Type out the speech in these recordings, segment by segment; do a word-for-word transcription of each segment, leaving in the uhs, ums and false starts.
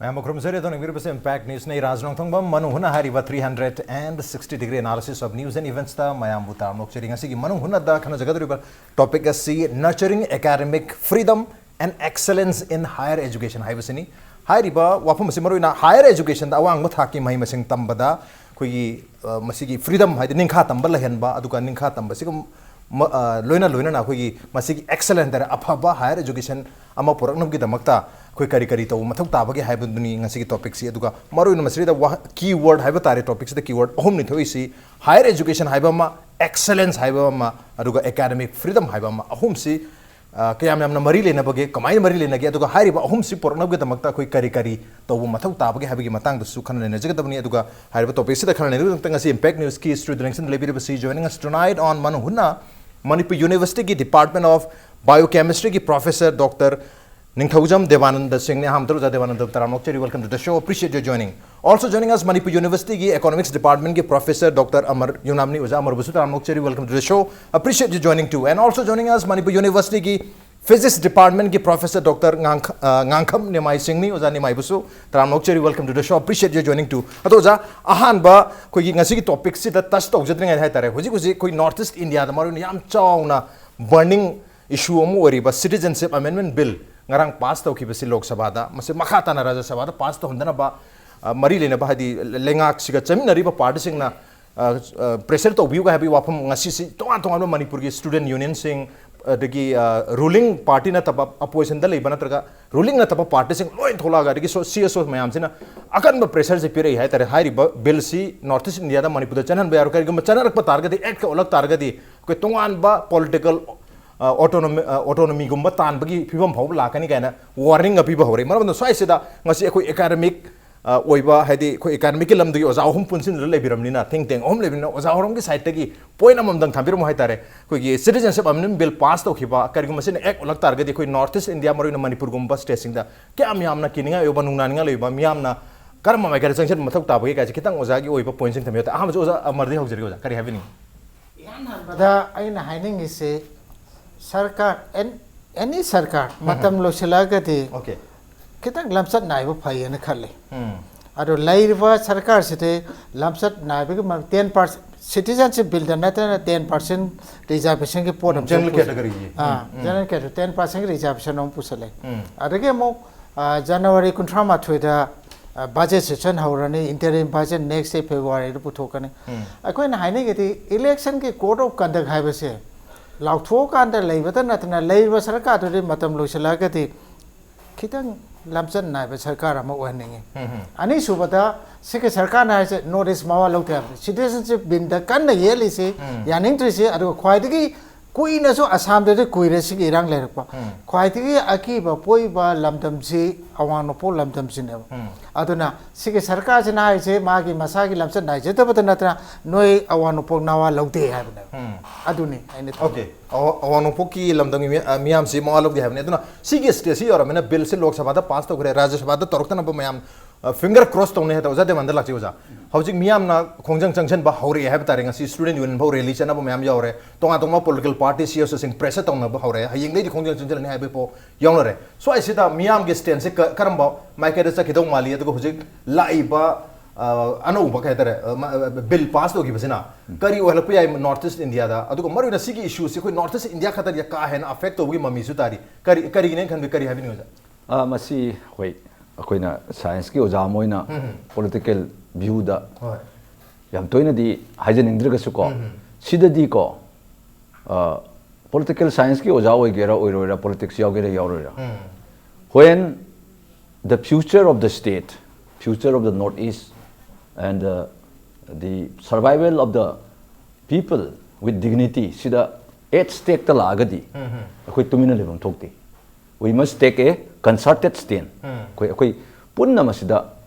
ꯃꯌꯥꯝꯕꯨ ꯈꯨꯔꯨꯝꯖꯔꯤ꯫ ꯑꯗꯣꯝꯅ ꯌꯦꯡꯕꯤꯔꯤꯕꯁꯤ Impact Newsꯅꯤ꯫ ꯔꯥꯖ ꯅꯣꯡꯊꯣꯡꯕꯝ ꯃꯅꯨꯡ ꯍꯨꯠꯅ ꯍꯥꯏꯔꯤꯕ three hundred and sixty degree analysis of news and eventsꯇ ꯃꯌꯥꯝꯕꯨ ꯇꯔꯥꯝꯅ ꯑꯣꯛꯆꯔꯤ꯫ ꯉꯁꯤꯒꯤ ꯃꯅꯨꯡ ꯍꯨꯠꯅꯗ ꯈꯟꯅꯖꯒꯗꯧꯔꯤꯕ topic ꯑꯁꯤ Nurturing Academic Freedom and Excellence in Higher Education ꯍꯥꯏꯕꯁꯤꯅꯤ꯫ ꯍꯥꯏꯔꯤꯕ ꯋꯥꯐꯝ ꯑꯁꯤ ꯃꯔꯨꯑꯣꯏꯅ higher educationꯗ ꯑꯋꯥꯡꯕ ꯊꯥꯛꯀꯤ ꯃꯍꯩ ꯃꯁꯤꯡ ꯇꯝꯕꯗ ꯑꯩꯈꯣꯏꯒꯤ, ꯑ, ꯃꯁꯤꯒꯤ freedom ꯍꯥꯏꯗꯤ ꯅꯤꯡꯈꯥ ꯇꯝꯕ ꯂꯩꯍꯟꯕ, ꯑꯗꯨꯒ ꯅꯤꯡꯈꯥ ꯇꯝꯕꯁꯤꯒ ꯃ-, ꯑ, ꯂꯣꯏꯅ ꯂꯣꯏꯅꯅ ꯑꯩꯈꯣꯏꯒꯤ ꯃꯁꯤꯒꯤ excellent ꯍꯥꯏꯔ ꯑꯐꯕ higher education ꯑꯃ ꯄꯨꯔꯛꯅꯕꯒꯤꯗꯃꯛꯇ ꯑꯩꯈꯣꯏ ꯀꯔꯤ ꯀꯔꯤ ꯇꯧꯕ ꯃꯊꯧ ꯇꯥꯕꯒꯦ ꯍꯥꯏꯕꯗꯨꯅꯤ ꯉꯁꯤꯒꯤ topicꯁꯤ꯫ ꯑꯗꯨꯒ ꯃꯔꯨꯑꯣꯏꯅ ꯃꯁꯤꯗ ꯋꯥ-, keyword ꯍꯥꯏꯕ ꯇꯥꯔꯦ, topicꯁꯤꯗ keyword ꯑꯍꯨꯝꯅꯤ ꯊꯣꯛꯏꯁꯤ: higher education ꯍꯥꯏꯕ ꯑꯃ, excellence ꯍꯥꯏꯕ ꯑꯃ, ꯑꯗꯨꯒ academic freedom ꯍꯥꯏꯕ ꯑꯃ꯫ ꯑꯍꯨꯝꯁꯤ, ꯑ, ꯀꯌꯥꯝ ꯌꯥꯝꯅ ꯃꯔꯤ ꯂꯩꯅꯕꯒꯦ, ꯀꯃꯥꯏꯅ ꯃꯔꯤ ꯂꯩꯅꯒꯦ, ꯑꯗꯨꯒ ꯍꯥꯏꯔꯤꯕ ꯑꯍꯨꯝꯁꯤ ꯄꯨꯔꯛꯅꯕꯒꯤꯗꯃꯛꯇ ꯑꯩꯈꯣꯏ ꯀꯔꯤ ꯀꯔꯤ ꯇꯧꯕ ꯃꯊꯧ ꯇꯥꯕꯒꯦ ꯍꯥꯏꯕꯒꯤ ꯃꯇꯥꯡꯗꯁꯨ ꯈꯟꯅ ꯅꯩꯅꯖꯒꯗꯕꯅꯤ꯫ ꯑꯗꯨꯒ ꯍꯥꯏꯔꯤꯕ topicꯁꯤꯗ ꯈꯟꯅ ꯅꯩꯅꯕꯒꯤꯗꯃꯛꯇ ꯉꯁꯤ Impact Newsꯀꯤ studio ꯂꯦꯡꯁꯤꯟꯗ ꯂꯩꯕꯤꯔꯤꯕꯁꯤ, joining us tonight on ꯃꯅꯨꯡ ꯍꯨꯠꯅ, Manipur Universityꯒꯤ Department of Biochemistryꯒꯤ Professor Doctor ꯅꯤꯡꯊꯧꯖꯝ ꯗꯦꯕꯥꯅꯟꯗ ꯁꯤꯡꯅꯤ꯫ ꯑꯍꯥꯟꯕꯗ ꯑꯣꯖꯥ ꯗꯦꯕꯥꯅꯟꯗ ꯇꯔꯥꯝꯅ ꯑꯣꯛꯆꯔꯤ, welcome to the show, appreciate your joining. Also joining us, Manipur Universityꯒꯤ Economics Departmentꯀꯤ Professor Doctor ꯑꯃꯔ ꯌꯨꯅꯥꯝꯅꯤ꯫ ꯑꯣꯖꯥ ꯑꯃꯔꯕꯨꯁꯨ ꯇꯔꯥꯝꯅ ꯑꯣꯛꯆꯔꯤ, welcome to the show, appreciate you joining too. And also joining us, Manipur Universityꯒꯤ Physics Departmentꯀꯤ Professor Doctor ꯉꯥꯡꯈ-, ꯑ, ꯉꯥꯡꯈꯝ ꯅꯤꯃꯥꯏ ꯁꯤꯡꯅꯤ꯫ ꯑꯣꯖꯥ ꯅꯤꯃꯥꯏꯕꯨꯁꯨ ꯇꯔꯥꯝꯅ ꯑꯣꯛꯆꯔꯤ, welcome to the show, appreciate you joining too. ꯑꯗꯣ ꯑꯣꯖꯥ, ꯑꯍꯥꯟꯕ ꯑꯩꯈꯣꯏꯒꯤ ꯉꯁꯤꯒꯤ topicꯁꯤꯗ touch ꯇꯧꯖꯗ꯭ꯔꯤꯉꯩꯗ ꯍꯥꯏꯇꯥꯔꯦ, ꯍꯧꯖꯤꯛ ꯍꯧꯖꯤꯛ ꯑꯩꯈꯣꯏ North East Indiaꯗ ꯃꯔꯨꯑꯣꯏꯅ ꯌꯥꯝ ꯆꯥꯎꯅ burning issue ꯑꯃ ꯑꯣꯏꯔꯤꯕ Citizenship Amendment Bill ꯉꯔꯥꯡ pass ꯇꯧꯈꯤꯕꯁꯤ ꯂꯣꯛ ꯁꯚꯥꯗ, ꯃꯁꯤ ꯃꯈꯥ ꯇꯥꯅ ꯔꯥꯖ꯭ꯌ ꯁꯚꯥꯗ pass ꯇꯧꯍꯟꯗꯅꯕ, ꯑ, ꯃꯔꯤ ꯂꯩꯅꯕ, ꯍꯥꯏꯗꯤ ꯂꯩꯉꯥꯛꯁꯤꯒ ꯆꯠꯃꯤꯟꯅꯔꯤꯕ partyꯁꯤꯡꯅ, ꯑ, ꯑ, pressure ꯇꯧꯕꯤꯌꯨꯒ ꯍꯥꯏꯕꯒꯤ ꯋꯥꯐꯝ ꯉꯁꯤꯁꯤ ꯇꯣꯉꯥꯟ ꯇꯣꯉꯥꯟꯕ ꯃꯅꯤꯄꯨꯔꯒꯤ student unionꯁꯤꯡ, ꯑꯗꯒꯤ, ꯑ, ruling party ꯅꯠꯇꯕ oppositionꯗ ꯂꯩꯕ ꯅꯠꯇ꯭ꯔꯒ ruling ꯅꯠꯇꯕ partyꯁꯤꯡ ꯂꯣꯏ ꯊꯣꯛꯂꯛꯑꯒ, ꯑꯗꯒꯤ ꯁꯣ-, C S O ꯃꯌꯥꯝꯁꯤꯅ ꯑꯀꯟꯕ pressureꯁꯤ ꯄꯤꯔꯛꯏ ꯍꯥꯏꯇꯥꯔꯦ꯫ ꯍꯥꯏꯔꯤꯕ billꯁꯤ North East Indiaꯗ ꯃꯅꯤꯄꯨꯔꯗ ꯆꯠꯍꯟꯕ ꯌꯥꯔꯣꯏ, ꯀꯔꯤꯒꯨꯝꯕ ꯆꯠꯅꯔꯛꯄ ꯇꯥꯔꯒꯗꯤ, actꯀ ꯑꯣꯜꯂꯛ ꯇꯥꯔꯒꯗꯤ ꯑꯩꯈꯣꯏ ꯇꯣꯉꯥꯟꯕ political, ꯑ, autonomy, ꯑ, autonomyꯒꯨꯝꯕ ꯇꯥꯟꯕꯒꯤ ꯐꯤꯕꯝ ꯐꯥꯎꯕ ꯂꯥꯛꯀꯅꯤ ꯀꯥꯏꯅ warningꯒ ꯄꯤꯕ ꯍꯧꯔꯦ꯫ ꯃꯔꯝ ꯑꯗꯨꯅ ꯁ꯭ꯋꯥꯏꯁꯤꯗ ꯉꯁꯤ ꯑꯩꯈꯣꯏ academic, ꯑ, ꯑꯣꯏꯕ, ꯍꯥꯏꯗꯤ ꯑꯩꯈꯣꯏ academicꯀꯤ ꯂꯝꯗꯒꯤ ꯑꯣꯖꯥ ꯑꯍꯨꯝ ꯄꯨꯟꯁꯤꯟꯗꯨꯅ ꯂꯩꯕꯤꯔꯕꯅꯤꯅ, think tank ꯑꯍꯨꯝ ꯂꯩꯕꯅꯤꯅ, ꯑꯣꯖꯥ ꯍꯣꯔꯣꯝꯒꯤ sideꯇꯒꯤ point ꯑꯃꯃꯝꯗꯪ ꯊꯝꯕꯤꯔꯝꯃꯨ ꯍꯥꯏꯇꯥꯔꯦ꯫ ꯑꯩꯈꯣꯏꯒꯤ Citizenship Amendment Bill pass ꯇꯧꯈꯤꯕ, ꯀꯔꯤꯒꯨꯝꯕ ꯁꯤꯅ act ꯑꯣꯜꯂꯛ ꯇꯥꯔꯒꯗꯤ ꯑꯩꯈꯣꯏ North East India, ꯃꯔꯨꯑꯣꯏꯅ ꯃꯅꯤꯄꯨꯔꯒꯨꯝꯕ stateꯁꯤꯡꯗ ꯀꯌꯥꯝ ꯌꯥꯝꯅ ꯀꯤꯅꯤꯡꯉꯥꯏ ꯑꯣꯏꯕ, ꯅꯨꯡꯅꯥꯅꯤꯡꯉꯥꯏ ꯂꯩꯕ, ꯃꯤꯌꯥꯝꯅ ꯀꯔꯝꯕ ꯃꯥꯏꯀꯩꯗ ꯆꯪꯁꯤꯟꯕ ꯃꯊꯧ ꯇꯥꯕꯒꯦ ꯀꯥꯏꯁꯦ ꯈꯤꯇꯪ ꯑꯣꯖꯥꯒꯤ ꯑꯣꯏꯕ pointꯁꯤꯡ ꯊꯝꯕꯤꯌꯨ꯫ ꯑꯍꯥꯟꯕꯁꯤ ꯑꯣꯖꯥ ꯑꯃꯔꯗꯒꯤ ꯍꯧꯖꯔꯒꯦ꯫ ꯑꯣꯖꯥ, ꯀꯔꯤ ꯍꯥꯏꯕꯤꯅꯤꯡꯉꯤ? ꯏꯍꯥꯟ ꯍꯥꯟꯕꯗ ꯑꯩꯅ ꯍꯥꯏꯅꯤꯡꯉꯤꯁꯤ, ꯁꯔꯀꯥꯔ, ꯑꯦꯟ-, any ꯁꯔꯀꯥꯔ ꯃꯇꯝ ꯂꯣꯏꯁꯤꯜꯂꯛꯑꯒꯗꯤ Okay. ꯈꯤꯇꯪ ꯂꯝꯆꯠ ꯅꯥꯏꯕ ꯐꯩꯌꯦꯅ ꯈꯜꯂꯤ꯫ ꯑꯗꯣ ꯂꯩꯔꯤꯕ ꯁꯔꯀꯥꯔꯁꯤꯗꯤ ꯂꯝꯆꯠ ꯅꯥꯏꯕꯒꯤ ꯇꯦꯟ ꯄꯥꯔꯁꯦꯟ, ꯁꯤꯇꯤꯖꯟꯁꯤꯞ ꯕꯤꯜꯗ ꯅꯠꯇꯅ ꯇꯦꯟ ꯄꯥꯔꯁꯦꯟ ꯔꯤꯖꯥꯔꯕꯦꯁꯟꯒꯤ ꯄꯣꯠ ꯑꯃ ꯖꯦꯅꯔꯦꯜ ꯄꯨ- ꯀꯦꯇꯒꯔꯤꯒꯤ꯫ ꯑꯥ, ꯖꯦꯅꯔꯦꯜ ꯀꯦꯇꯒꯔꯤ ꯇꯦꯟ ꯄꯥꯔꯁꯦꯟꯒꯤ ꯔꯤꯖꯥꯔꯕꯦꯁꯟ ꯑꯃ ꯄꯨꯁꯜꯂꯦ꯫ ꯑꯗꯒꯤ ꯑꯃꯨꯛ, ꯑꯥ, ꯖꯅꯋꯥꯔꯤ ꯀꯨꯟꯊ꯭ꯔꯥ ꯃꯥꯊꯣꯏꯗ, ꯑꯥ, ꯕꯖꯦꯠ ꯁꯦꯁꯟ ꯍꯧꯔꯅꯤ, ꯏꯟꯇꯔꯤꯝ ꯕꯖꯦꯠ ꯅꯦꯛꯁ ꯗꯦ ꯐꯦꯕ꯭ꯔꯨꯋꯥꯔꯤꯗ ꯄꯨꯊꯣꯛꯀꯅꯤ꯫ ꯑꯩꯈꯣꯏꯅ ꯍꯥꯏꯅꯤꯡꯉꯤꯗꯤ ꯏꯂꯦꯛꯁꯟꯒꯤ ꯀꯣꯗ ꯑꯣꯐ ꯀꯟꯗꯛ ꯍꯥꯏꯕꯁꯦ ꯂꯥꯎꯊꯣꯛꯑꯀꯥꯟꯗ ꯂꯩꯕꯇ ꯅꯠꯇꯅ ꯂꯩꯔꯤꯕ ꯁꯔꯀꯥꯔꯗꯨꯗꯤ ꯃꯇꯝ ꯂꯣꯏꯁꯤꯜꯂꯛꯑꯒꯗꯤ ꯈꯤꯇꯪ ꯂꯝꯆꯠ ꯅꯥꯏꯕ ꯁꯔꯀꯥꯔ ꯑꯃ ꯑꯣꯏꯍꯟꯅꯤꯡꯉꯤ꯫ ꯑꯅꯤꯁꯨꯕꯗ ꯁꯤꯒꯤ ꯁꯔꯀꯥꯔꯅ ꯍꯥꯏꯁꯦ ꯅꯣꯔꯠ ꯏꯁ ꯃꯋꯥ ꯂꯧꯗꯦ ꯍꯥꯏꯕꯅꯤ꯫ ꯁꯤꯇꯤꯖꯟꯁꯤꯞ ꯕꯤꯜꯗ ꯀꯟꯅ ꯌꯦꯠꯂꯤꯁꯤ, ꯌꯥꯅꯤꯡꯗ꯭ꯔꯤꯁꯤ, ꯑꯗꯨꯒ ꯈ꯭ꯋꯥꯏꯗꯒꯤ ꯀꯨꯏꯅꯁꯨ ꯑꯁꯥꯝꯗꯗꯤ ꯀꯨꯏꯔꯦ ꯁꯤꯒꯤ ꯏꯔꯥꯡ ꯂꯩꯔꯛꯄ꯫ ꯈ꯭ꯋꯥꯏꯗꯒꯤ ꯑꯀꯤꯕ ꯄꯣꯛꯏꯕ ꯂꯝꯗꯝꯁꯤ ꯑꯋꯥꯡ ꯅꯣꯡꯄꯣꯛ ꯂꯝꯗꯝꯁꯤꯅꯦꯕ꯫ ꯑꯗꯨꯅ ꯁꯤꯒꯤ ꯁꯔꯀꯥꯔꯁꯤꯅ ꯍꯥꯏꯔꯤꯁꯦ ꯃꯥꯒꯤ ꯃꯁꯥꯒꯤ ꯂꯝꯆꯠ ꯅꯥꯏꯖꯗꯕꯗ ꯅꯠꯇꯅ ꯅꯣꯏ ꯑꯋꯥꯡ ꯅꯣꯡꯄꯣꯛ ꯅꯋꯥ ꯂꯧꯗꯦ ꯍꯥꯏꯕꯅꯦꯕ꯫ ꯑꯗꯨꯅꯤ ꯑꯩꯅ ꯊꯝꯖꯅꯤꯡꯕ꯫ ꯑꯣꯀꯦ꯫ ꯑꯋꯥ- ꯑꯋꯥꯡ ꯅꯣꯡꯄꯣꯛꯀꯤ ꯂꯝꯗꯝꯒꯤ ꯃꯤ- ꯑ, ꯃꯤꯌꯥꯝꯁꯤ ꯃꯋꯥ ꯂꯧꯗꯦ ꯍꯥꯏꯕꯅꯤ꯫ ꯑꯗꯨꯅ ꯁꯤꯒꯤ ꯁ꯭ꯇꯦꯖꯁꯤ ꯌꯧꯔꯕꯅꯤꯅ ꯕꯤꯜꯁꯤ ꯂꯣꯛ ꯁꯚꯥꯗ ꯄꯥꯁ ꯇꯧꯈ꯭ꯔꯦ, ꯔꯥꯖ꯭ꯌ ꯁꯚꯥꯗ ꯇꯧꯔꯛꯇꯅꯕ ꯃꯌꯥꯝ, ꯑ, ꯐꯤꯡꯒꯔ ꯀ꯭ꯔꯣꯁ ꯇꯧꯅꯩ ꯍꯥꯏ ꯇꯧꯖꯗꯦ꯫ ꯃꯟꯗ ꯂꯥꯛꯆꯩ ꯑꯣꯖꯥ꯫ ꯍꯧꯖꯤꯛ ꯃꯤꯌꯥꯝꯅ ꯈꯣꯡꯖꯪ ꯆꯪꯁꯤꯟꯕ ꯍꯧꯔꯛꯑꯦ ꯍꯥꯏꯕ ꯇꯥꯔꯦ꯫ ꯉꯁꯤ ꯁ꯭ꯇꯨꯗꯦꯟꯠ ꯌꯨꯅꯤꯌꯟ ꯐꯥꯎ ꯔꯦꯂꯤ ꯆꯠꯅꯕ ꯃꯌꯥꯝ ꯌꯥꯎꯔꯦ, ꯇꯣꯉꯥꯟ ꯇꯣꯉꯥꯟꯕ political party C S ꯑꯣꯁꯤꯡ pressure ꯇꯧꯅꯕ ꯍꯧꯔꯦ, ꯍꯌꯦꯡꯗꯩꯗꯤ ꯈꯣꯡꯖꯪ ꯆꯪꯁꯤꯜꯂꯅꯤ ꯍꯥꯏꯕꯒꯤ ꯄꯥꯎ ꯌꯥꯎꯅꯔꯦ꯫ ꯁ꯭ꯋꯥꯏꯁꯤꯗ ꯃꯤꯌꯥꯝꯒꯤ ꯁ꯭ꯇꯦꯟꯁꯁꯦ ꯀ- ꯀꯔꯝꯕ ꯃꯥꯏꯀꯩꯗ ꯆꯠꯈꯤꯗꯧ ꯃꯥꯜꯂꯤ? ꯑꯗꯨꯒ ꯍꯧꯖꯤꯛ ꯂꯥꯛꯏꯕ, ꯑ, ꯑꯅꯧꯕ ꯀꯩ ꯍꯥꯏꯇꯥꯔꯦ, ꯑ, ꯃ- ꯑ, ꯕꯤꯜ ꯄꯥꯁ ꯇꯧꯈꯤꯕꯁꯤꯅ ꯀꯔꯤ ꯑꯣꯏꯍꯜꯂꯛꯄ ꯌꯥꯏ ꯅꯣꯔꯠ ꯏꯁ ꯏꯟꯗꯤꯌꯥꯗ? ꯑꯗꯨꯒ ꯃꯔꯨꯑꯣꯏꯅ ꯁꯤꯒꯤ ꯏꯁꯨꯁꯤ ꯑꯩꯈꯣꯏ ꯅꯣꯔꯠ ꯏꯁ ꯏꯟꯗꯤꯌꯥ ꯈꯛꯇꯗ ꯀꯥ ꯍꯦꯟꯅ ꯑꯦꯐꯦꯛ ꯇꯧꯕꯒꯤ ꯃꯃꯤꯁꯨ ꯇꯥꯔꯤ꯫ ꯀꯔꯤ ꯀꯔꯤꯒꯤꯅꯦꯅ ꯈꯟꯕꯤ ꯀꯔꯤ ꯍꯥꯏꯕꯤꯅꯤꯡꯉꯤ ꯑꯣꯖꯥ? ꯑ, ꯃꯁꯤ ꯍꯣꯏ, ꯑꯩꯈꯣꯏꯅ ꯁꯥꯏꯟꯁꯀꯤ ꯑꯣꯖꯥ ꯑꯃ ꯑꯣꯏꯅ ꯄꯣꯂꯤꯇꯤꯀꯦꯜ ꯚ꯭ꯌꯨꯗ ꯍꯣꯏ꯫ ꯌꯥꯝ ꯇꯣꯏꯅꯗꯤ ꯍꯥꯏꯖꯅꯤꯡꯗ꯭ꯔꯒꯁꯨꯀꯣ, ꯁꯤꯗꯗꯤꯀꯣ, ꯑ, ꯄꯣꯂꯤꯇꯤꯀꯦꯜ ꯁꯥꯏꯟꯁꯀꯤ ꯑꯣꯖꯥ ꯑꯣꯏꯒꯦꯔꯥ ꯑꯣꯏꯔꯣꯏꯔꯥ, politics ꯌꯥꯎꯒꯦꯔꯥ ꯌꯥꯎꯔꯣꯏꯔꯥ, when the future of the state, future of the North East and the, the survival of the people with dignity ꯁꯤꯗ at stake ꯇ ꯂꯥꯛꯑꯒꯗꯤ ꯑꯩꯈꯣꯏ ꯇꯨꯃꯤꯟꯅ ꯂꯩꯐꯝ ꯊꯣꯛꯇꯦ꯫ We must take a concerted stand. ꯑꯩꯈꯣꯏ ꯑꯩꯈꯣꯏ ꯄꯨꯟꯅ ꯃꯁꯤꯗ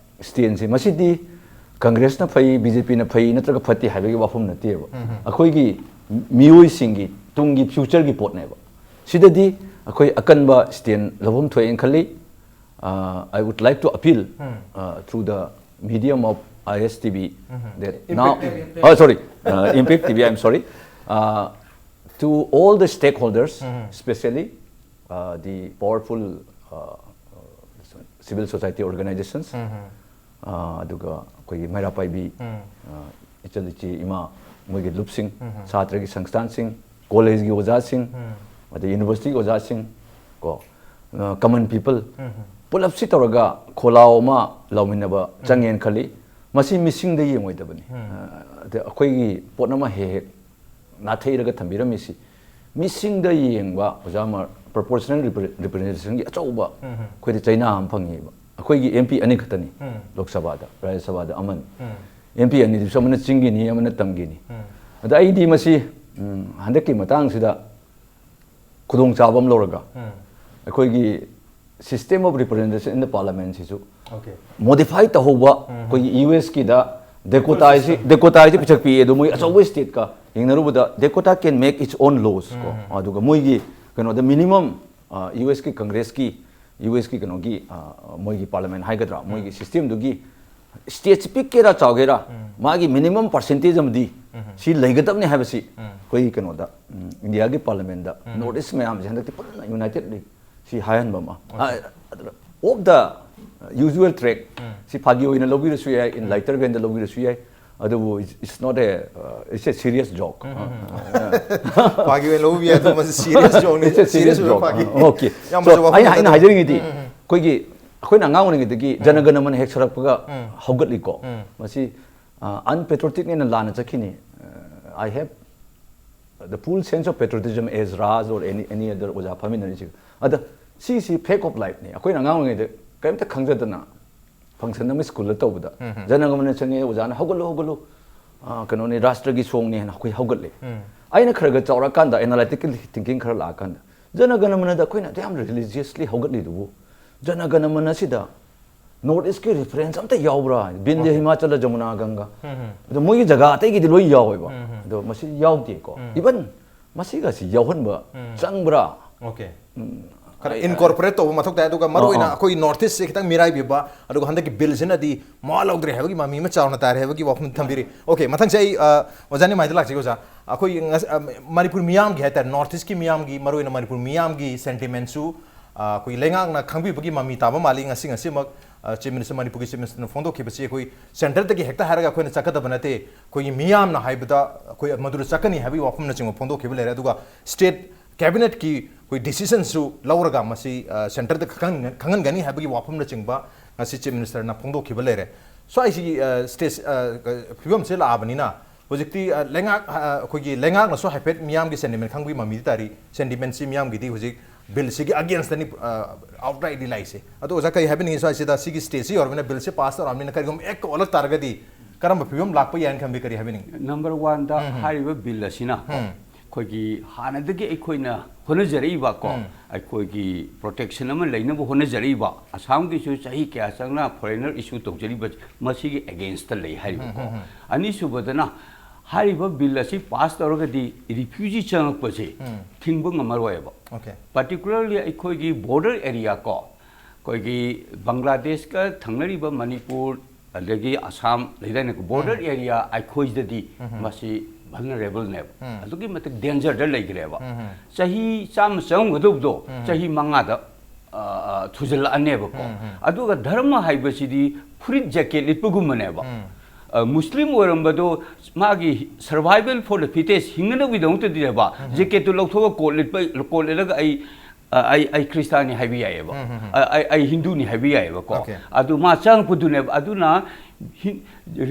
ꯁ꯭ꯇꯦꯟꯁꯦ, ꯃꯁꯤꯗꯤ ꯀꯪꯒ꯭ꯔꯦꯁꯅ ꯐꯩ, ꯕꯤ ꯖꯦ ꯄꯤꯅ ꯐꯩ ꯅꯠꯇ꯭ꯔꯒ ꯐꯠꯇꯦ ꯍꯥꯏꯕꯒꯤ ꯋꯥꯐꯝ ꯅꯠꯇꯦꯕ꯫ ꯑꯩꯈꯣꯏꯒꯤ ꯃꯤꯑꯣꯏꯁꯤꯡꯒꯤ ꯇꯨꯡꯒꯤ ꯐ꯭ꯌꯨꯆꯔꯒꯤ ꯄꯣꯠꯅꯦꯕ꯫ ꯁꯤꯗꯗꯤ ꯑꯩꯈꯣꯏ ꯑꯀꯟꯕ ꯁ꯭ꯇꯦꯟ ꯂꯧꯐꯝ ꯊꯣꯛꯑꯦꯅ ꯈꯜꯂꯤ꯫ Uh, I would like to appeal, uh, through the medium of I S T V that now, Impact T V. Oh, sorry, uh, Impact T V, I'm sorry, uh, to all the stakeholders, especially uh, the powerful uh, uh, civil society organizations, ꯑꯗꯨꯒ ꯑꯩꯈꯣꯏꯒꯤ ꯃꯩꯔꯥ ꯄꯥꯏꯕꯤ, ꯏꯆꯜ ꯏꯆꯦ ꯏꯃꯥ, ꯃꯣꯏꯒꯤ ꯂꯨꯞꯁꯤꯡ, ꯁꯥꯇ꯭ꯔꯒꯤ ꯁꯪꯁꯊꯥꯟꯁꯤꯡ, ꯀꯣꯂꯦꯖꯒꯤ ꯑꯣꯖꯥꯁꯤꯡ, ꯑꯗꯩ ꯌꯨꯅꯤꯚꯔꯁꯤꯇꯤꯒꯤ ꯑꯣꯖꯥꯁꯤꯡ, ꯀꯣ, ꯀꯃꯟ ꯄꯤꯄꯜ, ꯄꯨꯂꯞꯁꯤ ꯇꯧꯔꯒ ꯈꯣꯜꯂꯥꯎ ꯑꯃ ꯂꯥꯎꯃꯤꯟꯅꯕ ꯆꯪꯉꯦꯅ ꯈꯜꯂꯤ꯫ ꯃꯁꯤ ꯃꯤꯁꯤꯡꯗ ꯌꯦꯡꯉꯣꯏꯗꯕꯅꯤ꯫ ꯑꯗ ꯑꯩꯈꯣꯏꯒꯤ ꯄꯣꯠ ꯑꯃ ꯍꯦꯛ ꯍꯦꯛ ꯅꯥꯊꯩꯔꯒ ꯊꯝꯕꯤꯔꯝꯃꯤꯁꯤ, ꯃꯤꯁꯤꯡꯗ ꯌꯦꯡꯕ ꯑꯣꯖꯥ ꯑꯃ, ꯄ꯭ꯔꯣꯄꯣꯔꯁꯅꯦꯜ ꯔꯤꯄ꯭ꯔꯖꯦꯟꯇꯦꯁꯟꯒꯤ ꯑꯆꯧꯕ ꯑꯩꯈꯣꯏꯗ ꯆꯩꯅꯥ ꯑꯃ ꯐꯪꯉꯦꯕ꯫ ꯑꯩꯈꯣꯏꯒꯤ ꯑꯦꯝ ꯄꯤ ꯑꯅꯤ ꯈꯛꯇꯅꯤ ꯂꯣꯛ ꯁꯚꯥꯗ, ꯔꯥꯖ꯭ꯌ ꯁꯚꯥꯗ ꯑꯃꯅꯤ꯫ ꯑꯦꯝ ꯄꯤ ꯑꯅꯤꯗꯨꯁꯨ ꯑꯃꯅ ꯆꯤꯡꯒꯤꯅꯤ, ꯑꯃꯅ ꯇꯝꯒꯤꯅꯤ꯫ ꯑꯗ ꯑꯩꯗꯤ ꯃꯁꯤ, ꯎꯝ, ꯍꯟꯗꯛꯀꯤ ꯃꯇꯥꯡꯁꯤꯗ ꯈꯨꯗꯣꯡꯆꯥꯕ ꯑꯃ ꯂꯧꯔꯒ ꯑꯩꯈꯣꯏꯒꯤ system of representation in the parliament ꯁꯤꯁꯨ modify ꯇꯧꯍꯧꯕ꯫ ꯑꯩꯈꯣꯏꯒꯤ ꯌꯨ ꯑꯦꯁꯀꯤꯗ ꯗꯦꯀꯣꯇꯥꯏꯁꯤ, ꯗꯦꯀꯣꯇꯥꯏꯁꯤ ꯄꯤꯁꯛ ꯄꯤꯛꯑꯦ, ꯑꯗꯣ ꯃꯣꯏ ꯑꯆꯧꯕ stateꯀ ꯌꯦꯡꯅꯔꯨꯕꯗ ꯗꯦꯀꯣꯇꯥ can make its own laws ꯀꯣ꯫ ꯑꯗꯨꯒ ꯃꯣꯏꯒꯤ ꯀꯩꯅꯣꯗ minimum, ꯌꯨ ꯑꯦꯁꯀꯤ ꯀꯪꯒ꯭ꯔꯦꯁꯀꯤ, ꯌꯨ ꯑꯦꯁꯀꯤ ꯀꯩꯅꯣꯒꯤ, ꯃꯣꯏꯒꯤ parliament ꯍꯥꯏꯒꯗ꯭ꯔꯥ, ꯃꯣꯏꯒꯤ systemꯗꯨꯒꯤ stateꯁꯤ ꯄꯤꯛꯀꯦꯔꯥ ꯆꯥꯎꯒꯦꯔꯥ, ꯃꯥꯒꯤ minimum percentage ꯑꯃꯗꯤ ꯁꯤ ꯂꯩꯒꯗꯕꯅꯤ ꯍꯥꯏꯕꯁꯤ ꯑꯩꯈꯣꯏꯒꯤ ꯀꯩꯅꯣꯗ, ꯏꯟꯗꯤꯌꯥꯒꯤ parliamentꯗ North East ꯃꯌꯥꯝꯁꯦ ꯍꯟꯗꯛꯇꯤ ꯐꯖꯅ unitedly ꯁꯤ ꯍꯥꯏꯍꯟꯕ ꯑꯃ꯫ ꯑꯣꯐ ꯗ ꯌꯨꯖꯨꯋꯦꯜ ꯇ꯭ꯔꯦꯛ, ꯁꯤ ꯐꯥꯒꯤ ꯑꯣꯏꯅ ꯂꯧꯕꯤꯔꯁꯨ ꯌꯥꯏ, in lighter veinꯗ ꯂꯧꯕꯤꯔꯁꯨ ꯌꯥꯏ꯫ ꯑꯗꯨꯕꯨ it's not a, it's a serious joke꯫ ꯐꯥꯒꯤ ꯑꯣꯏꯅ ꯂꯧꯕꯤ ꯌꯥꯏ, ꯑꯗꯨ ꯃꯁꯤ serious jokeꯅꯤ꯫ It's a serious joke꯫ Okay꯫ So ꯑꯩꯅ ꯑꯩꯅ ꯍꯥꯏꯖꯅꯤꯡꯉꯤꯗꯤ, ꯑꯩꯈꯣꯏꯒꯤ, ꯑꯩꯈꯣꯏꯅ ꯑꯉꯥꯡ ꯑꯣꯏꯔꯤꯉꯩꯗꯒꯤ ꯖꯅꯒꯅꯃꯅ ꯍꯦꯛ ꯁꯔꯛꯄꯒ ꯍꯧꯒꯠꯂꯤꯀꯣ꯫ ꯃꯁꯤ unpatrioticꯅꯦꯅ ꯂꯥꯟꯅ ꯆꯠꯈꯤꯅꯤ꯫ I have the full sense of patriotism as Raj or any, any other ꯑꯣꯖꯥ ꯐꯝꯃꯤꯟꯅꯔꯤꯁꯤꯒ꯫ ꯑꯗ ꯁꯤꯁꯤ fact of lifeꯅꯤ꯫ ꯑꯩꯈꯣꯏꯅ ꯑꯉꯥꯡ ꯑꯣꯏꯔꯤꯉꯩꯗ ꯀꯔꯤꯝꯇ ꯈꯪꯖꯗꯅ function ꯑꯃ schoolꯗ ꯇꯧꯕꯗ ꯖꯅꯒꯃꯅ ꯆꯪꯉꯦ, ꯑꯣꯖꯥꯅ "ꯍꯧꯒꯠꯂꯨ, ꯍꯧꯒꯠꯂꯨ, ꯀꯩꯅꯣꯅꯤ, ꯔꯥꯁꯇ꯭ꯔꯒꯤ songꯅꯤ" ꯍꯥꯏꯅ ꯑꯩꯈꯣꯏ ꯍꯧꯒꯠꯂꯦ꯫ ꯑꯩꯅ ꯈꯔ ꯈꯔ ꯆꯥꯎꯔꯛꯑꯀꯥꯟꯗ, analytical thinking ꯈꯔ ꯂꯥꯛꯑꯀꯥꯟꯗ, ꯖꯅꯒꯅꯃꯅꯗ ꯑꯩꯈꯣꯏꯅ ꯑꯗꯨ ꯌꯥꯝ religiously ꯍꯧꯒꯠꯂꯤꯗꯨꯕꯨ, ꯖꯅꯒꯅꯃꯅꯁꯤꯗ North Eastꯀꯤ reference ꯑꯝꯇ ꯌꯥꯎꯕ꯭ꯔꯥ? ꯕꯤꯟꯗ꯭ꯌ, ꯍꯤꯃꯥꯆꯜ, ꯖꯃꯨꯅꯥ, ꯒꯪꯒꯥ꯫ ꯑꯗꯣ ꯃꯣꯏꯒꯤ ꯖꯒꯥ ꯑꯇꯩꯒꯤꯗꯤ ꯂꯣꯏ ꯌꯥꯎꯋꯦꯕ꯫ ꯑꯗꯣ ꯃꯁꯤ ꯌꯥꯎꯗꯦꯀꯣ꯫ Even ꯃꯁꯤꯒꯁꯤ ꯌꯥꯎꯍꯟꯕ ꯆꯪꯕ꯭ꯔꯥ? Okay꯫ ꯈꯔ incorporate ꯇꯧꯕ ꯃꯊꯧ ꯇꯥꯏ꯫ ꯑꯗꯨꯒ ꯃꯔꯨꯑꯣꯏꯅ ꯑꯩꯈꯣꯏ North Eastꯁꯦ ꯈꯤꯇꯪ ꯃꯤꯔꯥꯏꯕꯤꯕ, ꯑꯗꯨꯒ ꯍꯟꯗꯛꯀꯤ billꯁꯤꯅꯗꯤ ꯃꯋꯥ ꯂꯧꯗ꯭ꯔꯦ ꯍꯥꯏꯕꯒꯤ ꯃꯃꯤ ꯑꯃ ꯆꯥꯎꯅ ꯇꯥꯔꯦ ꯍꯥꯏꯕꯒꯤ ꯋꯥꯐꯝ ꯊꯝꯕꯤꯔꯤ꯫ Okay, ꯃꯊꯪꯁꯦ ꯑꯩ, ꯑ, ꯑꯣꯖꯥ ꯅꯤꯃꯥꯏꯗ ꯂꯥꯛꯆꯒꯦ, ꯑꯣꯖꯥ꯫ ꯑꯩꯈꯣꯏ ꯉꯁ-, ꯑ, ꯃꯅꯤꯄꯨꯔ ꯃꯤꯌꯥꯝꯒꯤ ꯍꯥꯏꯇꯥꯔꯦ, North Eastꯀꯤ ꯃꯤꯌꯥꯝꯒꯤ, ꯃꯔꯨꯑꯣꯏꯅ ꯃꯅꯤꯄꯨꯔ ꯃꯤꯌꯥꯝꯒꯤ sentimentꯁꯨ ꯑ, ꯑꯩꯈꯣꯏꯒꯤ ꯂꯩꯉꯥꯛꯅ ꯈꯪꯕꯤꯕꯒꯤ ꯃꯃꯤ ꯇꯥꯕ ꯃꯥꯜꯂꯤ꯫ ꯉꯁꯤ ꯉꯁꯤꯃꯛ, ꯑ, Chief Minister, ꯃꯅꯤꯄꯨꯔꯒꯤ Chief Minister ꯅ ꯐꯣꯡꯗꯣꯛꯈꯤꯕꯁꯤ ꯑꯩꯈꯣꯏ centre ꯗꯒꯤ ꯍꯦꯛꯇ ꯍꯥꯏꯔꯒ ꯑꯩꯈꯣꯏꯅ ꯆꯠꯀꯗꯕ ꯅꯠꯇꯦ꯫ ꯑꯩꯈꯣꯏꯒꯤ ꯃꯤꯌꯥꯝꯅ ꯍꯥꯏꯕꯗ ꯑꯩꯈꯣꯏ ꯃꯗꯨꯗ ꯆꯠꯀꯅꯤ ꯍꯥꯏꯕꯒꯤ ꯋꯥꯐꯝꯅꯆꯤꯡꯕ ꯐꯣꯡꯗꯣꯛꯈꯤꯕ ꯂꯩꯔꯦ꯫ ꯑꯗꯨꯒ state cabinet ꯀꯤ ꯑꯩꯈꯣꯏ decision ꯁꯨ ꯂꯧꯔꯒ ꯃꯁꯤ, ꯑ, centre ꯗ ꯈꯪꯍꯟ-, ꯈꯪꯍꯟꯒꯅꯤ ꯍꯥꯏꯕꯒꯤ ꯋꯥꯐꯝꯅꯆꯤꯡꯕ ꯉꯁꯤ Chief Minister ꯅ ꯐꯣꯡꯗꯣꯛꯈꯤꯕ ꯂꯩꯔꯦ꯫ ꯁ꯭ꯋꯥꯏꯁꯤꯒꯤ, ꯑ, stage, ꯑ, ꯐꯤꯕꯝꯁꯦ ꯂꯥꯛꯑꯕꯅꯤꯅ ꯍꯧꯖꯤꯛꯇꯤ, ꯑ, ꯂꯩꯉꯥꯛ, ꯑ, ꯑꯩꯈꯣꯏꯒꯤ ꯂꯩꯉꯥꯛꯅꯁꯨ ꯍꯥꯏꯐꯦꯠ ꯃꯤꯌꯥꯝꯒꯤ sentiment ꯈꯪꯕꯒꯤ ꯃꯃꯤꯗꯤ ꯇꯥꯔꯤ꯫ Sentiment ꯁꯤ ꯃꯤꯌꯥꯝꯒꯤꯗꯤ ꯍꯧꯖꯤꯛ bill ꯁꯤꯒꯤ against ꯅꯤ, ꯑ, outright ꯂꯤ ꯂꯥꯛꯏꯁꯦ꯫ ꯑꯗꯣ ꯑꯣꯖꯥ, ꯀꯔꯤ ꯍꯥꯏꯕꯤꯅꯤꯡꯉꯤ? ꯁ꯭ꯋꯥꯏꯁꯤꯗ ꯁꯤꯒꯤ stage ꯁꯤ ꯌꯧꯔꯕꯅꯤꯅ, bill ꯁꯤ pass ꯇꯧꯔꯕꯅꯤꯅ, ꯀꯔꯤꯒꯨꯝꯕ act ꯀ ꯑꯣꯜꯂꯛ ꯇꯥꯔꯒꯗꯤ ꯀꯔꯝꯕ ꯐꯤꯕꯝ ꯂꯥꯛꯄ ꯌꯥꯏꯅ ꯈꯟꯕꯤ? ꯀꯔꯤ ꯍꯥꯏꯕꯤꯅꯤꯡꯉꯤ? Number one ꯗ ꯎꯝ, ꯎꯝ꯫ ꯍꯥꯏꯔꯤꯕ bill ꯑꯁꯤꯅ ꯎꯝ꯫ ꯑꯩꯈꯣꯏꯒꯤ ꯍꯥꯟꯅꯗꯒꯤ ꯑꯩꯈꯣꯏꯅ ꯍꯣꯠꯅꯖꯔꯛꯏꯕ ꯀꯣ, ꯎꯝ꯫ ꯑꯩꯈꯣꯏꯒꯤ protection ꯑꯃ ꯂꯩꯅꯕ ꯍꯣꯠꯅꯖꯔꯛꯏꯕ, ꯑꯁꯥꯝꯒꯤꯁꯨ ꯆꯍꯤ ꯀꯌꯥ ꯆꯪꯅ foreigner issue ꯇꯧꯖꯔꯤꯕ, ꯃꯁꯤꯒꯤ against ꯇ ꯂꯩ ꯍꯥꯏꯔꯤꯕꯀꯣ꯫ ꯎꯝ, ꯎꯝ, ꯎꯝ꯫ ꯑꯅꯤꯁꯨꯕꯗꯅ, ꯍꯥꯏꯔꯤꯕ bill ꯑꯁꯤ pass ꯇꯧꯔꯒꯗꯤ refugee ꯆꯪꯉꯛꯄꯁꯦ ꯎꯝ꯫ ꯊꯤꯡꯕ ꯉꯝꯃꯔꯣꯏꯕ꯫ Okay꯫ Particularly ꯑꯩꯈꯣꯏꯒꯤ border area ꯀꯣ, ꯑꯩꯈꯣꯏꯒꯤ ꯕꯪꯒ꯭ꯂꯥꯗꯦꯁꯀ ꯊꯪꯅꯔꯤꯕ ꯃꯅꯤꯄꯨꯔ, ꯑꯗꯒꯤ ꯑꯁꯥꯝ ꯂꯩꯗꯥꯏꯅꯦꯀꯣ, border ꯎꯝ꯫ Area ꯑꯩꯈꯣꯏꯗꯗꯤ ꯎꯝ꯫ ꯃꯁꯤ vulnerable ꯅꯦꯕ꯫ ꯎꯝ꯫ ꯑꯗꯨꯛꯀꯤ ꯃꯇꯤꯛ danger ꯗ ꯂꯩꯈ꯭ꯔꯦꯕ꯫ ꯎꯝ꯫ ꯆꯍꯤ ꯆꯥꯝꯃ ꯆꯪꯉꯝꯒꯗꯧꯕꯗꯣ ꯎꯝ꯫ ꯆꯍꯤ ꯃꯉꯥꯗ, ꯑ, ꯑ, ꯊꯨꯖꯜꯂꯛꯑꯅꯦꯕꯀꯣ꯫ ꯎꯝ, ꯎꯝ꯫ ꯑꯗꯨꯒ ꯙꯔꯃ ꯍꯥꯏꯕꯁꯤꯗꯤ ꯐꯨꯔꯤꯠ jacket ꯂꯤꯠꯄꯒꯨꯝꯕꯅꯦꯕ꯫ ꯎꯝ꯫ ꯑ, ꯃꯨꯁꯂꯤꯝ ꯑꯣꯏꯔꯝꯕꯗꯣ ꯃꯥꯒꯤ survival for the fittest, ꯍꯤꯡꯅꯅꯕꯒꯤꯗꯃꯛꯇꯗꯤꯅꯦꯕ, ꯎꯝ꯫ Jacket ꯇꯨ ꯂꯧꯊꯣꯛꯑꯒ coat ꯂꯤꯠꯄ, coat ꯂꯤꯠꯂꯒ ꯑꯩ, ꯑ, ꯑꯩ, ꯑꯩ ꯈ꯭ꯔꯤꯁꯇꯥꯟꯅꯤ ꯍꯥꯏꯕ ꯌꯥꯏꯑꯕ꯫ ꯎꯝ, ꯎꯝ, ꯎꯝ꯫ ꯑ, ꯑꯩ, ꯑꯩ ꯍꯤꯟꯗꯨꯅꯤ ꯍꯥꯏꯕ ꯌꯥꯏꯑꯕꯀꯣ꯫ Okay꯫ ꯑꯗꯨ ꯃꯥ ꯆꯪꯉꯛꯄꯗꯨꯅꯦꯕ꯫ ꯑꯗꯨꯅ ꯍꯤ-,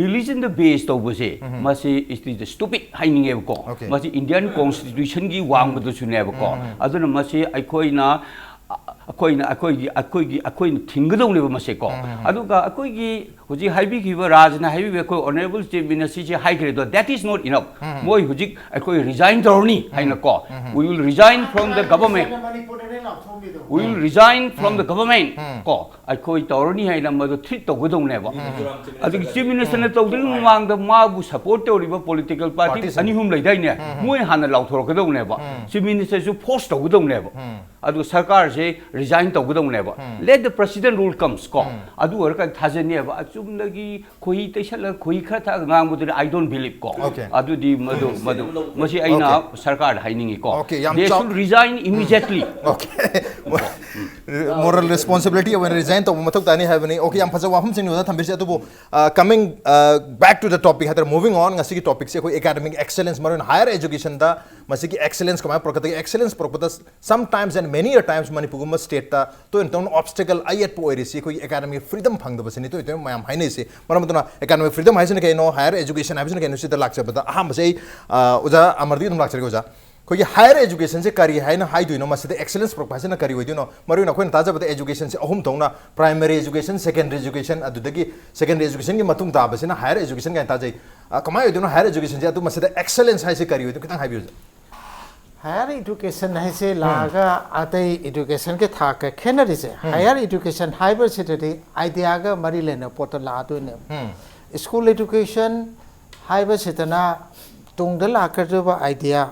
religion ꯗ base ꯇꯧꯕꯁꯦ, ꯎꯝ, ꯎꯝ꯫ ꯃꯁꯤ is the stupid ꯍꯥꯏꯅꯤꯡꯉꯦꯕꯀꯣ꯫ Okay꯫ ꯃꯁꯤ Indian Constitution ꯒꯤ ꯋꯥꯡꯃꯗꯁꯨꯅꯦꯕꯀꯣ꯫ ꯎꯝ, ꯎꯝ꯫ ꯑꯗꯨꯅ ꯃꯁꯤ ꯑꯩꯈꯣꯏꯅ, ꯑ, ꯑꯩꯈꯣꯏꯅ, ꯑꯩꯈꯣꯏꯒꯤ, ꯑꯩꯈꯣꯏꯒꯤ, ꯑꯩꯈꯣꯏꯅ ꯊꯤꯡꯒꯗꯧꯅꯦꯕ ꯃꯁꯦꯀꯣ꯫ ꯎꯝ, ꯎꯝ, ꯎꯝ꯫ ꯑꯗꯨꯒ ꯑꯩꯈꯣꯏꯒꯤ ꯍꯧꯖꯤꯛ ꯍꯥꯏꯕꯤꯈꯤꯕ, ꯔꯥꯖꯅ ꯍꯥꯏꯕꯤꯕ, ꯑꯩꯈꯣꯏ honourable Chief Minister ꯁꯤ ꯍꯥꯏꯈ꯭ꯔꯦ ꯑꯗꯣ, that is not enough꯫ ꯎꯝ꯫ ꯃꯣꯏ ꯍꯧꯖꯤꯛ ꯑꯩꯈꯣꯏ resign ꯇꯧꯔꯅꯤ ꯎꯝ꯫ ꯍꯥꯏꯅꯀꯣ, ꯎꯝ꯫ We will resign from the government꯫ ꯃꯅꯤꯄꯨꯔꯗꯅꯦ ꯂꯥꯎꯊꯣꯛꯑꯝꯃꯤꯗꯣ꯫ We will resign from the um. Government ꯎꯝ꯫ ꯀꯣ, ꯑꯩꯈꯣꯏ ꯇꯧꯔꯅꯤ ꯍꯥꯏꯅ ꯃꯗꯨ treat ꯇꯧꯒꯗꯧꯅꯦꯕ꯫ ꯎꯝ꯫ ꯑꯗꯨꯒꯤ Chief Minister ꯅ ꯎꯝ꯫ ꯇꯧꯗ꯭ꯔꯤꯉꯩ ꯃꯃꯥꯡꯗ ꯃꯥꯕꯨ support ꯇꯧꯔꯤꯕ political party party ꯁꯤꯡ꯫ ꯑꯅꯤ ꯑꯍꯨꯝ ꯂꯩꯗꯥꯏꯅꯦ, ꯎꯝ꯫ ꯃꯣꯏ ꯍꯥꯟꯅ ꯂꯥꯎꯊꯣꯔꯛꯀꯗꯧꯅꯦꯕ꯫ ꯎꯝ꯫ Chief Minister ꯁꯨ force ꯇꯧꯒꯗꯧꯅꯦꯕ꯫ ꯎꯝ꯫ ꯑꯗꯨꯒ ꯁꯔꯀꯥꯔꯁꯦ resign ꯇꯧꯒꯗꯧꯅꯦꯕ꯫ Um. Let the president rule comes ꯀꯣ꯫ ꯎꯝ꯫ ꯑꯗꯨ ꯑꯣꯏꯔꯀꯥꯟꯗ ꯊꯥꯖꯅꯦꯕ꯫ ꯑꯆꯨꯝꯅꯒꯤ ꯈꯣꯏꯍꯤ ꯇꯩꯁꯜꯂꯒ ꯈꯣꯏꯍꯤ ꯈꯔ ꯊꯛꯑꯒ ꯉꯥꯡꯕꯗꯨꯗꯤ I don't believe ꯀꯣ꯫ Okay꯫ ꯑꯗꯨꯗꯤ ꯃꯗꯨ, ꯃꯗꯨ, ꯃꯁꯤ ꯑꯩꯅ okay꯫ ꯁꯔꯀꯥꯔꯗ ꯍꯥꯏꯅꯤꯡꯉꯤ ꯀꯣ꯫ Okay, ꯌꯥꯝ They ꯆꯥꯎ-, should resign um. Immediately꯫ Okay꯫ Responsibility ꯑꯣꯏꯅ ꯔꯤꯖꯥꯏꯟ ꯇꯧꯕ ꯃꯊꯧ ꯇꯥꯅꯤ ꯍꯥꯏꯕꯅꯤ꯫ ꯑꯣꯀꯦ, ꯌꯥꯝ ꯐꯖꯕ ꯋꯥꯐꯝꯁꯤꯡꯅꯤ ꯑꯣꯖꯥ ꯊꯝꯕꯤꯔꯤꯁꯦ꯫ ꯑꯗꯨꯕꯨ ꯀꯃꯤꯡ ꯕꯦꯛ ꯇꯨ ꯗ ꯇꯣꯄꯤꯛ ꯍꯥꯏꯇꯥꯔꯦ, ꯃꯨꯚꯤꯡ ꯑꯣꯟ, ꯉꯁꯤꯒꯤ ꯇꯣꯄꯤꯛꯁꯦ ꯑꯩꯈꯣꯏ ꯑꯦꯀꯥꯗꯃꯤꯛ ꯑꯦꯛꯁꯦꯂꯦꯟꯁ, ꯃꯔꯨꯑꯣꯏꯅ ꯍꯥꯌꯔ ꯑꯦꯖꯨꯀꯦꯁꯟꯗ ꯃꯁꯤꯒꯤ ꯑꯦꯛꯁꯦꯂꯦꯟꯁ ꯀꯃꯥꯏꯅ ꯄꯨꯔꯛꯀꯗꯒꯦ? ꯑꯦꯛꯁꯦꯂꯦꯟꯁ ꯄꯨꯔꯛꯄꯗ sometimes and many a times ꯃꯅꯤꯄꯨꯔꯒꯨꯝꯕ ꯁ꯭ꯇꯦꯠꯇ ꯇꯣꯏꯅ ꯇꯧꯅ ꯑꯣꯕꯁꯇꯤꯀꯜ ꯑꯌꯦꯠꯄ ꯑꯣꯏꯔꯤꯁꯤ ꯑꯩꯈꯣꯏꯒꯤ ꯑꯦꯀꯥꯗꯃꯤꯛ ꯐ꯭ꯔꯤꯗꯝ ꯐꯪꯗꯕꯁꯤꯅꯤ ꯇꯣꯏꯅ ꯇꯣꯏꯅ ꯃꯌꯥꯝ ꯍꯥꯏꯅꯩꯁꯤ꯫ ꯃꯔꯝ ꯑꯗꯨꯅ ꯑꯦꯀꯥꯗꯃꯤꯛ ꯐ꯭ꯔꯤꯗꯝ ꯍꯥꯏꯁꯤꯅ ꯀꯩꯅꯣ, ꯍꯥꯌꯔ ꯑꯦꯖꯨꯀꯦꯁꯟ ꯍꯥꯏꯕꯁꯤꯅ ꯀꯩꯅꯣ, ꯁꯤꯗ ꯂꯥꯛꯆꯕꯗ ꯑꯍꯥꯟꯕꯁꯦ ꯑꯩ ꯑ, ꯑꯣꯖꯥ ꯑꯃꯔꯗꯒꯤ ꯑꯗꯨꯝ ꯂꯥꯛꯆꯔꯒꯦ ꯑꯣꯖꯥ꯫ ꯑꯩꯈꯣꯏꯒꯤ ꯍꯥꯌꯔ ꯑꯦꯖꯨꯀꯦꯁꯟꯁꯦ ꯀꯔꯤ ꯍꯥꯏꯅ ꯍꯥꯏꯗꯣꯏꯅꯣ? ꯃꯁꯤꯗ ꯑꯦꯛꯁꯦꯂꯦꯟꯁ ꯄꯨꯔꯛꯄ ꯍꯥꯏꯁꯤꯅ ꯀꯔꯤ ꯑꯣꯏꯗꯣꯏꯅꯣ? ꯃꯔꯨꯑꯣꯏꯅ ꯑꯩꯈꯣꯏꯅ ꯇꯥꯖꯕꯗ ꯑꯦꯖꯨꯀꯦꯁꯟꯁꯦ ꯑꯍꯨꯝ ꯊꯣꯛꯅ, ꯄ꯭ꯔꯥꯏꯃꯔꯤ ꯑꯦꯖꯨꯀꯦꯁꯟ, ꯁꯦꯀꯦꯟꯗꯔꯤ ꯑꯦꯖꯨꯀꯦꯁꯟ, ꯑꯗꯨꯗꯒꯤ ꯁꯦꯀꯦꯟꯗꯔꯤ ꯑꯦꯖꯨꯀꯦꯁꯟꯒꯤ ꯃꯇꯨꯡ ꯇꯥꯕꯁꯤꯅ ꯍꯥꯌꯔ ꯑꯦꯖꯨꯀꯦꯁꯟ ꯀꯥꯏꯅ ꯇꯥꯖꯩ꯫ ꯑ, ꯀꯃꯥꯏꯅ ꯑꯣꯏꯗꯣꯏꯅꯣ ꯍꯥꯌꯔ ꯑꯦꯖꯨꯀꯦꯁꯟꯁꯦ? ꯑꯗꯨ ꯃꯁꯤꯗ ꯑꯦꯛꯁꯦꯂꯦꯟꯁ ꯍꯥꯏꯁꯦ ꯀꯔꯤ ꯑꯣꯏꯗꯣꯏꯅꯣ? ꯈꯤꯇꯪ ꯍꯥꯏꯕꯤꯌꯨ ꯑꯣꯖꯥ꯫ ꯍꯥꯌꯔ ꯏꯗꯨꯀꯦꯁꯟ ꯍꯥꯏꯁꯦ ꯂꯥꯛꯑꯒ ꯑꯇꯩ ꯏꯗꯨꯀꯦꯁꯟꯒꯤ ꯊꯥꯛꯀ ꯈꯦꯠꯅꯔꯤꯁꯦ, ꯍꯥꯌꯔ ꯏꯗꯨꯀꯦꯁꯟ ꯍꯥꯏꯕꯁꯤꯗꯗꯤ ꯑꯥꯏꯗꯤꯌꯥꯒ ꯃꯔꯤ ꯂꯩꯅꯕ ꯄꯣꯠꯇ ꯂꯥꯛꯑꯗꯣꯏꯅꯦꯕ꯫ ꯎꯝ꯫ ꯁ꯭ꯀꯨꯜ ꯏꯗꯨꯀꯦꯁꯟ ꯍꯥꯏꯕꯁꯤꯗꯅ ꯇꯨꯡꯗ ꯂꯥꯛꯀꯗꯧꯔꯤꯕ ꯑꯥꯏꯗꯤꯌꯥ,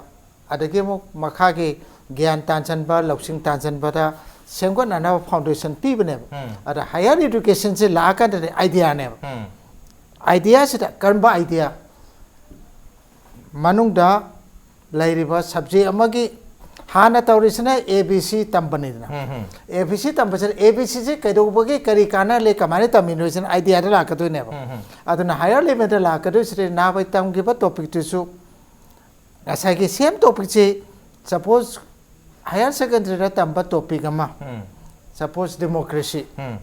ꯑꯗꯒꯤ ꯑꯃꯨꯛ ꯃꯈꯥꯒꯤ ꯒ꯭ꯌꯥꯟ ꯇꯥꯟꯁꯤꯟꯕ, ꯂꯧꯁꯤꯡ ꯇꯥꯟꯁꯤꯟꯕꯗ ꯁꯦꯝꯒꯠꯅꯅꯕ ꯐꯥꯎꯟꯗꯦꯁꯟ ꯄꯤꯕꯅꯦꯕ꯫ ꯎꯝ꯫ ꯑꯗ ꯍꯥꯌꯔ ꯏꯗꯨꯀꯦꯁꯟꯁꯤ ꯂꯥꯛꯑꯀꯥꯟꯗꯗꯤ ꯑꯥꯏꯗꯤꯌꯥꯅꯦꯕ꯫ ꯎꯝ꯫ ꯑꯥꯏꯗꯤꯌꯥꯁꯤꯗ ꯀꯔꯝꯕ ꯑꯥꯏꯗꯤꯌꯥ? ꯃꯅꯨꯡꯗ ꯂꯩꯔꯤꯕ ꯁꯕꯖꯦꯛ ꯑꯃꯒꯤ ꯍꯥꯟꯅ ꯇꯧꯔꯤꯁꯤꯅ A B C ꯇꯝꯕꯅꯤꯗꯅ꯫ Um, um. A B C ꯇꯝꯕꯁꯤꯗ ꯑꯦ ꯕꯤ ꯁꯤꯁꯤ ꯀꯩꯗꯧꯕꯒꯤ, ꯀꯔꯤ ꯀꯥꯟꯅ ꯂꯩ, ꯀꯃꯥꯏꯅ ꯇꯝꯃꯤꯅꯣ ꯁꯤꯅ ꯑꯥꯏꯗꯤꯌꯥꯗ ꯂꯥꯛꯀꯗꯣꯏꯅꯦꯕ꯫ ꯎꯝ, ꯎꯝ꯫ ꯑꯗꯨꯅ ꯍꯥꯌꯔ ꯂꯦꯚꯦꯜꯗ ꯂꯥꯛꯀꯗꯣꯏꯁꯤꯗꯤ ꯅꯍꯥꯟꯋꯥꯏ ꯇꯝꯈꯤꯕ ꯇꯣꯄꯤꯛꯇꯨꯁꯨ, ꯉꯁꯥꯏꯒꯤ ꯁꯦꯝ ꯇꯣꯄꯤꯛꯁꯤ, ꯁꯄꯣꯁ ꯍꯥꯌꯔ ꯁꯦꯀꯦꯟꯗꯔꯤꯗ ꯇꯝꯕ ꯇꯣꯄꯤꯛ ꯑꯃ, ꯎꯝ꯫ ꯁꯄꯣꯁ ꯗꯦꯃꯣꯀ꯭ꯔꯦꯁꯤ, ꯎꯝ꯫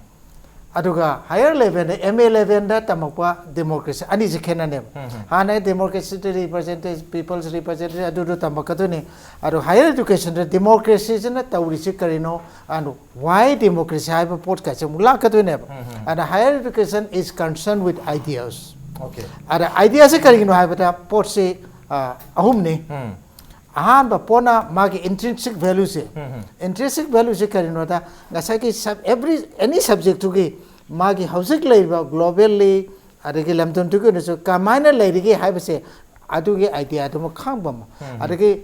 ꯑꯗꯨꯒ ꯍꯥꯌꯔ ꯂꯦꯚꯦꯜꯗ, ꯑꯦꯝ ꯑꯦ ꯂꯦꯚꯦꯜꯗ ꯇꯝꯃꯛꯄ ꯗꯦꯃꯣꯀ꯭ꯔꯦꯁꯤ, ꯑꯅꯤꯁꯤ ꯈꯦꯠꯅꯅꯦꯕ꯫ ꯎꯝ, ꯎꯝ꯫ ꯍꯥꯟꯅ ꯗꯦꯃꯣꯀ꯭ꯔꯦꯁꯤꯗ ꯔꯤꯄ꯭ꯔꯖꯦꯟꯇꯦꯁꯟ, ꯄꯤꯄꯜꯁ ꯔꯤꯄ꯭ꯔꯖꯦꯟꯇꯦꯁꯟ ꯑꯗꯨꯗꯣ ꯇꯝꯃꯛꯀꯗꯣꯏꯅꯤ꯫ ꯑꯗꯣ ꯍꯥꯌꯔ ꯏꯗꯨꯀꯦꯁꯟꯗ ꯗꯦꯃꯣꯀ꯭ꯔꯦꯁꯤꯁꯤꯅ ꯇꯧꯔꯤꯁꯤ ꯀꯔꯤꯅꯣ, and why democracy ꯍꯥꯏꯕ ꯄꯣꯠꯀꯁꯦ ꯑꯃꯨꯛ ꯂꯥꯛꯀꯗꯣꯏꯅꯦꯕ꯫ ꯎꯝ, ꯎꯝ꯫ ꯑꯗ higher education is concerned with ideas꯫ Okay. ꯑꯗ ꯑꯥꯏꯗꯤꯌꯥꯁꯦ ꯀꯔꯤꯒꯤꯅꯣ ꯍꯥꯏꯕꯗ ꯄꯣꯠꯁꯤ, ꯑ, ꯑꯍꯨꯝꯅꯤ꯫ ꯎꯝ꯫ ꯑꯍꯥꯟꯕ ꯄꯣꯠꯅ ꯃꯥꯒꯤ intrinsic valueꯁꯦ꯫ ꯎꯝ, ꯎꯝ꯫ Intrinsic valueꯁꯦ ꯀꯔꯤꯅꯣꯗ, ꯉꯁꯥꯏꯒꯤ sub-, every, any subjectꯇꯨꯒꯤ ꯃꯥꯒꯤ ꯍꯧꯖꯤꯛ ꯂꯩꯔꯤꯕ globally ꯑꯗꯒꯤ ꯂꯝꯗꯝꯗꯨꯒꯤ ꯑꯣꯏꯅꯁꯨ ꯀꯃꯥꯏꯅ ꯂꯩꯔꯤꯒꯦ ꯍꯥꯏꯕꯁꯦ, ꯑꯗꯨꯒꯤ ꯑꯥꯏꯗꯤꯌꯥꯗꯨꯃ ꯈꯪꯕ ꯑꯃ꯫ ꯎꯝ꯫ ꯑꯗꯒꯤ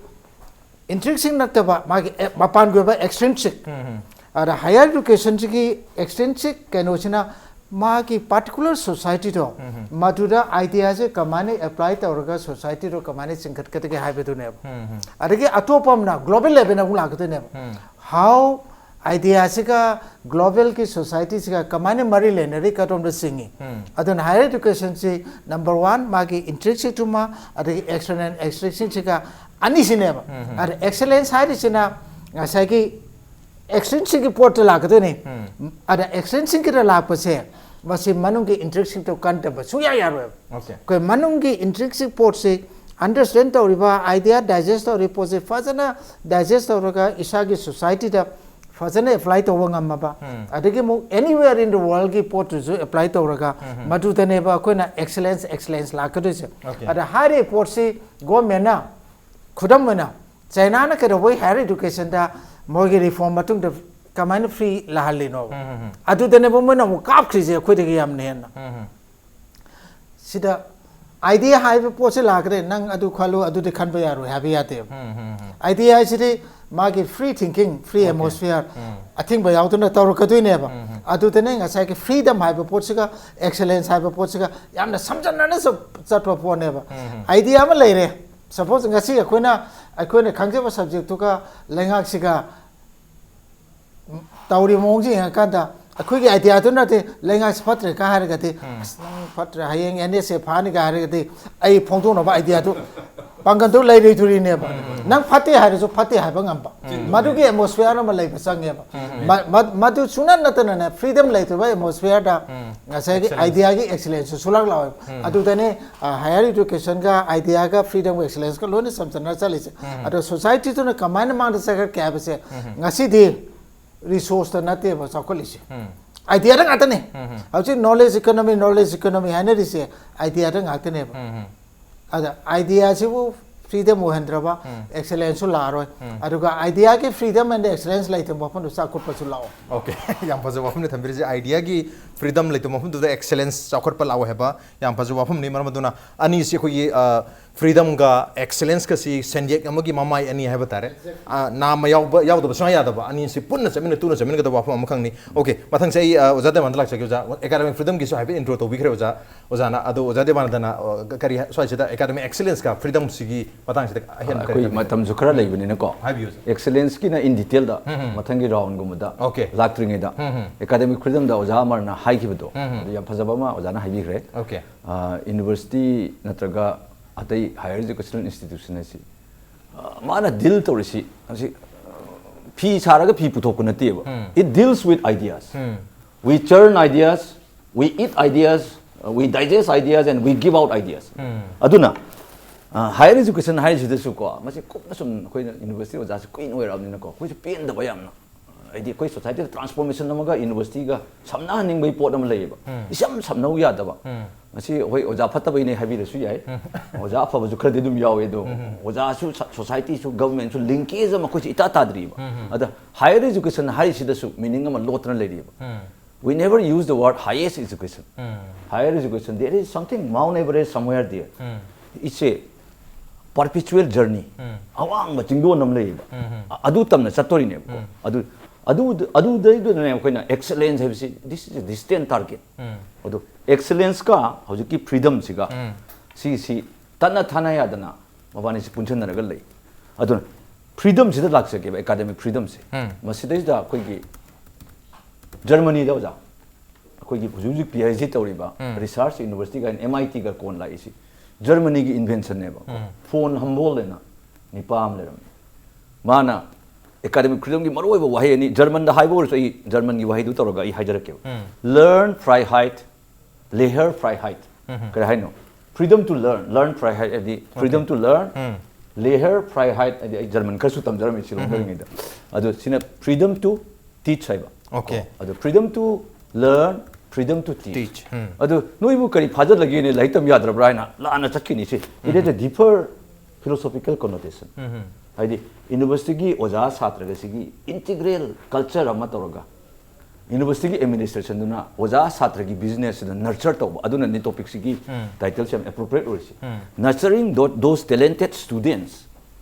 intrinsic ꯅꯠꯇꯕ ꯃꯥꯒꯤ ꯑꯦ-, ꯃꯄꯥꯟꯒꯤ ꯑꯣꯏꯕ extrinsic꯫ ꯎꯝ, ꯎꯝ꯫ ꯑꯗ higher educationꯁꯤꯒꯤ extrinsic ꯀꯩꯅꯣꯁꯤꯅ ꯃꯥꯒꯤ particular societyꯗꯣ, ꯎꯝ, ꯎꯝ꯫ ꯃꯗꯨꯗ ꯑꯥꯏꯗꯤꯌꯥꯁꯦ ꯀꯃꯥꯏꯅ apply ꯇꯧꯔꯒ societyꯗꯣ ꯀꯃꯥꯏꯅ ꯆꯤꯡꯈꯠꯀꯗꯒꯦ ꯍꯥꯏꯕꯗꯨꯅꯦꯕ꯫ ꯎꯝ, ꯎꯝ꯫ ꯑꯗꯒꯤ ꯑꯇꯣꯞꯄ ꯑꯃꯅ global levelꯗ ꯑꯃꯨꯛ ꯂꯥꯛꯀꯗꯣꯏꯅꯦꯕ꯫ ꯎꯝ꯫ How ꯑꯥꯏꯗꯤꯌꯥꯁꯤꯒ ꯒ꯭ꯂꯣꯕꯦꯜꯒꯤ ꯁꯣꯁꯥꯏꯇꯤꯁꯤꯒ ꯀꯃꯥꯏꯅ ꯃꯔꯤ ꯂꯩꯅꯔꯤ, ꯀꯗꯣꯝꯗ ꯆꯤꯡꯏ? ꯑꯗꯨꯅ ꯍꯥꯌꯔ ꯏꯗꯨꯀꯦꯁꯟꯁꯤ ꯅꯝꯕꯔ ꯋꯥꯟ ꯃꯥꯒꯤ ꯏꯟꯇ꯭ꯔꯤꯟꯁꯤꯛꯇꯨꯃ, ꯑꯗꯒꯤ ꯑꯦꯛꯁꯇꯔꯅꯦꯜ ꯑꯦꯛꯁꯇ꯭ꯔꯤꯟꯁꯤꯛꯁꯤꯒ ꯑꯅꯤꯁꯤꯅꯦꯕ꯫ ꯑꯗ ꯑꯦꯛꯁꯦꯂꯦꯟꯁ ꯍꯥꯏꯔꯤꯁꯤꯅ ꯉꯁꯥꯏꯒꯤ ꯑꯦꯛꯁꯇ꯭ꯔꯤꯟꯁꯤꯛꯀꯤ ꯄꯣꯠꯇ ꯂꯥꯛꯀꯗꯣꯏꯅꯤ꯫ ꯑꯗ ꯑꯦꯛꯁꯇ꯭ꯔꯤꯟꯁꯤꯛꯀꯤꯗ ꯂꯥꯛꯄꯁꯦ ꯃꯁꯤ ꯃꯅꯨꯡꯒꯤ ꯏꯟꯇ꯭ꯔꯤꯟꯁꯤꯛꯇꯣ ꯀꯟꯗꯕ ꯁꯨꯡꯌꯥ ꯌꯥꯔꯣꯏꯕ꯫ ꯑꯣꯀꯦ꯫ ꯑꯩꯈꯣꯏ ꯃꯅꯨꯡꯒꯤ ꯏꯟꯇ꯭ꯔꯤꯟꯁꯤꯛ ꯄꯣꯠꯁꯤ ꯑꯟꯗꯔꯁꯇꯦꯟ ꯇꯧꯔꯤꯕ, ꯑꯥꯏꯗꯤꯌꯥ ꯗꯥꯏꯖꯦꯁ ꯇꯧꯔꯤꯕ ꯄꯣꯠꯁꯤ ꯐꯖꯅ ꯗꯥꯏꯖꯦꯁ ꯇꯧꯔꯒ ꯏꯁꯥꯒꯤ ꯁꯣꯁꯥꯏꯇꯤꯗ ꯐꯖꯅ ꯑꯦꯄ꯭ꯂꯥꯏ ꯇꯧꯕ ꯉꯝꯃꯕ, ꯑꯗꯒꯤ ꯑꯃꯨꯛ anywhere in the worldꯒꯤ ꯄꯣꯠꯇꯨꯁꯨ ꯑꯦꯄ꯭ꯂꯥꯏ ꯇꯧꯔꯒ ꯃꯗꯨꯗꯅꯦꯕ ꯑꯩꯈꯣꯏꯅ ꯑꯦꯛꯁꯦꯂꯦꯟꯁ ꯑꯦꯛꯁꯦꯂꯦꯟꯁ ꯂꯥꯛꯀꯗꯣꯏꯁꯦ꯫ ꯑꯣꯀꯦ꯫ ꯑꯗ ꯍꯥꯏꯔꯤꯕ ꯄꯣꯠꯁꯤ ꯒꯣꯔꯃꯦꯟꯅ, ꯈꯨꯗꯝ ꯑꯣꯏꯅ ꯆꯥꯏꯅꯥꯅ ꯀꯩꯗꯧꯕꯩ ꯍꯥꯌꯔ ꯏꯗꯨꯀꯦꯁꯟꯗ ꯃꯣꯏꯒꯤ ꯔꯤꯐꯣꯔꯝ ꯃꯇꯨꯡꯗ ꯀꯃꯥꯏꯅ ꯐ꯭ꯔꯤ ꯂꯥꯛꯍꯜꯂꯤꯅꯣꯕ? ꯑꯗꯨꯗꯅꯦꯕ ꯃꯣꯏꯅ ꯑꯃꯨꯛ ꯀꯥꯞꯈ꯭ꯔꯤꯁꯦ ꯑꯩꯈꯣꯏꯗꯒꯤ ꯌꯥꯝꯅ ꯍꯦꯟꯅ꯫ ꯁꯤꯗ ꯑꯥꯏꯗꯤꯌꯥ ꯍꯥꯏꯕ ꯄꯣꯠꯁꯦ ꯂꯥꯛꯈ꯭ꯔꯦ, ꯅꯪ ꯑꯗꯨ ꯈꯜꯂꯨ, ꯑꯗꯨꯗꯤ ꯈꯟꯕ ꯌꯥꯔꯣꯏ ꯍꯥꯏꯕ ꯌꯥꯗꯦꯕ꯫ ꯑꯥꯏꯗꯤꯌꯥ ꯍꯥꯏꯁꯤꯗꯤ ꯃꯥꯒꯤ free thinking, free Okay. Atmosphere, ꯑꯊꯤꯡꯕ ꯌꯥꯎꯗꯅ ꯇꯧꯔꯛꯀꯗꯣꯏꯅꯦꯕ꯫ ꯑꯗꯨꯗꯅꯦ ꯉꯁꯥꯏꯒꯤ ꯐ꯭ꯔꯤꯗꯝ ꯍꯥꯏꯕ ꯄꯣꯠꯁꯤꯒ ꯑꯦꯛꯁꯦꯂꯦꯟꯁ ꯍꯥꯏꯕ ꯄꯣꯠꯁꯤꯒ ꯌꯥꯝꯅ ꯁꯝꯖꯟꯅꯅ ꯆꯠ- ꯆꯠꯄ ꯄꯣꯠꯅꯦꯕ꯫ ꯑꯥꯏꯗꯤꯌꯥ ꯑꯃ ꯂꯩꯔꯦ, ꯁꯄꯣꯁ ꯉꯁꯤ ꯑꯩꯈꯣꯏꯅ, ꯑꯩꯈꯣꯏꯅ ꯈꯪꯖꯕ ꯁꯕꯖꯦꯛꯇꯨꯒ ꯂꯩꯉꯥꯛꯁꯤꯒ ꯇꯧꯔꯤꯕ ꯃꯑꯣꯡꯁꯤ ꯌꯦꯡꯉꯀꯥꯟꯗ ꯑꯩꯈꯣꯏꯒꯤ ꯑꯥꯏꯗꯤꯌꯥꯗꯨ ꯅꯠꯇꯦ, ꯂꯩꯉꯥꯛꯁꯤ ꯐꯠꯇ꯭ꯔꯦ ꯀꯥ ꯍꯥꯏꯔꯒꯗꯤ, "ꯑꯁ, ꯅꯪ ꯐꯠꯇ꯭ꯔꯦ, ꯍꯌꯦꯡ ꯑꯦꯟ ꯑꯦꯁ ꯑꯦ ꯐꯥꯅꯤꯒ ꯍꯥꯏꯔꯒꯗꯤ ꯑꯩ ꯐꯣꯡꯗꯣꯛꯅꯕ ꯑꯥꯏꯗꯤꯌꯥꯗꯨ, ꯄꯥꯡꯒꯜꯗꯨ ꯂꯩꯔꯣꯏꯗꯣꯔꯤꯅꯦꯕ꯫ ꯅꯪ ꯐꯠꯇꯦ ꯍꯥꯏꯔꯁꯨ ꯐꯠꯇꯦ ꯍꯥꯏꯕ ꯉꯝꯕ꯫ ꯃꯗꯨꯒꯤ ꯑꯦꯠꯃꯣꯁꯐꯤꯌꯔ ꯑꯃ ꯂꯩꯕ ꯆꯪꯉꯦꯕ꯫ ꯃ- ꯃ- ꯃꯗꯨ ꯁꯨꯡꯅꯠ ꯅꯠꯇꯅꯅꯦ, ꯐ꯭ꯔꯤꯗꯝ ꯂꯩꯇꯕ ꯑꯦꯠꯃꯣꯁꯐꯤꯌꯔꯗ ꯉꯁꯥꯏꯒꯤ ꯑꯥꯏꯗꯤꯌꯥꯒꯤ ꯑꯦꯛꯁꯦꯂꯦꯟꯁꯁꯨ ꯁꯨꯂꯥꯛ ꯂꯥꯛꯑꯣꯏ꯫ ꯑꯗꯨꯗꯅꯦ, ꯍꯥꯌꯔ ꯏꯗꯨꯀꯦꯁꯟꯒ ꯑꯥꯏꯗꯤꯌꯥꯒ ꯐ꯭ꯔꯤꯗꯝꯒ ꯑꯦꯛꯁꯦꯂꯦꯟꯁꯀ ꯂꯣꯏꯅ ꯆꯝꯆꯟꯅ ꯆꯠꯂꯤꯁꯦ꯫ ꯑꯗꯣ ꯁꯣꯁꯥꯏꯇꯤꯗꯨꯅ ꯀꯃꯥꯏꯅ ꯃꯥꯡꯗ ꯆꯠꯈ꯭ꯔꯛꯀꯦ ꯍꯥꯏꯕꯁꯦ ꯉꯁꯤꯗꯤ ꯔꯤꯁꯣꯔꯁꯇ ꯅꯠꯇꯦꯕ ꯆꯥꯎꯈꯠꯂꯤꯁꯦ, ꯑꯥꯏꯗꯤꯌꯥꯗ ꯉꯥꯛꯇꯅꯦ꯫ ꯍꯧꯖꯤꯛ ꯅꯣꯂꯦꯖ ꯏꯀꯣꯅꯣꯃꯤ, ꯅꯣꯂꯦꯖ ꯏꯀꯣꯅꯣꯃꯤ ꯍꯥꯏꯅꯔꯤꯁꯦ ꯑꯥꯏꯗꯤꯌꯥꯗ ꯉꯥꯛꯇꯅꯦꯕ꯫ ꯑꯗ ꯑꯥꯏꯗꯤꯌꯥꯁꯤꯕꯨ ꯐ꯭ꯔꯤꯗꯝ ꯑꯣꯏꯍꯟꯗ꯭ꯔꯕ ꯑꯦꯛꯁꯦꯂꯦꯟꯁꯁꯨ ꯂꯥꯛꯑꯔꯣꯏ꯫ ꯑꯗꯨꯒ ꯑꯥꯏꯗꯤꯌꯥꯒꯤ ꯐ꯭ꯔꯤꯗꯝ ꯑꯦꯟ ꯑꯦꯛꯁꯦꯂꯦꯟꯁ ꯂꯩꯇꯕ ꯃꯐꯝꯗ ꯆꯥꯎꯈꯠꯄꯁꯨ ꯂꯥꯛꯑꯣ꯫ ꯑꯣꯀꯦ꯫ ꯌꯥꯝ ꯐꯖꯕ ꯋꯥꯐꯝꯅꯤ ꯊꯝꯕꯤꯔꯤꯁꯦ, ꯑꯥꯏꯗꯤꯌꯥꯒꯤ ꯐ꯭ꯔꯤꯗꯝ ꯂꯩꯇꯕ ꯃꯐꯝꯗꯨꯗ ꯑꯦꯛꯁꯦꯂꯦꯟꯁ ꯆꯥꯎꯈꯠꯄ ꯂꯥꯛꯑꯣ ꯍꯥꯏꯕ ꯌꯥꯝ ꯐꯖꯕ ꯋꯥꯐꯝꯅꯤ꯫ ꯃꯔꯝ ꯑꯗꯨꯅ ꯑꯅꯤꯁꯤ ꯑꯩꯈꯣꯏꯒꯤ, ꯑ, ꯐ꯭ꯔꯤꯗꯝꯒ ꯑꯦꯛꯁꯦꯂꯦꯟꯁꯀꯁꯤ ꯁꯦꯟꯌꯦꯛ ꯑꯃꯒꯤ ꯃꯃꯥꯏ ꯑꯅꯤ ꯍꯥꯏꯕ ꯇꯥꯔꯦ꯫ ꯑ, ꯅꯥꯝꯃ ꯌꯥꯎꯕ, ꯌꯥꯎꯗꯕ ꯁꯨꯡꯌꯥ ꯌꯥꯗꯕ, ꯑꯅꯤꯁꯤ ꯄꯨꯟꯅ ꯆꯠꯃꯤꯟꯅ ꯇꯨꯅ ꯆꯠꯃꯤꯟꯅꯒꯗꯕ ꯋꯥꯐꯝ ꯑꯃꯈꯛꯅꯤ꯫ ꯑꯣꯀꯦ, ꯃꯊꯪꯁꯦ ꯑꯩ, ꯑ, ꯑꯣꯖꯥ ꯗꯥꯏꯃꯟꯗ ꯂꯥꯛꯆꯒꯦ꯫ ꯑꯣꯖꯥ, ꯑꯦꯀꯥꯗꯃꯤꯛ ꯐ꯭ꯔꯤꯗꯝꯒꯤꯁꯨ ꯍꯥꯏꯐꯦꯠ ꯏꯟꯇ꯭ꯔꯣ ꯇꯧꯕꯤꯈ꯭ꯔꯦ ꯑꯣꯖꯥ, ꯑꯣꯖꯥꯅ꯫ ꯑꯗꯣ ꯑꯣꯖꯥ ꯗꯦꯕꯥꯅꯟꯗꯅ, ꯑ, ꯀꯔꯤ ꯍꯥꯏ-, ꯁ꯭ꯋꯥꯏꯁꯤꯗ ꯑꯦꯀꯥꯗꯃꯤꯛ ꯑꯦꯛꯁꯦꯂꯦꯟꯁꯀ ꯐ꯭ꯔꯤꯗꯝꯁꯤꯒꯤ ꯃꯇꯥꯡꯁꯤꯗ ꯑꯍꯦꯟꯕ ꯀꯔꯤ ꯑꯩꯈꯣꯏ ꯈꯪꯅꯤꯡꯕ? ꯃꯇꯝꯁꯨ ꯈꯔ ꯂꯩꯕꯅꯤꯅꯀꯣ, ꯍꯥꯏꯕꯤꯌꯨ, ꯁꯔ꯫ ꯑꯦꯛꯁꯂꯦꯟꯁꯀꯤꯅ ꯏꯟ ꯗꯤꯇꯦꯜꯗ ꯎꯝ, ꯎꯝ꯫ ꯃꯊꯪꯒꯤ ꯔꯥꯎꯟꯒꯨꯝꯕꯗ Okay. ꯂꯥꯛꯇ꯭ꯔꯤꯉꯩꯗ ꯎꯝ, ꯎꯝ꯫ ꯑꯦꯀꯥꯗꯦꯃꯤꯛ ꯐ꯭ꯔꯤꯗꯝꯗ ꯑꯣꯖꯥ ꯑꯃꯔꯅ ꯍꯥꯏꯈꯤꯕꯗꯣ, ꯎꯝ, ꯎꯝ꯫ ꯑꯗꯨ ꯌꯥꯝ ꯐꯖꯕ ꯑꯃ ꯑꯣꯖꯥꯅ ꯍꯥꯏꯕꯤꯈ꯭ꯔꯦ꯫ Okay. ꯌꯨꯅꯤꯚꯔꯁꯤꯇꯤ ꯅꯠꯇ꯭ꯔꯒ ꯑꯇꯩ ꯍꯥꯏꯌꯔ ꯏꯖꯨꯀꯦꯁꯅꯦꯜ ꯏꯟꯁꯇꯤꯇ꯭ꯌꯨꯁꯟ ꯑꯁꯤ, ꯑ, ꯃꯥꯅ ꯗꯤꯜ ꯇꯧꯔꯤꯁꯤ ꯍꯧꯖꯤꯛ, ꯑ, ꯐꯤ ꯁꯥꯔꯒ ꯐꯤ ꯄꯨꯊꯣꯛꯄ ꯅꯠꯇꯦꯕ. ꯎꯝ. It deals with ideas. Um. We churn ideas, we eat ideas, uh, we digest ideas and we give out ideas. ꯎꯝ. ꯑꯗꯨꯅ ꯍꯥꯏꯌꯔ ꯏꯖꯨꯀꯦꯁꯟ ꯍꯥꯏꯔꯤꯁꯤꯗꯁꯨꯀꯣ, ꯃꯁꯤ ꯀꯨꯞꯅ ꯁꯨꯝ ꯑꯩꯈꯣꯏꯅ ꯌꯨꯅꯤꯚꯔꯁꯤꯇꯤ ꯑꯣꯖꯥꯁꯤ ꯀꯨꯏꯅ ꯑꯣꯏꯔꯛꯑꯕꯅꯤꯅꯀꯣ, ꯑꯩꯈꯣꯏꯁꯨ ꯄꯦꯟꯗꯕ ꯌꯥꯝꯅ, ꯍꯥꯏꯗꯤ ꯑꯩꯈꯣꯏ ꯁꯣꯁꯥꯏꯇꯤꯗ ꯇ꯭ꯔꯥꯟꯁꯐꯣꯔꯃꯦꯁꯟ ꯑꯃꯒ ꯌꯨꯅꯤꯚꯔꯁꯤꯇꯤꯒ ꯁꯝꯅꯍꯟꯅꯤꯡꯕꯒꯤ ꯄꯣꯠ ꯑꯃ ꯂꯩꯌꯦꯕ. ꯎꯝ. ꯏꯁꯝ ꯁꯝꯅꯧ ꯌꯥꯗꯕ. ꯎꯝ. ꯃꯁꯤ ꯑꯩꯈꯣꯏ ꯑꯣꯖꯥ ꯐꯠꯇꯕꯩꯅꯦ ꯍꯥꯏꯕꯤꯔꯁꯨ ꯌꯥꯏ. ꯑꯣꯖꯥ ꯑꯐꯕꯁꯨ ꯈꯔꯗꯤ ꯑꯗꯨꯝ ꯌꯥꯎꯋꯦ, ꯑꯗꯣ ꯎꯝ. ꯑꯣꯖꯥꯁꯨ, ꯁ-, ꯁꯣꯁꯥꯏꯇꯤꯁꯨ, ꯒꯚꯔꯟꯃꯦꯟꯠꯁꯨ ꯂꯤꯡꯀꯦꯖ ꯑꯃ ꯑꯩꯈꯣꯏꯁꯨ ꯏꯇꯥ ꯇꯥꯗ꯭ꯔꯤꯕ. ꯎꯝ. ꯑꯗ ꯍꯥꯏꯌꯔ ꯏꯖꯨꯀꯦꯁꯟ ꯍꯥꯏꯔꯤꯁꯤꯗꯁꯨ ꯃꯤꯅꯤꯡ ꯑꯃ ꯂꯣꯠꯇꯅ ꯂꯩꯔꯤꯕ. ꯎꯝ. We never use the word highest education. Um. Higher education, there is something Mount Everest somewhere there. Um. It's a perpetual journey. ꯎꯝ. ꯑꯋꯥꯡꯕ ꯆꯤꯡꯗꯣꯟ ꯑꯃ ꯂꯩꯌꯦꯕ. ꯎꯝ. ꯑ-, ꯑꯗꯨ ꯇꯝꯅ ꯆꯠꯇꯣꯔꯤꯅꯦꯕꯀꯣ. ꯎꯝ. ꯑꯗꯨ, ꯑꯗꯨ, ꯑꯗꯨꯗꯩꯗꯨꯅꯅꯦ ꯑꯩꯈꯣꯏꯅ excellence ꯍꯥꯏꯕꯁꯤ, this is a distant target. ꯎꯝ. ꯑꯗꯨ excellenceꯀ ꯍꯧꯖꯤꯛꯀꯤ freedomꯁꯤꯒ ꯎꯝ. ꯁꯤꯒꯤꯁꯤ ꯇꯠꯅ ꯊꯥꯅ ꯌꯥꯗꯅ ꯃꯕꯥꯅꯤꯁꯤ ꯄꯨꯟꯁꯤꯟꯅꯔꯒ ꯂꯩ. ꯑꯗꯨꯅ freedomꯁꯤꯗ ꯂꯥꯛꯆꯒꯦꯕ, academic freedomꯁꯦ. ꯎꯝ. ꯃꯁꯤꯗꯩꯁꯤꯗ ꯑꯩꯈꯣꯏꯒꯤ ꯖꯔꯃꯅꯤꯗ ꯑꯣꯖꯥ, ꯑꯩꯈꯣꯏꯒꯤ ꯍꯧꯖꯤꯛ ꯍꯧꯖꯤꯛ ꯄꯤ ꯑꯩꯆ ꯗꯤ ꯇꯧꯔꯤꯕ ꯎꯝ. ꯔꯤꯁꯔꯁ ꯌꯨꯅꯤꯚꯔꯁꯤꯇꯤ ꯀꯥꯏꯅ ꯑꯦꯝ ꯑꯥꯏ ꯇꯤꯒ ꯀꯣꯟ ꯂꯥꯛꯏꯁꯤ ꯖꯔꯃꯅꯤꯒꯤ ꯏꯟꯚꯦꯟꯁꯟꯅꯦꯕ. ꯎꯝ. ꯐꯣꯟ ꯍꯝꯕꯣꯜ ꯍꯥꯏꯅ ꯅꯤꯄꯥ ꯑꯃ ꯂꯩꯔꯝꯃꯤ. ꯃꯥꯅ academic freedomꯒꯤ ꯃꯔꯨꯑꯣꯏꯕ ꯋꯥꯍꯩ ꯑꯅꯤ, ꯖꯔꯃꯟꯗ ꯍꯥꯏꯕ ꯑꯣꯏꯔꯁꯨ ꯑꯩ ꯖꯔꯃꯟꯒꯤ ꯋꯥꯍꯩꯗꯨ ꯇꯧꯔꯒ ꯑꯩ ꯍꯥꯏꯖꯔꯛꯀꯦꯕ. ꯎꯝ. Lernfreiheit, Lehrfreiheit. ꯎꯝ. ꯀꯔꯤ ꯍꯥꯏꯅꯣ? Freedom to learn, Lernfreiheit ꯍꯥꯏꯗꯤ freedom to learn, um. Lehrfreiheit ꯍꯥꯏꯗꯤ ꯑꯩ ꯖꯔꯃꯟ ꯈꯔꯁꯨ ꯇꯝꯖꯔꯝꯃꯤ ꯁꯤꯂꯣꯡꯗ ꯂꯩꯔꯤꯉꯩꯗ. ꯑꯗꯣ ꯁꯤꯅ freedom to teach ꯍꯥꯏꯕ. Okay. ꯑꯗꯣ freedom to learn, freedom to teach. Teach. ꯎꯝ. ꯑꯗꯣ ꯅꯣꯏꯕꯨ ꯀꯔꯤ ꯐꯥꯖꯜꯂꯒꯦꯅꯦ, ꯂꯥꯏꯔꯤꯛ ꯇꯝ ꯌꯥꯗ꯭ꯔꯕ꯭ꯔꯥ ꯍꯥꯏꯅ ꯂꯥꯟꯅ ꯆꯠꯈꯤꯅꯤ ꯁꯤ. It is a deeper philosophical connotation. ꯎꯝ. ꯍꯥꯏꯗꯤ ꯌꯨꯅꯤꯚꯔꯁꯤꯇꯤꯒꯤ ꯑꯣꯖꯥ ꯁꯥꯇ꯭ꯔꯒꯁꯤꯒꯤ integral culture ꯑꯃ ꯇꯧꯔꯒ, ꯌꯨꯅꯤꯚꯔꯁꯤꯇꯤꯒꯤ ꯑꯦꯗꯃꯤꯅꯤꯁꯇ꯭ꯔꯦꯁꯟꯗꯨꯅ ꯑꯣꯖꯥ ꯁꯥꯇ꯭ꯔꯒꯤ ꯕꯤꯖꯤꯅꯦꯁꯁꯤꯗ ꯅꯔꯆꯔ ꯇꯧꯕ, ꯑꯗꯨꯅꯅꯤ ꯇꯣꯄꯤꯛꯁꯤꯒꯤ ꯎꯝ. ꯇꯥꯏꯇꯜꯁꯦ ꯌꯥꯝ appropriate ꯑꯣꯏꯔꯤꯁꯤ. Um. Nurturing tho-, those talented students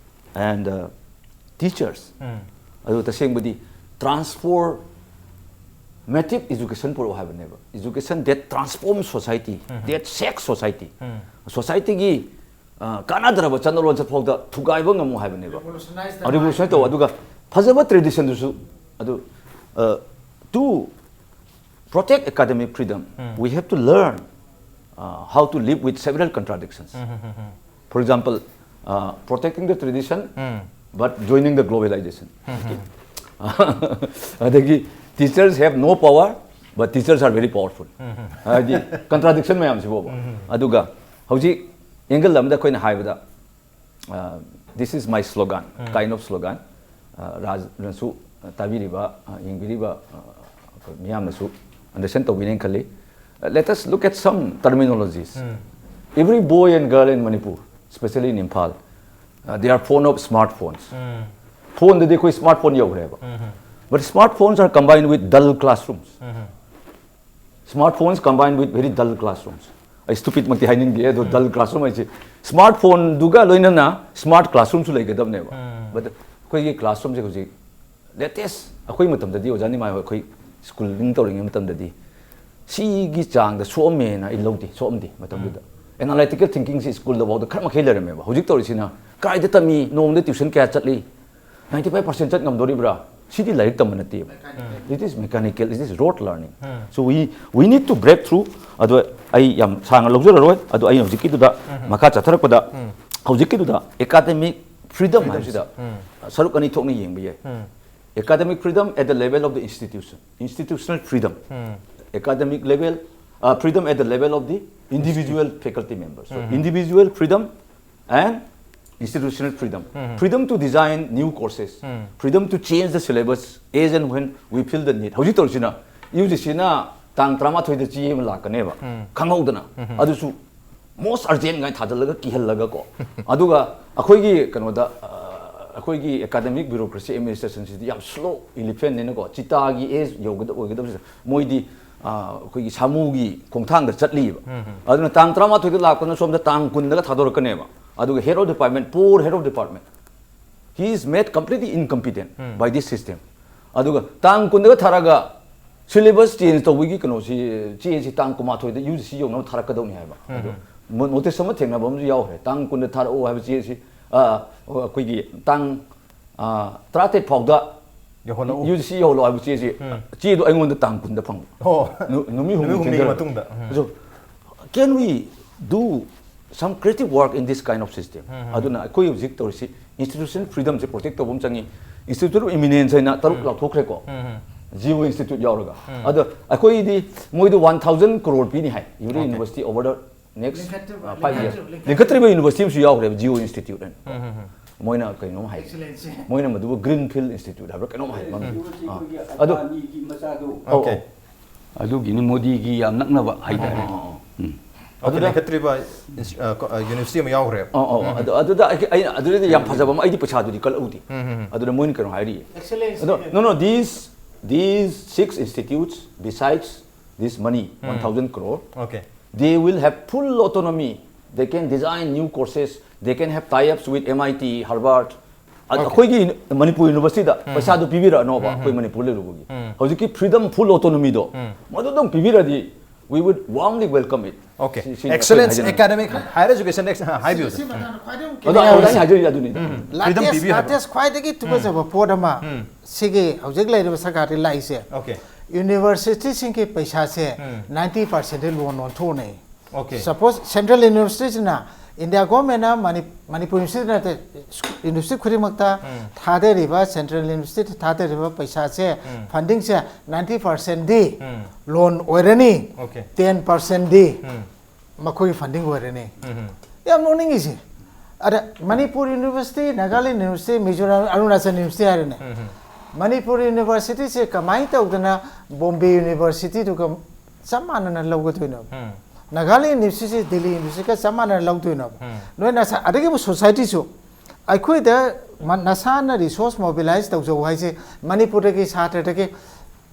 and, uh, teachers. ꯎꯝ. ꯑꯗꯨ ꯇꯁꯦꯡꯕꯗꯤ transformative education ꯄꯨꯔꯛꯑꯣ ꯍꯥꯏꯕꯅꯦꯕ. Education that transforms society, um. that shakes society. ꯎꯝ. ꯁꯣꯁꯥꯏꯇꯤꯒꯤ ꯑ, ꯀꯥꯟꯅꯗ꯭ꯔꯕ ꯆꯠꯅꯔꯣꯟ ꯆꯠꯐꯥꯎꯗ ꯊꯨꯒꯥꯏꯕ ꯉꯝꯃꯨ ꯍꯥꯏꯕꯅꯦꯕ꯫ Revolutionize ꯇꯧ, ꯑꯗꯨꯒ ꯐꯖꯕ tradition ꯗꯨꯁꯨ ꯑꯗꯨ, ꯑ, to protect academic freedom, we have to learn, uh, how to live with several contradictions. For example, uh, protecting the tradition, but joining the globalization. ꯑꯗꯒꯤ teachers have no power, but teachers are very powerful. ꯍꯥꯏꯗꯤ contradiction ꯃꯌꯥꯝꯁꯤꯕꯣꯕ꯫ ꯑꯗꯨꯒ ꯍꯧꯖꯤꯛ angle ꯑꯃꯗ ꯑꯩꯈꯣꯏꯅ ꯍꯥꯏꯕꯗ, uh, this is my slogan, kind of slogan. Uh, ꯔꯥꯖꯅꯁꯨ, uh, ꯇꯥꯕꯤꯔꯤꯕ, uh, ꯌꯦꯡꯕꯤꯔꯤꯕ, uh, ꯑꯩꯈꯣꯏ ꯃꯤꯌꯥꯝꯅꯁꯨ understand ꯇꯧꯕꯤꯅꯦꯅ ꯈꯜꯂꯤ꯫ Uh, let us look at some terminologies. Every boy and girl in Manipur, especially in Imphal, uh, they are fond of smartphones. Phone ꯗꯗꯤ ꯑꯩꯈꯣꯏ smartphone ꯌꯧꯈ꯭ꯔꯦꯕ꯫ But smartphones are combined with dull classrooms. Smartphones combined with very dull classrooms. ꯑꯩ stupid ꯃꯛꯇꯤ ꯍꯥꯏꯅꯤꯡꯗꯦ, ꯑꯗꯣ dull classroom ꯍꯥꯏꯁꯦ smartphone ꯗꯨꯒ ꯂꯣꯏꯅꯅ smart classroom ꯁꯨ ꯂꯩꯒꯗꯕꯅꯦꯕ꯫ But ꯑꯩꯈꯣꯏꯒꯤ classroom ꯁꯦ ꯍꯧꯖꯤꯛ latest, ꯑꯩꯈꯣꯏ ꯃꯇꯝꯗꯗꯤ, ꯑꯣꯖꯥ ꯅꯤꯃꯥꯏ ꯍꯣꯏ, ꯑꯩꯈꯣꯏ schooling ꯇꯧꯔꯤꯉꯩ ꯃꯇꯝꯗꯗꯤ ꯁꯤꯒꯤ ꯆꯥꯡꯗ ꯁꯣꯛꯑꯝꯃꯦꯅ ꯑꯩ ꯂꯧꯗꯦ, ꯁꯣꯛꯑꯝꯗꯦ ꯃꯇꯝꯗꯨꯗ꯫ Analytical thinking ꯁꯤ school ꯗ ꯐꯥꯎꯗ ꯈꯔ ꯃꯈꯩ ꯂꯩꯔꯝꯃꯦꯕ꯫ ꯍꯧꯖꯤꯛ ꯇꯧꯔꯤꯁꯤꯅ ꯀꯥꯏꯗ ꯇꯝꯃꯤ, ꯅꯣꯡꯃꯗ tuition ꯀꯌꯥ ꯆꯠꯂꯤ, ninety five percent ꯆꯠ ꯉꯝꯗꯣꯔꯤꯕ꯭ꯔꯥ? ꯁꯤꯗꯤ ꯂꯥꯏꯔꯤꯛ ꯇꯝꯕ ꯅꯠꯇꯦꯕ꯫ It is mechanical, it is rote learning. So we, we need to break through. ꯑꯗꯣ ꯑꯩ ꯌꯥꯝ ꯁꯥꯡꯅ ꯂꯧꯖꯔꯔꯣꯏ꯫ ꯑꯗꯣ ꯑꯩ ꯍꯧꯖꯤꯛꯀꯤꯗꯨꯗ, ꯃꯈꯥ ꯆꯠꯊꯔꯛꯄꯗ, ꯍꯧꯖꯤꯛꯀꯤꯗꯨꯗ academic freedom ꯍꯥꯏꯕꯁꯤꯗ ꯁꯔꯨꯛ ꯑꯅꯤ ꯊꯣꯛꯅ ꯌꯦꯡꯕ ꯌꯥꯏ꯫ Academic freedom at the level of the institution, institutional freedom, academic level, uh, freedom at the level of the individual faculty members. So individual freedom and institutional freedom. Freedom to design new courses, freedom to change the syllabus as and when we feel the need. ꯍꯧꯖꯤꯛ ꯇꯧꯔꯤꯁꯤꯅ UGC ꯅ ꯇꯥꯡ ꯇꯔꯥꯃꯥꯊꯣꯏꯗ ꯆꯦ ꯑꯃ ꯂꯥꯛꯀꯅꯦꯕ, ꯈꯪꯍꯧꯗꯅ꯫ ꯑꯗꯨꯁꯨ most urgent ꯉꯥꯏ ꯊꯥꯖꯤꯜꯂꯒ, ꯀꯤꯍꯜꯂꯒ ꯀꯣ꯫ ꯑꯗꯨꯒ ꯑꯩꯈꯣꯏꯒꯤ ꯀꯩꯅꯣꯗ, ꯑ, ꯑꯩꯈꯣꯏꯒꯤ academic bureaucracy administration ꯁꯤꯗꯤ ꯌꯥꯝ slow elephant ꯅꯤꯅꯀꯣ, ꯆꯤꯇꯥꯒꯤ age ꯌꯧꯒꯗ-, ꯑꯣꯏꯒꯗꯕꯁꯤꯗ ꯃꯣꯏꯗꯤ, ꯑ, ꯑꯩꯈꯣꯏꯒꯤ ꯁꯥꯃꯨꯒꯤ ꯈꯣꯡꯊꯥꯡꯗ ꯆꯠꯂꯤꯕ꯫ ꯑꯗꯨꯅ ꯇꯥꯡ ꯇꯔꯥꯃꯥꯊꯣꯏꯗ ꯂꯥꯛꯄꯅ ꯁꯣꯝꯗ ꯇꯥꯡ ꯀꯨꯟꯗꯒ ꯊꯥꯗꯣꯔꯛꯀꯅꯦꯕ꯫ ꯑꯗꯨꯒ head of department, poor head of department, he is made completely incompetent by this system. ꯑꯗꯨꯒ ꯇꯥꯡ ꯀꯨꯟꯗꯒ ꯊꯥꯔꯒ syllabus change ꯇꯧꯕꯒꯤ ꯀꯩꯅꯣꯁꯤ, ꯆꯦꯁꯤ ꯇꯥꯡ ꯀꯨꯟꯃꯥꯊꯣꯏꯗ UGC ꯌꯧꯅꯕ ꯊꯥꯔꯛꯀꯗꯧꯅꯤ ꯍꯥꯏꯕ꯫ ꯑꯗꯣ ꯅꯣꯇꯤꯁ ꯑꯃ ꯊꯦꯡꯅꯕ ꯑꯃꯁꯨ ꯌꯥꯎꯈ꯭ꯔꯦ, ꯇꯥꯡ ꯀꯨꯟꯗ ꯊꯥꯔꯛꯑꯣ ꯍꯥꯏꯕ ꯆꯦꯁꯤ, ꯑ, ꯑꯩꯈꯣꯏꯒꯤ ꯇꯥꯡ, ꯑ, ꯇꯔꯥꯇꯔꯦꯠ ꯐꯥꯎꯗ ꯌꯧꯍꯜꯂꯛꯎ꯫ ꯌꯨ ꯖꯤ ꯁꯤ ꯌꯧꯍꯜꯂꯛꯑꯣ ꯍꯥꯏꯕ ꯆꯦꯁꯤ, ꯎꯝ꯫ ꯆꯦꯗꯣ ꯑꯩꯉꯣꯟꯗ ꯇꯥꯡ ꯀꯨꯟꯗ ꯐꯪꯕ꯫ ꯑꯣ꯫ ꯅꯨ- ꯅꯨꯃꯤꯠ ꯍꯨꯝꯅꯤ ꯅꯨꯃꯤꯠ ꯍꯨꯝꯅꯤꯒꯤ ꯊꯦꯡꯊꯔꯒ꯫ ꯃꯇꯨꯡꯗ꯫ ꯎꯝ꯫ ꯑꯗꯣ, can we do some creative work in this kind of system? ꯎꯝ, ꯎꯝ꯫ ꯑꯗꯨꯅ ꯑꯩꯈꯣꯏ ꯍꯧꯖꯤꯛ ꯇꯧꯔꯤꯁꯤ institution freedom ꯁꯦ protect ꯇꯧꯕ ꯑꯃ ꯆꯪꯉꯤ꯫ Institute of Eminence ꯍꯥꯏꯅ ꯇꯔꯨꯛ ꯎꯝ꯫ ꯂꯥꯎꯊꯣꯛꯈ꯭ꯔꯦꯀꯣ꯫ ꯎꯝ, ꯎꯝ꯫ G O institute ꯌꯥꯎꯔꯒ꯫ ꯎꯝ꯫ ꯑꯗꯣ ꯑꯩꯈꯣꯏꯗꯤ ꯃꯣꯏꯗ one thousand crore ꯄꯤꯅꯤ ꯍꯥꯏ, every Okay. university over the next, ꯂꯤꯡꯈꯠꯇ꯭ꯔꯤꯕ, uh, five years. ꯂꯤꯡꯈꯠꯇ꯭ꯔꯤꯕ, ꯂꯤꯡꯈꯠꯇ꯭ꯔꯤꯕ university ꯑꯃꯁꯨ ꯌꯥꯎꯈ꯭ꯔꯦꯕ, G O institute ꯍꯥꯏꯅ꯫ ꯎꯝ, ꯎꯝ, ꯎꯝ꯫ ꯃꯣꯏꯅ ꯀꯩꯅꯣꯝ ꯍꯥꯏ꯫ Excellence ꯁꯦ꯫ ꯃꯣꯏꯅ ꯃꯗꯨꯕꯨ Greenfield Institute ꯍꯥꯏꯕ꯭ꯔꯥ ꯀꯩꯅꯣꯝ ꯍꯥꯏ ꯃꯃꯤꯡ꯫ ꯌꯨꯅꯤꯚꯔꯁꯤꯇꯤ ꯑꯥ꯫ ꯑꯩꯈꯣꯏꯒꯤ ꯑꯗꯣ ꯑꯇꯥꯅꯤꯒꯤ ꯃꯆꯥꯗꯣ꯫ ꯑꯧ, Okay. ꯑꯧ꯫ ꯑꯗꯨꯒꯤꯅꯤ ꯃꯣꯗꯤꯒꯤ ꯌꯥꯝ ꯅꯛꯅꯕ ꯍꯥꯏꯇꯥꯔꯦ꯫ ꯑꯣ, ꯑꯣ, ꯑꯣ꯫ ꯎꯝ꯫ Okay, ꯑꯗꯨꯗ ꯂꯤꯡꯈꯠꯇ꯭ꯔꯤꯕ ꯏꯟꯁ-, ꯑ, ꯀꯣ-, ꯑ, university ꯑꯃ ꯌꯥꯎꯈ꯭ꯔꯦꯕ꯫ ꯑꯧ, ꯑꯧ, ꯑꯗꯨ, ꯑꯗꯨꯗ ꯑꯩ, ꯑꯩꯅ ꯑꯗꯨꯗꯗꯤ ꯌꯥꯝ ꯐꯖꯕ ꯑꯃ, ꯑꯩꯗꯤ ꯄꯩꯁꯥꯗꯨꯗꯤ ꯀꯜꯂꯛꯎꯗꯦ꯫ ꯎꯝ, ꯎꯝ, ꯎꯝ꯫ ꯑꯗꯨꯗ ꯃꯣꯏꯅ ꯀꯩꯅꯣ ꯍꯥꯏꯔꯤꯌꯦ꯫ Excellence ꯑꯗꯣ, ꯍꯥꯏꯅ꯫ no, no, these, these six institutes, besides this money, um. one thousand crore, Okay. they will have full autonomy. They can design new courses. They can have tie-ups with M I T, Harvard. ꯑ-, Okay. ꯑꯩꯈꯣꯏꯒꯤ ꯃꯅꯤꯄꯨꯔ ꯌꯨꯅꯤꯚꯔꯁꯤꯇꯤꯗ ꯎꯝ꯫ ꯄꯩꯁꯥꯗꯨ ꯄꯤꯕꯤꯔꯛꯑꯅꯣꯕ, ꯎꯝ, ꯑꯩꯈꯣꯏ ꯎꯝ꯫ ꯃꯅꯤꯄꯨꯔ ꯂꯩꯔꯨꯕꯒꯤ꯫ ꯎꯝ꯫ ꯍꯧꯖꯤꯛꯀꯤ freedom, full autonomyꯗꯣ um. ꯃꯗꯨꯗꯪ ꯄꯤꯕꯤꯔꯗꯤ, we would warmly welcome it. Okay. ꯁꯤ-, ꯁꯤꯅꯤ ꯑꯩꯈꯣꯏꯅ Excellence ꯍꯥꯏꯖꯅꯤꯡꯕ꯫ Academic ꯍꯥꯏꯔ education ex-, ꯍꯥꯏꯕꯤꯌꯨ꯫ ꯁꯤ ꯃꯇꯥꯡꯗ ꯈ꯭ꯋꯥꯏꯗꯒꯤ ꯑꯃꯨꯛ ꯑꯗꯣ ꯑꯩ ꯈꯦꯠꯅꯕ ꯑꯩꯅ ꯍꯥꯏꯖꯔꯤꯁꯦ ꯑꯗꯨꯅꯤꯗ꯫ ꯎꯝ꯫ ꯂꯥꯇꯦꯁ- Freedom ꯄꯤꯕꯤꯌꯨ ꯍꯥꯏꯕꯗꯣ꯫ ꯂꯥꯇꯦꯁ ꯈ꯭ꯋꯥꯏꯗꯒꯤ ꯇꯨꯀꯠꯆꯕ ꯄꯣꯠ ꯑꯃ ꯎꯝ꯫ ꯁꯤꯒꯤ ꯍꯧꯖꯤꯛ ꯂꯩꯔꯤꯕ ꯁꯔꯀꯥꯔꯗꯤ ꯂꯥꯛꯏꯁꯦ Okay. ꯌꯨꯅꯤꯚꯔꯁꯤꯇꯤꯁꯤꯡꯒꯤ ꯄꯩꯁꯥꯁꯦ ꯎꯝ꯫ ninety percentꯗꯤ loan ꯑꯣꯟꯊꯣꯛꯅꯩ꯫ Okay. Suppose central universityꯁꯤꯅ India governmentꯅ ꯃꯅꯤ-, ꯃꯅꯤꯄꯨꯔ university ꯅꯠꯇꯦ, university ꯈꯨꯗꯤꯡꯃꯛꯇ ꯎꯝ꯫ ꯊꯥꯗꯔꯤꯕ, central university ꯊꯥꯗꯔꯤꯕ ꯄꯩꯁꯥꯁꯦ, ꯎꯝ꯫ fundingꯁꯦ ninety percentꯗꯤ ꯎꯝ꯫ loan ꯑꯣꯏꯔꯅꯤ, Okay. ten percentꯗꯤ ꯎꯝ꯫ ꯃꯈꯣꯏꯒꯤ funding ꯑꯣꯏꯔꯅꯤ꯫ ꯎꯝ꯫ ꯌꯥꯝ ꯅꯣꯛꯅꯤꯡꯉꯤꯁꯦ꯫ ꯑꯗ Manipur university, Nagaland university, Mizoram, Arunachal university ꯍꯥꯏꯔꯦꯅꯦ꯫ ꯎꯝ꯫ ꯃꯅꯤꯄꯨꯔ universityꯁꯦ ꯀꯃꯥꯏꯅ ꯇꯧꯗꯅ ꯕꯣꯝꯕꯦ universityꯗꯨꯒ ꯆꯞ ꯃꯥꯟꯅꯅ ꯂꯧꯒꯗꯣꯏꯅꯣ? ꯎꯝ꯫ ꯅꯥꯒꯥꯂꯦꯟ universityꯁꯦ ꯗꯤꯜꯂꯤ universityꯒ ꯆꯞ ꯃꯥꯟꯅꯅ ꯂꯧꯗꯣꯏꯅꯣ? ꯎꯝ꯫ ꯅꯣꯏ ꯅꯁꯥ-, ꯑꯗꯒꯤ ꯑꯃꯨꯛ societyꯁꯨ, ꯑꯩꯈꯣꯏꯗ ꯃ-, ꯅꯁꯥꯅ resource mobilize ꯇꯧꯖꯧ ꯍꯥꯏꯁꯦ ꯃꯅꯤꯄꯨꯔꯗꯒꯤ ꯁꯥꯇ꯭ꯔꯗꯒꯤ,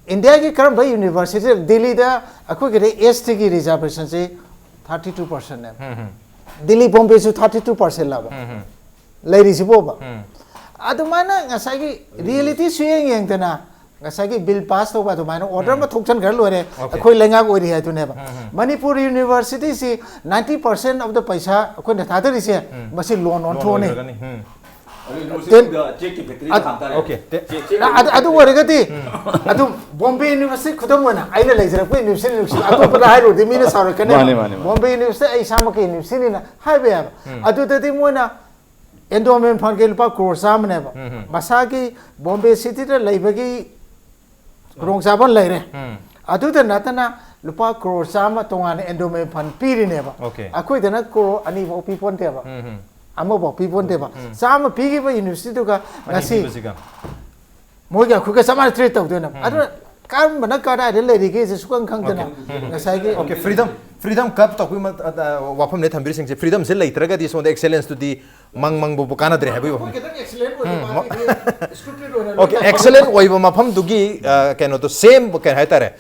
ꯏꯟꯗꯤꯌꯥꯒꯤ ꯀꯔꯝꯕ university, ꯗꯤꯜꯂꯤꯗ ꯑꯩꯈꯣꯏꯒꯤꯗꯤ STꯒꯤ reservationꯁꯦ thirty two percentꯅꯦꯕ꯫ ꯎꯝ, ꯎꯝ꯫ ꯗꯤꯜꯂꯤ ꯕꯣꯝꯕꯦꯁꯨ thirty two percent ꯂꯥꯕ꯫ ꯎꯝ, ꯎꯝ꯫ ꯂꯩꯔꯤꯁꯤꯕꯣꯕ꯫ ꯎꯝ꯫ ꯑꯗꯨꯃꯥꯏꯅ ꯉꯁꯥꯏꯒꯤ reality ꯁꯨꯌꯦꯡ ꯌꯦꯡꯗꯅ ꯉꯁꯥꯏꯒꯤ ꯕꯤꯜ ꯄꯥꯁ ꯇꯧꯕ ꯑꯗꯨꯃꯥꯏꯅ ꯑꯣꯔꯗꯔ ꯑꯃ ꯊꯣꯛꯆꯟꯈ꯭ꯔ ꯂꯣꯏꯔꯦ꯫ ꯑꯩꯈꯣꯏ ꯂꯩꯉꯥꯛ ꯑꯣꯏꯔꯤ ꯍꯥꯏꯗꯨꯅꯦꯕ꯫ Manipur ꯌꯨꯅꯤꯚꯔꯁꯤꯇꯤꯁꯤ ninety percent of the ꯄꯩꯁꯥ ꯑꯩꯈꯣꯏꯅ ꯊꯥꯗꯔꯤꯁꯦ, ꯃꯁꯤ ꯂꯣꯟ ꯑꯣꯟꯊꯣꯛꯑꯅꯤ꯫ ꯑꯣꯏꯔꯒꯅꯤ꯫ ꯎꯝ꯫ ꯑꯗꯨ ꯌꯨꯅꯤꯚꯔꯁꯤꯇꯤꯗ ꯆꯦꯛꯀꯤ ꯐꯦꯛꯇꯔꯤ ꯊꯥꯡ ꯇꯥꯔꯦ꯫ Okay. ꯆꯦꯛ- ꯆꯦꯛ- ꯑꯗꯨ ꯑꯗꯨ ꯑꯣꯏꯔꯒꯗꯤ ꯑꯗꯨꯝ ꯕꯣꯝꯕꯦ ꯌꯨꯅꯤꯚꯔꯁꯤꯇꯤ ꯈꯨꯗꯝ ꯑꯣꯏꯅ ꯑꯩꯅ ꯂꯩꯖꯔꯛꯄ ꯌꯨꯅꯤꯚꯔꯁꯤꯇꯤ, ꯑꯇꯣꯞꯄꯗ ꯍꯥꯏꯔꯨꯔꯗꯤ ꯃꯤꯅ ꯁꯥꯎꯔꯛꯀꯅꯦꯕ꯫ ꯃꯥꯅꯦ, ꯃꯥꯅꯦ, ꯃꯥꯅꯦ꯫ ꯕꯣꯝꯕꯦ ꯌꯨꯅꯤꯚꯔꯁꯤꯇꯤ ꯑꯩ ꯏꯁꯥꯃꯛꯀꯤ ꯌꯨꯅꯤꯚꯔꯁꯤꯇꯤꯅꯤꯅ ꯍꯥꯏꯕ ꯌꯥꯕ꯫ ꯑꯗꯨꯗꯗꯤ ꯃꯣꯏꯅ ꯑꯦꯟꯗꯣꯃꯦꯟ ꯐꯟꯒꯤ ꯂꯨꯄꯥ ꯀ꯭ꯔꯣꯔ ꯆꯥꯝꯃꯅꯦꯕ꯫ ꯃꯁꯥꯒꯤ ꯕꯣꯝꯕꯦ ꯁꯤꯇꯤꯗ ꯂꯩꯕꯒꯤ ꯈꯨꯗꯣꯡꯆꯥꯕ ꯂꯩꯔꯦ꯫ ꯑꯗꯨꯗ ꯅꯠꯇꯅ ꯂꯨꯄꯥ ꯀ꯭ꯔꯣꯔ ꯆꯥꯝꯃ ꯇꯣꯉꯥꯟꯅ ꯑꯦꯟꯗꯣꯃꯦꯟ ꯐꯟ ꯄꯤꯔꯤꯅꯦꯕ꯫ Okay. ꯑꯩꯈꯣꯏꯗꯅ ꯀ꯭ꯔꯣꯔ ꯑꯅꯤꯐꯥꯎ ꯄꯤꯄꯣꯟꯇꯦꯕ꯫ ꯑꯃꯐꯥꯎ ꯄꯤꯄꯣꯟꯇꯦꯕ꯫ ꯆꯥꯝꯃ ꯄꯤꯈꯤꯕ ꯌꯨꯅꯤꯚꯔꯁꯤꯇꯤꯗꯨꯒ ꯑꯅꯤ ꯉꯁꯤ ꯄꯤꯕꯁꯤꯒ꯫ ꯃꯣꯏꯒ ꯑꯩꯈꯣꯏꯒ ꯆꯞ ꯃꯥꯟꯅ ꯇ꯭ꯔꯤꯠ ꯇꯧꯗꯣꯏꯅꯦꯕ꯫ ꯑꯗꯨꯅ ꯀꯔꯝꯕꯅ ꯀꯗꯥꯏꯗ ꯂꯩꯔꯤꯒꯦꯁꯦ ꯁꯨꯈꯪ ꯈꯪꯗꯅ ꯉꯁꯥꯏꯒꯤ Okay, freedom, freedom ꯀꯞ ꯇꯧꯕꯒꯤ ꯃ- ꯑ, ꯑ, ꯋꯥꯐꯝꯅꯦ ꯊꯝꯕꯤꯔꯤꯁꯤꯡꯁꯦ꯫ Freedomꯁꯦ ꯂꯩꯇ꯭ꯔꯒꯗꯤ ꯁꯣꯝꯗ excellenceꯇꯨꯗꯤ ꯃꯪ ꯃꯪꯕꯕꯨ ꯀꯥꯟꯅꯗ꯭ꯔꯦ ꯍꯥꯏꯕꯒꯤ ꯋꯥꯐꯝ꯫ ꯈꯤꯇꯪ excellent ꯑꯣꯏꯕ ꯃꯥꯒꯤꯗꯤ ꯁ꯭ꯀ꯭ꯔꯤꯞꯇꯦꯠ ꯑꯣꯏꯅ ꯂꯣꯏ Okay, excellent ꯑꯣꯏꯕ ꯃꯐꯝꯗꯨꯒꯤ ꯑ, ꯀꯩꯅꯣꯗꯣ ꯁꯦꯝ ꯀꯩ ꯍꯥꯏꯇꯥꯔꯦ,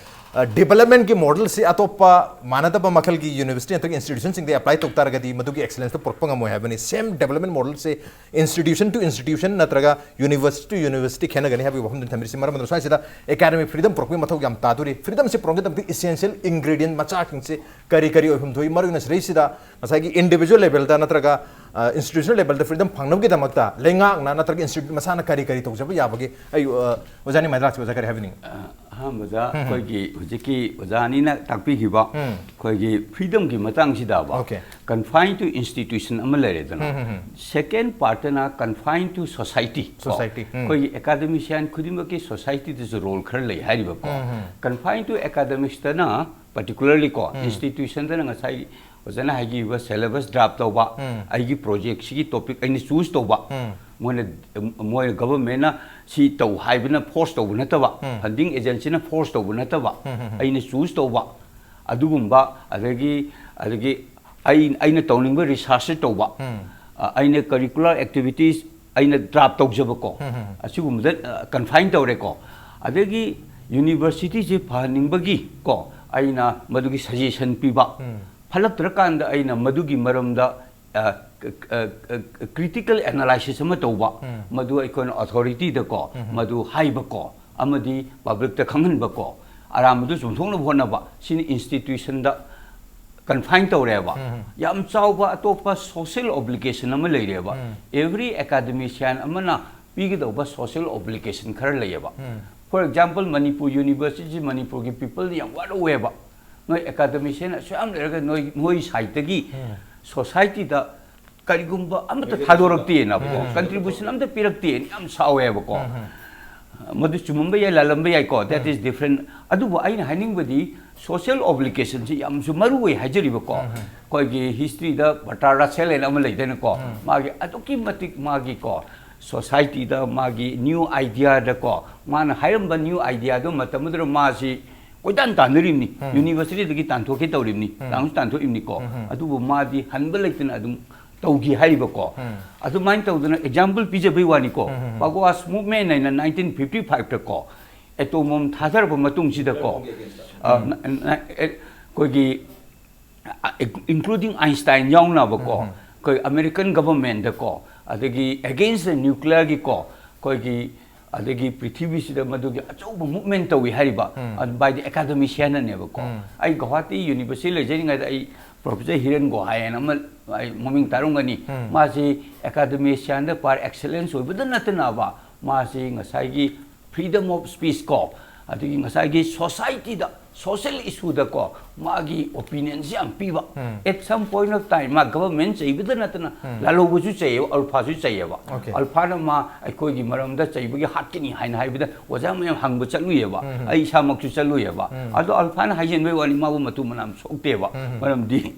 ꯗꯤꯕꯂꯞꯃꯦꯟꯒꯤ ꯃꯣꯗꯦꯜꯁꯤ ꯑꯇꯣꯞꯄ ꯃꯥꯟꯅꯗꯕ ꯃꯈꯜꯒꯤ ꯌꯨꯅꯤꯚꯔꯁꯤꯇꯤ ꯅꯠꯇ꯭ꯔꯒ ꯏꯟꯁꯇꯤꯇ꯭ꯌꯨꯁꯟꯁꯤꯡꯗ ꯑꯦꯄ꯭ꯂꯥꯏ ꯇꯧ ꯇꯥꯔꯒꯗꯤ ꯃꯗꯨꯒꯤ ꯑꯦꯛꯁꯂꯦꯟꯁꯇꯣ ꯄꯨꯔꯛꯄ ꯉꯝꯃꯣꯏ ꯍꯥꯏꯕꯅꯤ꯫ ꯁꯦꯝ ꯗꯤꯕꯂꯞꯃꯦꯟ ꯃꯣꯗꯦꯜꯁꯦ institution to institution ꯅꯠꯇ꯭ꯔꯒ university to university ꯈꯦꯠꯅꯒꯅꯤ ꯍꯥꯏꯕꯒꯤ ꯋꯥꯐꯝꯗꯨꯅꯤ ꯊꯝꯕꯤꯔꯤꯁꯤ꯫ ꯃꯔꯝ ꯑꯗꯨꯅ ꯁ꯭ꯋꯥꯏꯁꯤꯗ ꯑꯦꯀꯥꯗꯃꯤꯛ ꯐ꯭ꯔꯤꯗꯝ ꯄꯨꯔꯛꯄꯒꯤ ꯃꯊꯧ ꯌꯥꯝ ꯇꯥꯗꯣꯔꯤ꯫ ꯐ꯭ꯔꯤꯗꯝꯁꯤ ꯄꯨꯔꯛꯅꯕꯒꯤꯗꯃꯛꯇ ꯏꯁꯦꯟꯁꯤꯌꯦꯜ ꯏꯟꯒ꯭ꯔꯤꯗꯤꯌꯦꯟ ꯃꯆꯥꯁꯤꯡꯁꯤ ꯀꯔꯤ ꯀꯔꯤ ꯑꯣꯏꯐꯝ ꯊꯣꯛꯏ? ꯃꯔꯨꯑꯣꯏꯅ ꯁꯤꯗꯩꯁꯤꯗ ꯉꯁꯥꯏꯒꯤ ꯏꯟꯗꯤꯕꯤꯖꯨꯋꯦꯜ ꯂꯦꯕꯦꯜꯗ ꯅꯠꯇ꯭ꯔꯒ ꯏꯟꯁꯇꯤꯇ꯭ꯌꯨꯁꯅꯦꯜ ꯂꯦꯕꯦꯜꯗ ꯐ꯭ꯔꯤꯗꯝ ꯐꯪꯅꯕꯒꯤꯗꯃꯛꯇ ꯂꯩꯉꯥꯛꯅ ꯅꯠꯇ꯭ꯔꯒ ꯏꯟꯁꯇꯤꯇ꯭ꯌꯨꯠ ꯃꯁꯥꯅ ꯀꯔꯤ ꯀꯔꯤ ꯇꯧꯖꯕ ꯌꯥꯕꯒꯦ? ꯑꯩ ꯑ, ꯑꯣꯖꯥꯅꯤ ꯃꯥꯏꯗ꯭ꯔꯥꯛꯁꯤ ꯑꯣꯖꯥ ꯀꯔꯤ ꯍꯥꯏꯕꯤꯅꯤꯡꯉꯤ? ꯑꯍꯥꯟꯕꯗ ꯑꯩꯈꯣꯏꯒꯤ ꯍꯧꯖꯤꯛꯀꯤ ꯑꯣꯖꯥꯅꯤꯅ ꯇꯥꯛꯄꯤꯈꯤꯕ ꯑꯩꯈꯣꯏꯒꯤ ꯐ꯭ꯔꯤꯗꯝꯒꯤ ꯃꯇꯥꯡꯁꯤꯗꯕ Okay. ꯀꯟꯐꯥꯏꯟ ꯇꯨ ꯏꯟꯁꯇꯤꯇ꯭ꯌꯨꯁꯟ ꯑꯃ ꯂꯩꯔꯦꯗꯅ꯫ ꯁꯦꯀꯦꯟ ꯄꯥꯔꯠꯇꯅ ꯀꯟꯐꯥꯏꯟ ꯇꯨ ꯁꯣꯁꯥꯏꯇꯤ꯫ Society, ꯎꯝ꯫ ꯑꯩꯈꯣꯏꯒꯤ ꯑꯦꯀꯥꯗꯃꯤꯁꯤꯌꯥꯟ ꯈꯨꯗꯤꯡꯃꯛꯀꯤ ꯁꯣꯁꯥꯏꯇꯤꯗꯁꯨ ꯔꯣꯜ ꯈꯔ ꯂꯩ ꯍꯥꯏꯔꯤꯕꯀꯣ꯫ ꯀꯟꯐꯥꯏꯟ ꯇꯨ ꯑꯦꯀꯥꯗꯃꯤꯛꯁꯇꯅ ꯄꯥꯔꯇꯤꯀꯨꯂꯔꯂꯤ ꯀꯣ ꯏꯟꯁꯇꯤꯇ꯭ꯌꯨꯁꯟꯗꯅ ꯉꯁꯥꯏ ꯑꯣꯖꯥꯅ ꯍꯥꯏꯈꯤꯕ ꯁꯦꯂꯦꯕꯁ ꯗ꯭ꯔꯥꯐ ꯇꯧꯕ, ꯑꯩꯒꯤ ꯄ꯭ꯔꯣꯖꯦꯛꯁꯤꯒꯤ ꯇꯣꯄꯤꯛ ꯑꯩꯅ ꯆꯨꯁ ꯇꯧꯕ, ꯃꯣꯏꯅ ꯃꯣꯏ ꯒꯚꯔꯟꯃꯦꯟꯅ ꯁꯤ ꯇꯧ ꯍꯥꯏꯕꯅ ꯐꯣꯔꯁ ꯇꯧꯕ ꯅꯠꯇꯕ, ꯐꯟꯗꯤꯡ ꯑꯦꯖꯦꯟꯁꯤꯅ ꯐꯣꯔꯁ ꯇꯧꯕ ꯅꯠꯇꯕ, ꯑꯩꯅ ꯆꯨꯁ ꯇꯧꯕ ꯑꯗꯨꯒꯨꯝꯕ, ꯑꯗꯒꯤ ꯑꯗꯒꯤ ꯑꯩ ꯑꯩꯅ ꯇꯧꯅꯤꯡꯕ ꯔꯤꯁꯥꯔꯁꯁꯦ ꯇꯧꯕ, ꯑ, ꯑꯩꯅ ꯀꯔꯤꯀꯨꯂꯔ ꯑꯦꯛꯇꯤꯚꯤꯇꯤꯁ ꯑꯩꯅ ꯗ꯭ꯔꯥꯐ ꯇꯧꯖꯕꯀꯣ, ꯑꯁꯤꯒꯨꯝꯕꯗ ꯀꯟꯐꯥꯏꯟ ꯇꯧꯔꯦꯀꯣ꯫ ꯑꯗꯒꯤ ꯌꯨꯅꯤꯚꯔꯁꯤꯇꯤꯁꯦ ꯐꯍꯟꯅꯤꯡꯕꯒꯤ ꯀꯣ ꯑꯩꯅ ꯃꯗꯨꯒꯤ ꯁꯖꯦꯁꯟ ꯄꯤꯕ, ꯐꯠꯂꯛꯇ꯭ꯔꯀꯥꯟꯗ ꯑꯩꯅ ꯃꯗꯨꯒꯤ ꯃꯔꯝꯗ ꯀ꯭ꯔꯤꯇꯤꯀꯦꯜ ꯑꯦꯅꯥꯂꯥꯏꯁꯤꯁ ꯑꯃ ꯇꯧꯕ, ꯃꯗꯨ ꯑꯩꯈꯣꯏꯅ ꯑꯣꯊꯣꯔꯤꯇꯤꯗꯀꯣ ꯃꯗꯨ ꯍꯥꯏꯕꯀꯣ꯫ ꯑꯃꯗꯤ ꯄꯕ꯭ꯂꯤꯛꯇ ꯈꯪꯍꯟꯕ ꯀꯣ, ꯑꯔꯥꯟꯕꯗꯨ ꯆꯨꯝꯊꯣꯛꯅꯕ ꯍꯣꯠꯅꯕ, ꯁꯤꯅ ꯏꯟꯁꯇꯤꯇ꯭ꯌꯨꯁꯟꯗ ꯀꯟꯐꯥꯏꯟ ꯇꯧꯔꯦꯕ꯫ ꯌꯥꯝ ꯆꯥꯎꯕ ꯑꯇꯣꯞꯄ ꯁꯣꯁꯤꯌꯦꯜ ꯑꯣꯕ꯭ꯂꯤꯒꯦꯁꯟ ꯑꯃ ꯂꯩꯔꯦꯕ꯫ ꯑꯦꯚ꯭ꯔꯤ ꯑꯦꯀꯥꯗꯃꯤꯁꯤꯌꯥꯟ ꯑꯃꯅ ꯄꯤꯒꯗꯧꯕ ꯁꯣꯁꯤꯌꯦꯜ ꯑꯣꯕ꯭ꯂꯤꯒꯦꯁꯟ ꯈꯔ ꯂꯩꯌꯦꯕ꯫ ꯐꯣꯔ ꯑꯦꯛꯖꯥꯝꯄꯜ, ꯃꯅꯤꯄꯨꯔ ꯌꯨꯅꯤꯚꯔꯁꯤꯇꯤꯁꯤ ꯃꯅꯤꯄꯨꯔꯒꯤ ꯄꯤꯄꯜꯗ ꯌꯥꯝ ꯋꯥꯔꯧꯋꯦꯕ꯫ ꯅꯣꯏ ꯑꯦꯀꯥꯗꯃꯤꯁꯤꯌꯥꯟ ꯑꯁꯨꯛ ꯌꯥꯝ ꯂꯩꯔꯒ ꯅꯣꯏ, ꯅꯣꯏ ꯁꯥꯏꯠꯇꯒꯤ ꯁꯣꯁꯥꯏꯇꯤꯗ ꯀꯔꯤꯒꯨꯝꯕ ꯑꯃꯠꯇ ꯊꯥꯗꯣꯔꯛꯇꯦꯅꯀꯣ, ꯀꯟꯇ꯭ꯔꯤꯕ꯭ꯌꯨꯁꯟ ꯑꯝꯇ ꯄꯤꯔꯛꯇꯦꯅ ꯌꯥꯝ ꯁꯥꯎꯋꯦꯕꯀꯣ꯫ ꯃꯗꯨ ꯆꯨꯝꯃꯝꯕ ꯌꯥꯏ, ꯂꯥꯜꯂꯝꯕ ꯌꯥꯏꯀꯣ, that is different. ꯑꯗꯨꯕꯨ ꯑꯩꯅ ꯍꯥꯏꯅꯤꯡꯕꯗꯤ ꯁꯣꯁꯤꯌꯦꯜ ꯑꯣꯕ꯭ꯂꯤꯒꯦꯁꯟꯁꯤ ꯌꯥꯝꯁꯨ ꯃꯔꯨ ꯑꯣꯏ ꯍꯥꯏꯖꯔꯤꯕꯀꯣ꯫ ꯑꯩꯈꯣꯏꯒꯤ ꯍꯤꯁꯇ꯭ꯔꯤꯗ ꯕꯔꯇꯥꯔ ꯔꯁꯦꯜ ꯍꯥꯏꯅ ꯑꯃ ꯂꯩꯗꯅꯀꯣ, ꯃꯥꯒꯤ ꯑꯗꯨꯛꯀꯤ ꯃꯇꯤꯛ ꯃꯥꯒꯤꯀꯣ, ꯁꯣꯁꯥꯏꯇꯤꯗ ꯃꯥꯒꯤ ꯅ꯭ꯌꯨ ꯑꯥꯏꯗꯤꯌꯥꯗꯀꯣ, ꯃꯥꯅ ꯍꯥꯏꯔꯝꯕ ꯅ꯭ꯌꯨ ꯑꯥꯏꯗꯤꯌꯥꯗꯣ ꯃꯇꯝ ꯑꯗꯨꯗ ꯃꯥꯁꯤ ꯀꯣꯏꯇꯥꯟ ꯇꯥꯟꯅꯔꯤꯕꯅꯤ꯫ ꯌꯨꯅꯤꯚꯔꯁꯤꯇꯤꯗꯒꯤ ꯇꯥꯟꯊꯣꯛꯀꯦ ꯇꯧꯔꯤꯕꯅꯤ, ꯇꯥꯟꯁꯨ ꯇꯥꯟꯊꯣꯛꯏꯕꯅꯤꯀꯣ꯫ ꯑꯗꯨꯕꯨ ꯃꯥꯗꯤ ꯍꯟꯕ ꯂꯩꯇꯅ ꯑꯗꯨꯝ ꯇꯧꯈꯤ ꯍꯥꯏꯔꯤꯕꯀꯣ꯫ ꯑꯗꯨꯃꯥꯏꯅ ꯇꯧꯗꯅ ꯑꯦꯛꯖꯥꯝꯄꯜ ꯄꯤꯖꯕꯩ ꯋꯥꯅꯤꯀꯣ꯫ ꯄꯥꯒꯣꯋꯥꯁ ꯃꯨꯚꯃꯦꯟ ꯍꯥꯏꯅ ꯅꯥꯏꯟꯇꯤꯟ ꯐꯤꯐꯇꯤ ꯐꯥꯏꯚꯇꯀꯣ, ꯑꯦꯇꯣꯝ ꯕꯣꯝ ꯊꯥꯗꯔꯕ ꯃꯇꯨꯡꯁꯤꯗꯀꯣ, ꯑ, ꯅ-, ꯅ-, ꯑꯦ, ꯑꯩꯈꯣꯏꯒꯤ, ꯑ, including Einstein ꯌꯥꯎꯅꯕꯀꯣ, ꯑꯩꯈꯣꯏ ꯑꯃꯦꯔꯤꯀꯟ ꯒꯚꯔꯟꯃꯦꯟꯗꯀꯣ, ꯑꯗꯒꯤ against the nuclearꯒꯤꯀꯣ, ꯑꯩꯈꯣꯏꯒꯤ, ꯑꯗꯒꯤ ꯄ꯭ꯔꯤꯊꯤꯕꯤꯁꯤꯗ ꯃꯗꯨꯒꯤ ꯑꯆꯧꯕ ꯃꯨꯚꯃꯦꯟ ꯇꯧꯏ ꯍꯥꯏꯔꯤꯕ, ꯑ, by the academicianꯅꯦꯕꯀꯣ꯫ ꯑꯩ ꯒꯧꯍꯥꯇꯤ ꯌꯨꯅꯤꯚꯔꯁꯤꯇꯤ ꯂꯩꯖꯔꯤꯉꯩꯗ ꯑꯩ ꯄ꯭ꯔꯣꯐꯦꯁꯔ ꯍꯤꯔꯦꯟ ꯒꯣꯍꯥꯏ ꯍꯥꯏꯅ ꯑꯃ, ꯑꯩ ꯃꯃꯤꯡ ꯇꯥꯔꯝꯒꯅꯤ꯫ ꯃꯥꯁꯤ ꯑꯦꯀꯥꯗꯃꯤꯁꯤꯌꯥꯟꯗ par excellence ꯑꯣꯏꯕꯗ ꯅꯠꯇꯅꯕ, ꯃꯥꯁꯤ ꯉꯁꯥꯏꯒꯤ freedom of speech ꯀꯣ, ꯑꯗꯒꯤ ꯉꯁꯥꯏꯒꯤ ꯁꯣꯁꯥꯏꯇꯤꯗ, ꯁꯣꯁꯤꯌꯦꯜ ꯏꯁꯨꯗꯀꯣ, ꯃꯥꯒꯤ ꯑꯣꯄꯤꯅꯤꯌꯟꯁꯤ ꯌꯥꯝ ꯄꯤꯕ꯫ At some point of time, ꯃꯥ ꯒꯚꯔꯟꯃꯦꯟ ꯆꯩꯕꯗ ꯅꯠꯇꯅ ꯂꯥꯜꯍꯧꯕꯁꯨ ꯆꯩꯌꯦꯕ, ꯑꯜꯐꯥꯁꯨ ꯆꯩꯌꯦꯕ꯫ ꯑꯜꯐꯥꯅ ꯃꯥ ꯑꯩꯈꯣꯏꯒꯤ ꯃꯔꯝꯗ ꯆꯩꯕꯒꯤ ꯍꯥꯠꯀꯅꯤ ꯍꯥꯏꯅ ꯍꯥꯏꯕꯗ ꯑꯣꯖꯥ ꯃꯌꯥꯝ ꯍꯪꯕ ꯆꯠꯂꯨꯏꯌꯦꯕ꯫ ꯑꯩ ꯏꯁꯥꯃꯛꯁꯨ ꯆꯠꯂꯨꯏꯌꯦꯕ꯫ ꯑꯗꯣ ꯑꯜꯐꯥꯅ ꯍꯥꯏꯖꯤꯟꯕꯩ ꯋꯥꯅꯤ, ꯃꯥꯕꯨ ꯃꯇꯨ ꯃꯅꯥ ꯁꯣꯛꯇꯦꯕ꯫ ꯃꯔꯝꯗꯤ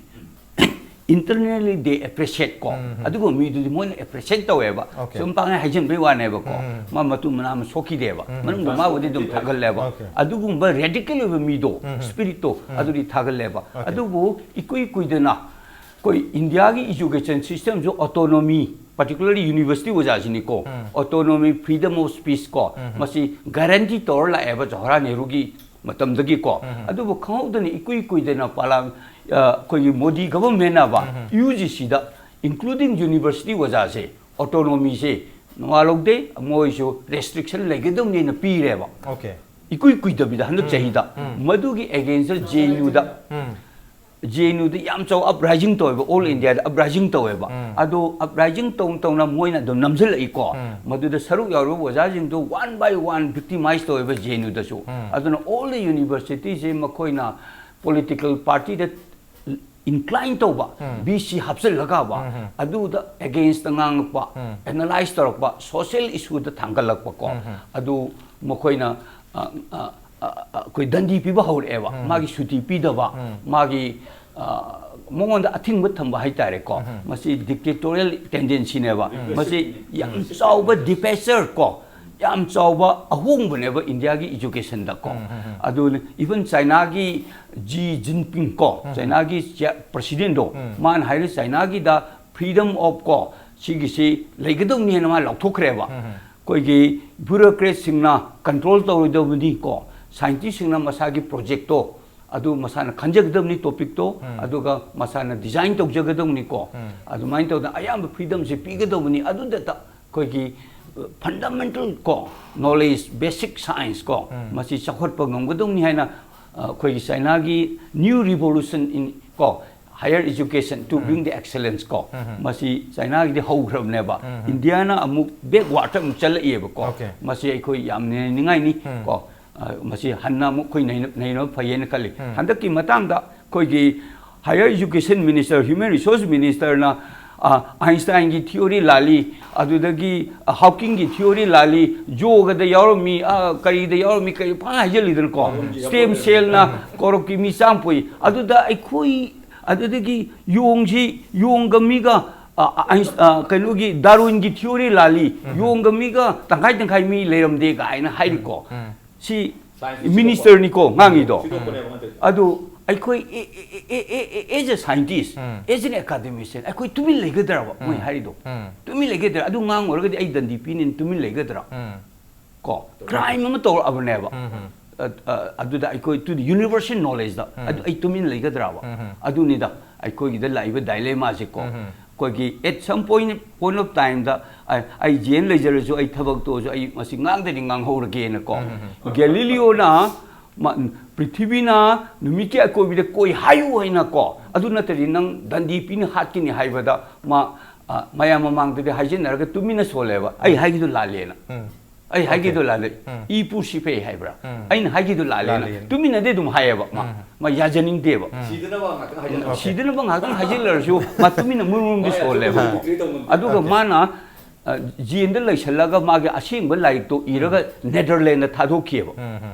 internally they appreciate ꯀꯣ꯫ ꯑꯗꯨꯒ ꯃꯤꯗꯨꯗꯤ ꯃꯣꯏꯅ appreciate ꯇꯧꯋꯦꯕ꯫ ꯁꯨꯝ ꯄꯥꯡꯉꯩ ꯍꯥꯏꯖꯤꯟꯕꯩ ꯋꯥꯅꯦꯕꯀꯣ꯫ ꯃꯥ ꯃꯇꯨ ꯃꯅꯥ ꯑꯃ ꯁꯣꯛꯈꯤꯗꯦꯕ꯫ ꯃꯅꯨꯡꯗ ꯃꯥꯕꯨꯗꯤ ꯑꯗꯨꯝ ꯊꯥꯒꯠꯂꯦꯕ꯫ ꯑꯗꯨꯒꯨꯝꯕ ꯔꯦꯗꯤꯀꯦꯜ ꯑꯣꯏꯕ ꯃꯤꯗꯣ, ꯁ꯭ꯄꯤꯔꯤꯠꯇꯣ, ꯑꯗꯨꯗꯤ ꯊꯥꯒꯠꯂꯦꯕ꯫ ꯑꯗꯨꯕꯨ ꯏꯀꯨꯏ ꯀꯨꯏꯗꯅ ꯑꯩꯈꯣꯏ ꯏꯟꯗꯤꯌꯥꯒꯤ ꯏꯖꯨꯀꯦꯁꯟ ꯁꯤꯁꯇꯦꯝꯁꯨ ꯑꯣꯇꯣꯅꯣꯃꯤ, particularly ꯌꯨꯅꯤꯚꯔꯁꯤꯇꯤ ꯑꯣꯖꯥꯁꯤꯅꯤꯀꯣ, ꯑꯣꯇꯣꯅꯣꯃꯤ, freedom of speech ꯀꯣ, ꯃꯁꯤ ꯒꯥꯔꯦꯟꯇꯤ ꯇꯧꯔ ꯂꯥꯛꯑꯦꯕ ꯖꯋꯥꯍꯔꯂꯥꯜ ꯅꯦꯍꯔꯨꯒꯤ ꯃꯇꯝꯗꯒꯤꯀꯣ꯫ ꯑꯗꯨꯕꯨ ꯈꯪꯍꯧꯗꯅ ꯏꯀꯨꯏ ꯀꯨꯏꯗꯅ ꯄꯥꯂꯥ-, ꯑ, ꯑꯩꯈꯣꯏꯒꯤ ꯃꯣꯗꯤ ꯒꯚꯔꯟꯃꯦꯟꯅꯕ ꯌꯨ ꯖꯤ ꯁꯤꯗ, including ꯌꯨꯅꯤꯚꯔꯁꯤꯇꯤ ꯑꯣꯖꯥꯁꯦ, ꯑꯣꯇꯣꯅꯣꯃꯤꯁꯦ ꯅꯋꯥ ꯂꯧꯗꯦ, ꯃꯣꯏꯁꯨ ꯔꯦꯁꯇ꯭ꯔꯤꯛꯁꯟ ꯂꯩꯒꯗꯕꯅꯦꯅ ꯄꯤꯔꯦꯕ꯫ Okay. ꯏꯀꯨꯏ ꯀꯨꯏꯗꯕꯤꯗ ꯍꯟꯗꯛ ꯆꯍꯤꯗ꯫ ꯃꯗꯨꯒꯤ ꯑꯦꯒꯦꯟꯁꯇ ꯖꯦ ꯑꯦꯟ ꯌꯨꯗ, ꯎꯝ. ꯖꯦ ꯑꯦꯟ ꯌꯨꯗ ꯌꯥꯝ ꯆꯥꯎꯕ ꯑꯞꯔꯥꯏꯖꯤꯡ ꯇꯧꯋꯦꯕ, ꯑꯣꯜ ꯏꯟꯗꯤꯌꯥꯗ ꯑꯞꯔꯥꯏꯖꯤꯡ ꯇꯧꯋꯦꯕ꯫ ꯑꯗꯣ ꯑꯞꯔꯥꯏꯖꯤꯡ ꯇꯧ ꯇꯧꯅ ꯃꯣꯏꯅ ꯑꯗꯨꯝ ꯅꯝꯁꯤꯜꯂꯛꯏꯀꯣ꯫ ꯃꯗꯨꯗ ꯁꯔꯨꯛ ꯌꯥꯎꯔꯤꯕ ꯑꯣꯖꯥꯁꯤꯡꯗꯣ ꯋꯥꯟ ꯕꯥꯏ ꯋꯥꯟ ꯚꯤꯛꯇꯤꯃꯥꯏꯁ ꯇꯧꯋꯦꯕ ꯖꯦ ꯑꯦꯟ ꯌꯨꯗꯁꯨ꯫ ꯑꯗꯨꯅ ꯑꯣꯜ ꯗ ꯌꯨꯅꯤꯚꯔꯁꯤꯇꯤꯁꯦ ꯃꯈꯣꯏꯅ ꯄꯣꯂꯤꯇꯤꯀꯦꯜ ꯄꯥꯔꯇꯤꯗ ꯏꯟꯀ꯭ꯂꯥꯏꯟ ꯇꯧꯕ, ꯕꯤ ꯁꯤ ꯍꯥꯞꯆꯤꯜꯂꯒꯕ, ꯑꯗꯨꯗ ꯑꯦꯒꯦꯟꯁꯇ ꯉꯥꯡꯉꯛꯄ, ꯑꯦꯅꯥꯂꯥꯏꯁ ꯇꯧꯔꯛꯄ, ꯁꯣꯁꯤꯌꯦꯜ ꯏꯁꯨꯗ ꯊꯥꯡꯒꯠꯂꯛꯄꯀꯣ꯫ ꯑꯗꯨ ꯃꯈꯣꯏꯅ ꯑ, ꯑ, ꯑ, ꯑ, ꯑꯩꯈꯣꯏ ꯗꯟꯗꯤ ꯄꯤꯕ ꯍꯧꯔꯛꯑꯦꯕ꯫ ꯃꯥꯒꯤ ꯁꯨꯇꯤ ꯄꯤꯗꯕ, ꯃꯥꯒꯤ, ꯑ, ꯃꯉꯣꯟꯗ ꯑꯊꯤꯡꯕ ꯊꯝꯕ ꯍꯥꯏꯇꯥꯔꯦꯀꯣ꯫ ꯃꯁꯤ ꯗꯤꯛꯇꯦꯇꯣꯔꯤꯌꯦꯜ ꯇꯦꯟꯗꯦꯟꯁꯤꯅꯦꯕ꯫ ꯃꯁꯤ ꯌꯥꯝ ꯆꯥꯎꯕ ꯗꯤꯄꯦꯆꯔ ꯀꯣ, ꯌꯥꯝ ꯆꯥꯎꯕ ꯑꯍꯣꯡꯕꯅꯦꯕ ꯏꯟꯗꯤꯌꯥꯒꯤ ꯏꯖꯨꯀꯦꯁꯟꯗꯀꯣ꯫ ꯑꯗꯨꯅ ꯏꯚꯟ ꯆꯥꯏꯅꯥꯒꯤ ꯖꯤ ꯖꯤꯟꯄꯤꯡ ꯀꯣ, ꯆꯥꯏꯅꯥꯒꯤ ꯄ꯭ꯔꯁꯤꯗꯦꯟꯗꯣ, ꯃꯥꯅ ꯍꯥꯏꯔꯤ ꯆꯥꯏꯅꯥꯒꯤꯗ freedom of ꯀꯣ, ꯁꯤꯒꯤꯁꯤ ꯂꯩꯒꯗꯧꯅꯤ ꯍꯥꯏꯅ ꯃꯥ ꯂꯥꯎꯊꯣꯛꯈ꯭ꯔꯦꯕ꯫ ꯑꯩꯈꯣꯏꯒꯤ ꯕ꯭ꯌꯨꯔꯣꯀ꯭ꯔꯦꯠꯁꯤꯡꯅ ꯀꯟꯇ꯭ꯔꯣꯜ ꯇꯧꯔꯣꯏꯗꯕꯅꯤ ꯀꯣ, ꯁꯥꯏꯟꯇꯤꯁꯁꯤꯡꯅ ꯃꯁꯥꯒꯤ ꯄ꯭ꯔꯣꯖꯦꯛꯇꯣ ꯑꯗꯨ ꯃꯁꯥꯅ ꯈꯟꯖꯒꯗꯕꯅꯤ, ꯇꯣꯄꯤꯛꯇꯣ, ꯑꯗꯨꯒ ꯃꯁꯥꯅ ꯗꯤꯖꯥꯏꯟ ꯇꯧꯖꯒꯗꯕꯅꯤ ꯀꯣ꯫ ꯑꯗꯨꯃꯥꯏꯅ ꯇꯧꯗꯅ ꯑꯌꯥꯝꯕ ꯐ꯭ꯔꯤꯗꯝꯁꯦ ꯄꯤꯒꯗꯧꯕꯅꯤ꯫ ꯑꯗꯨꯗꯇ ꯑꯩꯈꯣꯏꯒꯤ ꯐꯟꯗꯥꯃꯦꯟꯇꯦꯜ ꯀꯣ, ꯅꯣꯂꯦꯖ, ꯕꯦꯁꯤꯛ ꯁꯥꯏꯟꯁ ꯀꯣ, ꯃꯁꯤ ꯆꯥꯎꯈꯠꯄ ꯉꯝꯒꯗꯧꯅꯤ ꯍꯥꯏꯅ, ꯑ, ꯑꯩꯈꯣꯏꯒꯤ ꯆꯥꯏꯅꯥꯒꯤ new revolution in ꯀꯣ, higher education to bring the excellence ꯀꯣ, ꯃꯁꯤ ꯆꯥꯏꯅꯥꯒꯤꯗꯤ ꯍꯧꯈ꯭ꯔꯕꯅꯦꯕ꯫ ꯏꯟꯗꯤꯌꯥꯅ ꯑꯃꯨꯛ ꯕꯦꯛꯋꯥꯔꯗꯇ ꯑꯃꯨꯛ ꯆꯠꯂꯛꯏꯑꯕꯀꯣ꯫ Okay. ꯃꯁꯤ ꯑꯩꯈꯣꯏ ꯌꯥꯝ ꯅꯩꯅꯅꯤꯡꯉꯥꯏꯅꯤ ꯀꯣ꯫ ꯑ, ꯃꯁꯤ ꯍꯟꯅ ꯑꯃꯨꯛ ꯑꯩꯈꯣꯏ ꯅꯩꯅ-, ꯅꯩꯅꯕ ꯐꯩꯌꯦꯅ ꯈꯜꯂꯤ꯫ ꯍꯟꯗꯛꯀꯤ ꯃꯇꯥꯡꯗ ꯑꯩꯈꯣꯏꯒꯤ higher education minister, human resource ministerꯅ, ꯑ, ꯑꯥꯏꯟꯁꯇꯥꯏꯟꯒꯤ theory ꯂꯥꯜꯂꯤ, ꯑꯗꯨꯗꯒꯤ, ꯑ, ꯍꯥꯎꯀꯤꯡꯒꯤ theory ꯂꯥꯜꯂꯤ, ꯌꯣꯒꯗ ꯌꯥꯎꯔꯝꯃꯤ, ꯑ, ꯀꯔꯤꯗ ꯌꯥꯎꯔꯝꯃꯤ, ꯀꯔꯤ ꯄꯪꯍꯥꯏ ꯍꯥꯏꯖꯜꯂꯤꯗꯅꯀꯣ꯫ Stem cellꯅ ꯀꯣꯔꯣꯛꯀꯤ ꯃꯤ ꯆꯥꯝ ꯄꯣꯛꯏ꯫ ꯑꯗꯨꯗ ꯑꯩꯈꯣꯏ, ꯑꯗꯨꯗꯒꯤ ꯌꯣꯡꯁꯤ, ꯌꯣꯡꯒ ꯃꯤꯒ, ꯑ, ꯑ, ꯑꯥꯏꯟꯁ-, ꯑ, ꯀꯩꯅꯣꯒꯤ ꯗꯥꯔꯋꯤꯟꯒꯤ theory ꯂꯥꯜꯂꯤ, ꯌꯣꯡꯒ ꯃꯤꯒ ꯇꯪꯈꯥꯏ ꯇꯪꯈꯥꯏ ꯃꯤ ꯂꯩꯔꯝꯗꯦ ꯀꯥꯏꯅ ꯍꯥꯏꯔꯤꯀꯣ꯫ ꯁꯤ Science ꯁꯤ ministerꯅꯤꯀꯣ ꯉꯥꯡꯉꯤꯗꯣ꯫ ꯁꯤꯗꯣꯛꯄꯅꯦꯕ ꯍꯟꯗꯛ꯫ ꯑꯗꯨ ꯑꯩꯈꯣꯏ, as a scientist, as an academician, ꯑꯩꯈꯣꯏ ꯇꯨꯃꯤꯟ ꯂꯩꯒꯗ꯭ꯔꯕ ꯃꯣꯏ ꯍꯥꯏꯔꯤꯗꯣ? ꯇꯨꯃꯤꯟ ꯂꯩꯒꯗ꯭ꯔꯥ? ꯑꯗꯨ ꯉꯥꯡꯉꯨꯔꯒꯗꯤ ꯑꯩ ꯗꯟꯗꯤ ꯄꯤꯅꯤꯅ ꯇꯨꯃꯤꯟ ꯂꯩꯒꯗ꯭ꯔꯥ? ꯀꯣ, crime ꯑꯃ ꯇꯧꯔꯛꯑꯕꯅꯦꯕ꯫ ꯑ, ꯑ, ꯑꯗꯨꯗ ꯑꯩꯈꯣꯏ to the universal knowledgeꯗ ꯑꯗꯨ ꯑꯩ ꯇꯨꯃꯤꯟ ꯂꯩꯒꯗ꯭ꯔꯕ? ꯑꯗꯨꯅꯤꯗ ꯑꯩꯈꯣꯏꯒꯤꯗ ꯂꯥꯛꯏꯕ dilemmaꯁꯦ ꯀꯣ꯫ ꯑꯩꯈꯣꯏꯒꯤ at some point point of time ꯗ ꯑꯩ ꯖꯦꯟ ꯂꯩꯖꯔꯁꯨ, ꯑꯩ ꯊꯕꯛ ꯇꯣꯛꯑꯁꯨ, ꯑꯩ ꯃꯁꯤ ꯉꯥꯡꯗꯗꯤ ꯉꯥꯡꯍꯧꯔꯒꯦꯅꯀꯣ꯫ ꯒꯦꯂꯤꯂꯤꯑꯣꯅ ꯄ꯭ꯔꯤꯊꯤꯕꯤꯅ ꯅꯨꯃꯤꯠꯀꯤ ꯑꯀꯣꯏꯕꯗ ꯀꯣꯏ ꯍꯥꯏꯌꯨ ꯍꯥꯏꯅꯀꯣ, ꯑꯗꯨ ꯅꯠꯇ꯭ꯔꯗꯤ ꯅꯪ ꯗꯟꯗꯤ ꯄꯤꯅ ꯍꯥꯠꯈꯤꯅꯤ ꯍꯥꯏꯕꯗ ꯃꯥ ꯃꯌꯥꯝ ꯃꯃꯥꯡꯗꯗꯤ ꯍꯥꯏꯖꯤꯟꯅꯔꯒ ꯇꯨꯃꯤꯟꯅ ꯁꯣꯜꯂꯦꯕ, ꯑꯩ ꯍꯥꯏꯒꯤꯗꯨ ꯂꯥꯜꯂꯦꯅ꯫ ꯑꯩ ꯍꯥꯏꯒꯤꯗꯨ ꯂꯥꯜꯂꯦ꯫ ꯏ ꯄꯨ ꯁꯤꯐꯩ ꯍꯥꯏꯕ꯭ꯔꯥ? ꯑꯩꯅ ꯍꯥꯏꯒꯤꯗꯨ ꯂꯥꯜꯂꯦꯅ ꯇꯨꯃꯤꯟꯅꯗꯤ ꯑꯗꯨꯝ ꯍꯥꯏꯌꯦꯕ꯫ ꯃꯥ ꯌꯥꯖꯅꯤꯡꯗꯦꯕ꯫ ꯁꯤꯗꯅꯕ ꯉꯥꯛꯇꯪ ꯍꯥꯏꯖꯤꯜꯂꯔꯁꯨ, ꯃꯥ ꯇꯨꯃꯤꯟꯅ ꯃꯨꯔꯨꯝꯗꯤ ꯁꯣꯜꯂꯦꯕ꯫ ꯑꯗꯨꯒ ꯃꯥꯅ ꯖꯦꯟꯗ ꯂꯩꯁꯜꯂꯒ ꯃꯥꯒꯤ ꯑꯁꯦꯡꯕ ꯂꯥꯏꯔꯤꯛꯇꯣ ꯏꯔꯒ Netherland ꯊꯥꯗꯣꯛꯈꯤꯑꯕ꯫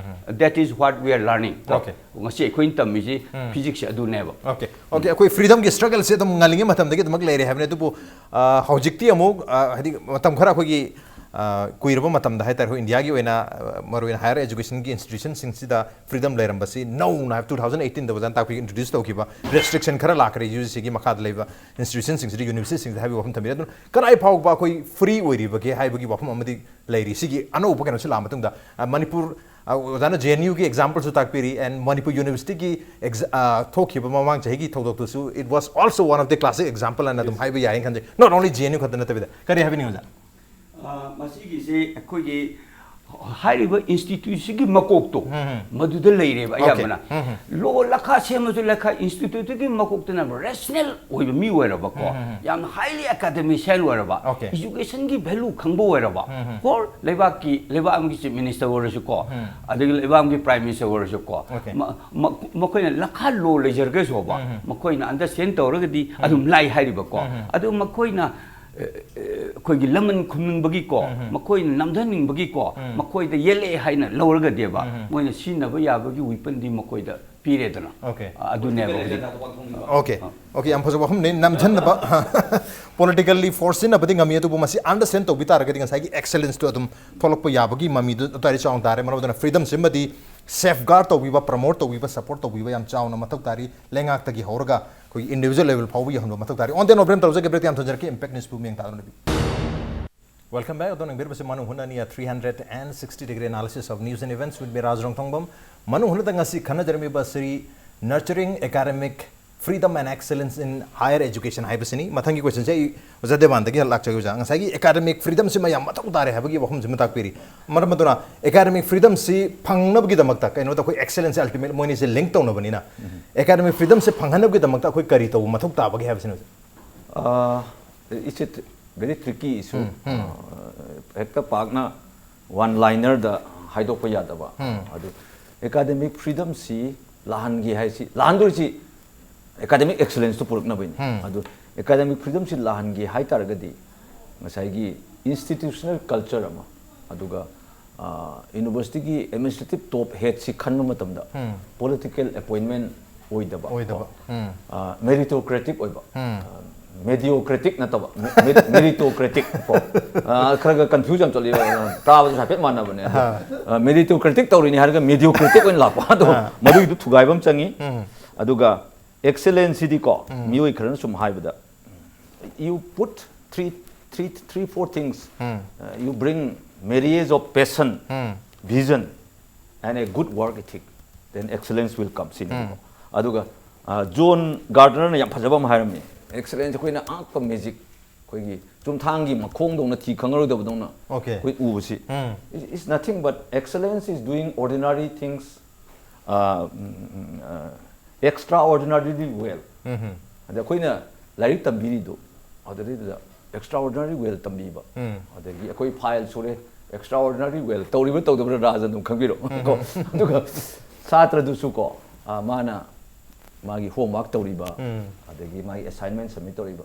That is what we are learning꯫ ꯉꯁꯤ ꯑꯩꯈꯣꯏꯅ ꯇꯝꯃꯤꯁꯤ ꯐꯤꯖꯤꯛꯁꯁꯦ ꯑꯗꯨꯅꯦꯕ꯫ ꯑꯣꯀꯦ ꯑꯣꯀꯦ ꯑꯩꯈꯣꯏ ꯐ꯭ꯔꯤꯗꯝꯒꯤ ꯁ꯭ꯇ꯭ꯔꯒꯜꯁꯦ ꯑꯗꯨꯝ ꯉꯜꯂꯤꯉꯩ ꯃꯇꯝꯗꯒꯤ ꯑꯗꯨꯃꯛ ꯂꯩꯔꯦ ꯍꯥꯏꯕꯅꯤ꯫ ꯑꯗꯨꯕꯨ ꯍꯧꯖꯤꯛꯇꯤ ꯑꯃꯨꯛ ꯍꯥꯏꯗꯤ ꯃꯇꯝ ꯈꯔ ꯑꯩꯈꯣꯏꯒꯤ ꯀꯨꯏꯔꯕ ꯃꯇꯝꯗ ꯍꯥꯏꯇꯥꯔꯦ, ꯑꯩꯈꯣꯏ ꯏꯟꯗꯤꯌꯥꯒꯤ ꯑꯣꯏꯅ ꯃꯔꯨꯑꯣꯏꯅ ꯍꯥꯏꯌꯔ ꯑꯦꯖꯨꯀꯦꯁꯟꯒꯤ ꯏꯟꯁꯇꯤꯇ꯭ꯌꯨꯁꯟꯁꯤꯡꯁꯤꯗ ꯐ꯭ꯔꯤꯗꯝ ꯂꯩꯔꯝꯕꯁꯤ ꯅꯧꯅ ꯍꯥꯏꯕ two thousand eighteenꯗ ꯑꯣꯖꯥꯅ ꯇꯥꯛꯄꯤꯒꯤ ꯏꯟꯇ꯭ꯔꯣꯗ꯭ꯌꯨꯁ ꯇꯧꯈꯤꯕ ꯔꯦꯁꯇ꯭ꯔꯤꯛꯁꯟ ꯈꯔ ꯂꯥꯛꯈ꯭ꯔꯦ ꯌꯨ ꯖꯤ ꯁꯤꯒꯤ ꯃꯈꯥꯗ ꯂꯩꯕ ꯏꯟꯁꯇꯤꯇ꯭ꯌꯨꯁꯟꯁꯤꯡꯁꯤꯗ, ꯌꯨꯅꯤꯚꯔꯁꯤꯇꯤꯁꯤꯡꯁꯤꯗ ꯍꯥꯏꯕꯒꯤ ꯋꯥꯐꯝ ꯊꯝꯕꯤꯔꯦ꯫ ꯑꯗꯨꯅ ꯀꯗꯥꯏ ꯐꯥꯎꯕ ꯑꯩꯈꯣꯏ ꯐ꯭ꯔꯤ ꯑꯣꯏꯔꯤꯕꯒꯦ ꯍꯥꯏꯕꯒꯤ ꯋꯥꯐꯝ ꯑꯃꯗꯤ ꯂꯩꯔꯤ꯫ ꯁꯤꯒꯤ ꯑꯅꯧꯕ ꯀꯩꯅꯣꯁꯤ ꯂꯥꯛꯑ ꯃꯇꯨꯡꯗ ꯃꯅꯤꯄꯨꯔ ꯑꯣꯖꯥꯅ ꯖꯦ ꯑꯦꯟ ꯌꯨꯒꯤ ꯑꯦꯛꯖꯥꯝꯄꯜꯁꯨ ꯇꯥꯛꯄꯤꯔꯤ, ꯑꯦꯟ ꯃꯅꯤꯄꯨꯔ ꯌꯨꯅꯤꯚꯔꯁꯤꯇꯤꯒꯤ ꯊꯣꯛꯈꯤꯕ ꯃꯃꯥꯡ ꯆꯍꯤꯒꯤ ꯊꯧꯗꯣꯛꯇꯨꯁꯨ it was also one of the classic example ꯍꯥꯏꯅ ꯑꯗꯨꯝ ꯍꯥꯏꯕ ꯌꯥꯏ ꯈꯟꯖꯩ꯫ Not only J N U ꯈꯛꯇ ꯅꯠꯇꯕꯤꯗ꯫ ꯀꯔꯤ ꯍꯥꯏꯕꯤꯅꯤꯡꯉꯤ ꯑꯣꯖꯥ? ꯃꯁꯤꯒꯤꯁꯦ ꯑꯩꯈꯣꯏꯒꯤ ꯍꯥꯏꯔꯤꯕ ꯏꯟꯁꯇꯤꯇ꯭ꯌꯨꯠꯁꯤꯒꯤ ꯃꯀꯣꯛꯇꯣ ꯃꯗꯨꯗ ꯂꯩꯔꯦꯕ ꯑꯌꯥꯝꯕꯅ꯫ ꯂꯣ ꯂꯈꯥ ꯁꯦꯝꯃꯁꯨ ꯂꯈꯥ ꯏꯟꯁꯇꯤꯇ꯭ꯌꯨꯠꯇꯨꯒꯤ ꯃꯀꯣꯛꯇꯅ ꯔꯦꯁꯅꯦꯜ ꯑꯣꯏꯕ ꯃꯤ ꯑꯣꯏꯔꯕꯀꯣ, ꯌꯥꯝꯅ ꯍꯥꯏꯂꯤ ꯑꯦꯀꯥꯗꯃꯤꯁꯤꯌꯥꯟ ꯑꯣꯏꯔꯕ, Okay. ꯏꯖꯨꯀꯦꯁꯟꯒꯤ ꯚꯦꯂꯨ ꯈꯪꯕ ꯑꯣꯏꯔꯕ, ꯍꯣꯔ ꯂꯩꯕꯥꯛꯀꯤ ꯂꯩꯕꯥꯛ ꯑꯃꯒꯤ ꯆꯤꯐ ꯃꯤꯅꯤꯁꯇꯔ ꯑꯣꯏꯔꯁꯨꯀꯣ, ꯑꯗꯒꯤ ꯂꯩꯕꯥꯛ ꯑꯃꯒꯤ ꯄ꯭ꯔꯥꯏꯝ ꯃꯤꯅꯤꯁꯇꯔ ꯑꯣꯏꯔꯁꯨꯀꯣ, Okay. ꯃ- ꯃ- ꯃꯈꯣꯏꯅ ꯂꯈꯥ ꯂꯣ ꯂꯩꯖꯔꯒꯁꯨꯕ, ꯃꯈꯣꯏꯅ ꯑꯟꯗꯔꯁꯇꯦꯟ ꯇꯧꯔꯒꯗꯤ ꯑꯗꯨꯝ ꯂꯥꯏ ꯍꯥꯏꯔꯤꯕꯀꯣ꯫ ꯑꯗꯨ ꯃꯈꯣꯏꯅ ꯑꯩꯈꯣꯏꯒꯤ ꯂꯃꯟ ꯈꯨꯝꯅꯤꯡꯕꯒꯤꯀꯣ, ꯃꯈꯣꯏꯅ ꯅꯝꯊꯅꯤꯡꯕꯒꯤꯀꯣ, ꯃꯈꯣꯏꯗ ꯌꯦꯜꯂꯛꯑꯦ ꯍꯥꯏꯅ ꯂꯧꯔꯒꯗꯤꯕ, ꯃꯣꯏꯅ ꯁꯤꯖꯤꯟꯅꯕ ꯌꯥꯕꯒꯤ ꯋꯤꯄꯟꯗꯤ ꯃꯈꯣꯏꯗ ꯄꯤꯔꯦꯗꯅ꯫ Okay. ꯑꯗꯨꯅꯦꯕ ꯍꯧꯖꯤꯛ꯫ Okay. Okay. ꯌꯥꯝ ꯐꯖꯕ ꯋꯥꯐꯝꯅꯤ꯫ ꯅꯝꯖꯟꯅꯕ politically force ꯁꯤꯖꯤꯟꯅꯕꯗꯤ ꯉꯝꯃꯤ, ꯑꯗꯨꯕꯨ ꯃꯁꯤ ꯑꯟꯗꯔꯁꯇꯦꯟ ꯇꯧꯕꯤ ꯇꯥꯔꯒꯗꯤ ꯉꯁꯥꯏꯒꯤ ꯑꯦꯛꯁꯦꯂꯦꯟꯁꯇꯨ ꯑꯗꯨꯝ ꯊꯣꯛꯂꯛꯄ ꯌꯥꯕꯒꯤ ꯃꯃꯤꯗꯨ ꯑꯗꯨꯋꯥꯏꯗ ꯆꯥꯎꯅ ꯇꯥꯔꯦ꯫ ꯃꯔꯝ ꯑꯗꯨꯅ ꯐ꯭ꯔꯤꯗꯝꯁꯤꯃꯗꯤ ꯁꯦꯐꯒꯥꯔꯗ ꯇꯧꯕꯤꯕ, ꯄ꯭ꯔꯃꯣꯠ ꯇꯧꯕꯤꯕ, ꯁꯄꯣꯔꯠ ꯇꯧꯕꯤꯕ ꯌꯥꯝ ꯆꯥꯎꯅ ꯃꯊꯧ ꯇꯥꯔꯤ꯫ ꯂꯩꯉꯥꯛꯇꯒꯤ ꯍꯧꯔꯒ ꯑꯩꯈꯣꯏꯒꯤ ꯏꯟꯗꯤꯕꯤꯖꯨꯋꯦꯜ ꯂꯦꯚꯦꯜ ꯐꯥꯎꯕ ꯌꯧꯍꯟꯕ ꯃꯊꯧ ꯇꯥꯔꯤ꯫ On that note, break ꯇꯧꯖꯒꯦ꯫ Break ꯌꯥꯝ ꯊꯨꯖꯔꯛꯀꯦ꯫ Impact News ꯄꯨ ꯃꯤꯌꯦꯡ ꯇꯥꯗꯨꯅ ꯂꯩꯕꯤꯌꯨ꯫ Welcome back. ꯑꯗꯣ ꯅꯪꯕꯤꯔꯕꯁꯦ ꯃꯅꯨꯡ ꯍꯨꯠꯅꯅꯤ three hundred and sixty degree analysis of news and events with me, ꯔꯥꯖ ꯔꯣꯡꯊꯣꯡꯕꯝ꯫ ꯃꯅꯨꯡ ꯍꯨꯠꯅꯗ ꯉꯁꯤ ꯈꯟꯅꯖꯔꯝꯃꯤꯕ ꯁꯤꯔꯤ nurturing academic Freedom and excellence in higher education ꯍꯥꯏꯕꯁꯤꯅꯤ꯫ ꯃꯊꯪꯒꯤ question ꯁꯦ ꯑꯩ ꯑꯣꯖꯥ ꯗꯦꯕꯥꯟꯗꯒꯤ ꯂꯥꯛꯆꯒꯦ꯫ ꯑꯣꯖꯥ, ꯉꯁꯥꯏꯒꯤ academic freedom ꯁꯤꯃ ꯌꯥꯝ ꯃꯊꯧ ꯇꯥꯔꯦ ꯍꯥꯏꯕꯒꯤ ꯋꯥꯐꯝꯁꯤꯃ ꯇꯥꯛꯄꯤꯔꯤ꯫ ꯃꯔꯝ ꯑꯗꯨꯅ academic freedom ꯁꯤ ꯐꯪꯅꯕꯒꯤꯗꯃꯛꯇ, ꯀꯩꯅꯣꯗ ꯑꯩꯈꯣꯏ excellence ꯁꯦ ultimate ꯃꯣꯏꯅꯤꯁꯦ link ꯇꯧꯅꯕꯅꯤꯅ, academic freedom ꯁꯦ ꯐꯪꯍꯟꯅꯕꯒꯤꯗꯃꯛꯇ ꯑꯩꯈꯣꯏ ꯀꯔꯤ ꯇꯧꯕ ꯃꯊꯧ ꯇꯥꯕꯒꯦ ꯍꯥꯏꯕꯁꯤꯅꯤ, ꯑꯣꯖꯥ꯫ Uh, it's a tr- very tricky issue. Uh, ꯍꯦꯛꯇ ꯄꯥꯛꯅ one linerꯗ ꯍꯥꯏꯗꯣꯛꯄ ꯌꯥꯗꯕ꯫ ꯑꯗꯨ academic freedomꯁꯤ ꯂꯥꯛꯍꯟꯒꯦ ꯍꯥꯏꯁꯤ, ꯂꯥꯛꯍꯟꯗꯣꯏꯁꯤ academic excellenceꯇꯨ ꯄꯨꯔꯛꯅꯕꯩꯅꯤ꯫ ꯑꯗꯨ academic freedomꯁꯤ ꯂꯥꯛꯍꯟꯒꯦ ꯍꯥꯏ ꯇꯥꯔꯒꯗꯤ ꯉꯁꯥꯏꯒꯤ institutional culture ꯑꯃ, ꯑꯗꯨꯒ universityꯒꯤ administrative top headꯁꯤ ꯈꯟꯕ ꯃꯇꯝꯗ political appointment ꯑꯣꯏꯗꯕ, ꯑꯣꯏꯗꯕ꯫ ꯀꯣ, meritocratic ꯑꯣꯏꯕ, mediocratic ꯅꯠꯇꯕ, me- me- meritocratic ꯀꯣ꯫ ꯑ, ꯈꯔ ꯈꯔ confuse ꯌꯥꯝ ꯆꯠꯂꯤ, ꯇꯥꯕꯁꯨ ꯍꯥꯏꯐꯦꯠ ꯃꯥꯟꯅꯕꯅꯦ꯫ ꯑꯗꯣ, ꯑ, meritocratic ꯇꯧꯔꯤꯅꯤ ꯍꯥꯏꯔꯒ mediocratic ꯑꯣꯏꯅ ꯂꯥꯛꯄ꯫ ꯑꯗꯣ ꯃꯗꯨꯒꯤꯗꯨ ꯊꯨꯒꯥꯏꯕ ꯑꯃ ꯆꯪꯉꯤ꯫ ꯑꯗꯨꯒ excellenceꯁꯤꯗꯤꯀꯣ, ꯃꯤꯑꯣꯏ ꯈꯔꯅ ꯁꯨꯝ ꯍꯥꯏꯕꯗ, you put three, three, three, four things. Uh, you bring marriage of passion, vision, and a good work ethic, then excellence will come ꯁꯤꯅꯦꯕꯀꯣ꯫ ꯑꯗꯨꯒ ꯖꯣꯟ ꯒꯥꯔꯗꯅꯔꯅ ꯌꯥꯝ ꯐꯖꯕ ꯑꯃ ꯍꯥꯏꯔꯝꯃꯤ, excellence ꯑꯩꯈꯣꯏꯅ ꯑꯉꯛꯄ magic, ꯑꯩꯈꯣꯏꯒꯤ ꯆꯨꯝꯊꯥꯡꯒꯤ ꯃꯈꯣꯡꯗꯧꯅ ꯊꯤ ꯈꯪꯉꯔꯣꯏꯗꯕꯗꯧꯅ Okay. ꯑꯩꯈꯣꯏ ꯎꯕꯁꯤ, it's nothing but excellence is doing ordinary things uh, mm, uh, extraordinarily well. ꯑꯗ ꯑꯩꯈꯣꯏꯅ ꯂꯥꯏꯔꯤꯛ ꯇꯝꯕꯤꯔꯤꯗꯣ ꯑꯗꯨꯗꯩꯗꯨꯗ extraordinary well ꯇꯝꯕꯤꯕ, ꯑꯗꯒꯤ ꯑꯩꯈꯣꯏ file ꯁꯨꯔꯦ, extraordinary well ꯇꯧꯔꯤꯕ꯭ꯔꯥ ꯇꯧꯗꯕ꯭ꯔꯥ ꯔꯥꯖ ꯑꯗꯨꯝ ꯈꯪꯕꯤꯔꯣ꯫ ꯀꯣ, ꯑꯗꯨꯒ ꯁꯥꯇ꯭ꯔꯗꯨꯁꯨ ꯀꯣ, ꯑ, ꯃꯥꯅ ꯃꯥꯒꯤ homework ꯇꯧꯔꯤꯕ, ꯑꯗꯒꯤ ꯃꯥꯒꯤ assignment submit ꯇꯧꯔꯤꯕ,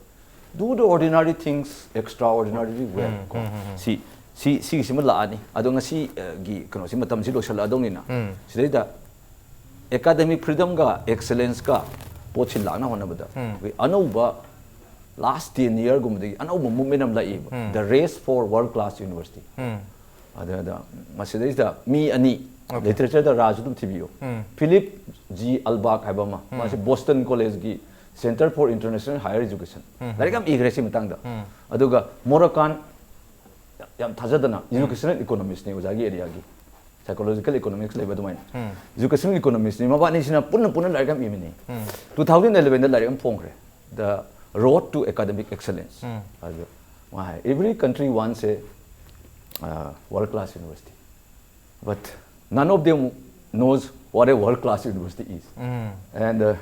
do the ordinary things extraordinarily well. ꯀꯣ, ꯁꯤ ꯁꯤ ꯁꯤꯒꯤꯁꯤꯃ ꯂꯥꯛꯑꯅꯤ꯫ ꯑꯗꯣ ꯉꯁꯤꯒꯤ ꯀꯩꯅꯣꯁꯤ, ꯃꯇꯝꯁꯤ ꯂꯣꯏꯁꯤꯜꯂꯛꯑꯗꯧꯅꯤꯅ, ꯁꯤꯗꯩꯗ academic freedomꯒ excellenceꯀ ꯄꯣꯠꯁꯤ ꯂꯥꯛꯅ ꯍꯣꯠꯅꯕꯗ ꯑꯩꯈꯣꯏ ꯑꯅꯧꯕ last ten yearꯒꯨꯝꯕꯗꯒꯤ ꯑꯅꯧꯕ movement ꯑꯃ ꯂꯥꯛꯏꯕ, the race for world class university. ꯑꯗ ꯑꯗ ꯃꯁꯤꯗꯩꯁꯤꯗ ꯃꯤ ꯑꯅꯤ, literature ꯗ ꯔꯥꯖ ꯑꯗꯨꯝ ꯊꯤꯕꯤꯌꯨ, Philip G. Albach ꯍꯥꯏꯕ ꯑꯃ, ꯃꯥꯁꯤ Boston Collegeꯒꯤ Center for International Higher Education, ꯂꯥꯏꯔꯤꯛ ꯌꯥꯝ ꯏꯈ꯭ꯔꯦ ꯁꯤ ꯃꯇꯥꯡꯗ꯫ ꯑꯗꯨꯒ ꯃꯣꯔꯀꯥꯟ, ꯌꯥꯝ ꯊꯥꯖꯗꯅ educational economistꯅꯦ ꯑꯣꯖꯥꯒꯤ areaꯒꯤ, psychological economics ꯂꯩꯕ ꯑꯗꯨꯃꯥꯏꯅ, educational economics ꯅꯤ, ꯃꯕꯥꯅꯤꯁꯤꯅ ꯄꯨꯟꯅ ꯄꯨꯟꯅ ꯂꯥꯏꯔꯤꯛ ꯑꯃ ꯏꯃꯤꯟꯅꯩ. Two thousand eleven ꯗ ꯂꯥꯏꯔꯤꯛ ꯑꯃ ꯐꯣꯡꯈ꯭ꯔꯦ, The Road to Academic Excellence. ꯑꯗꯨ ꯃꯥ ꯍꯥꯏ, every country wants a uh, world class university, but none of them knows what a world class university is. And uh,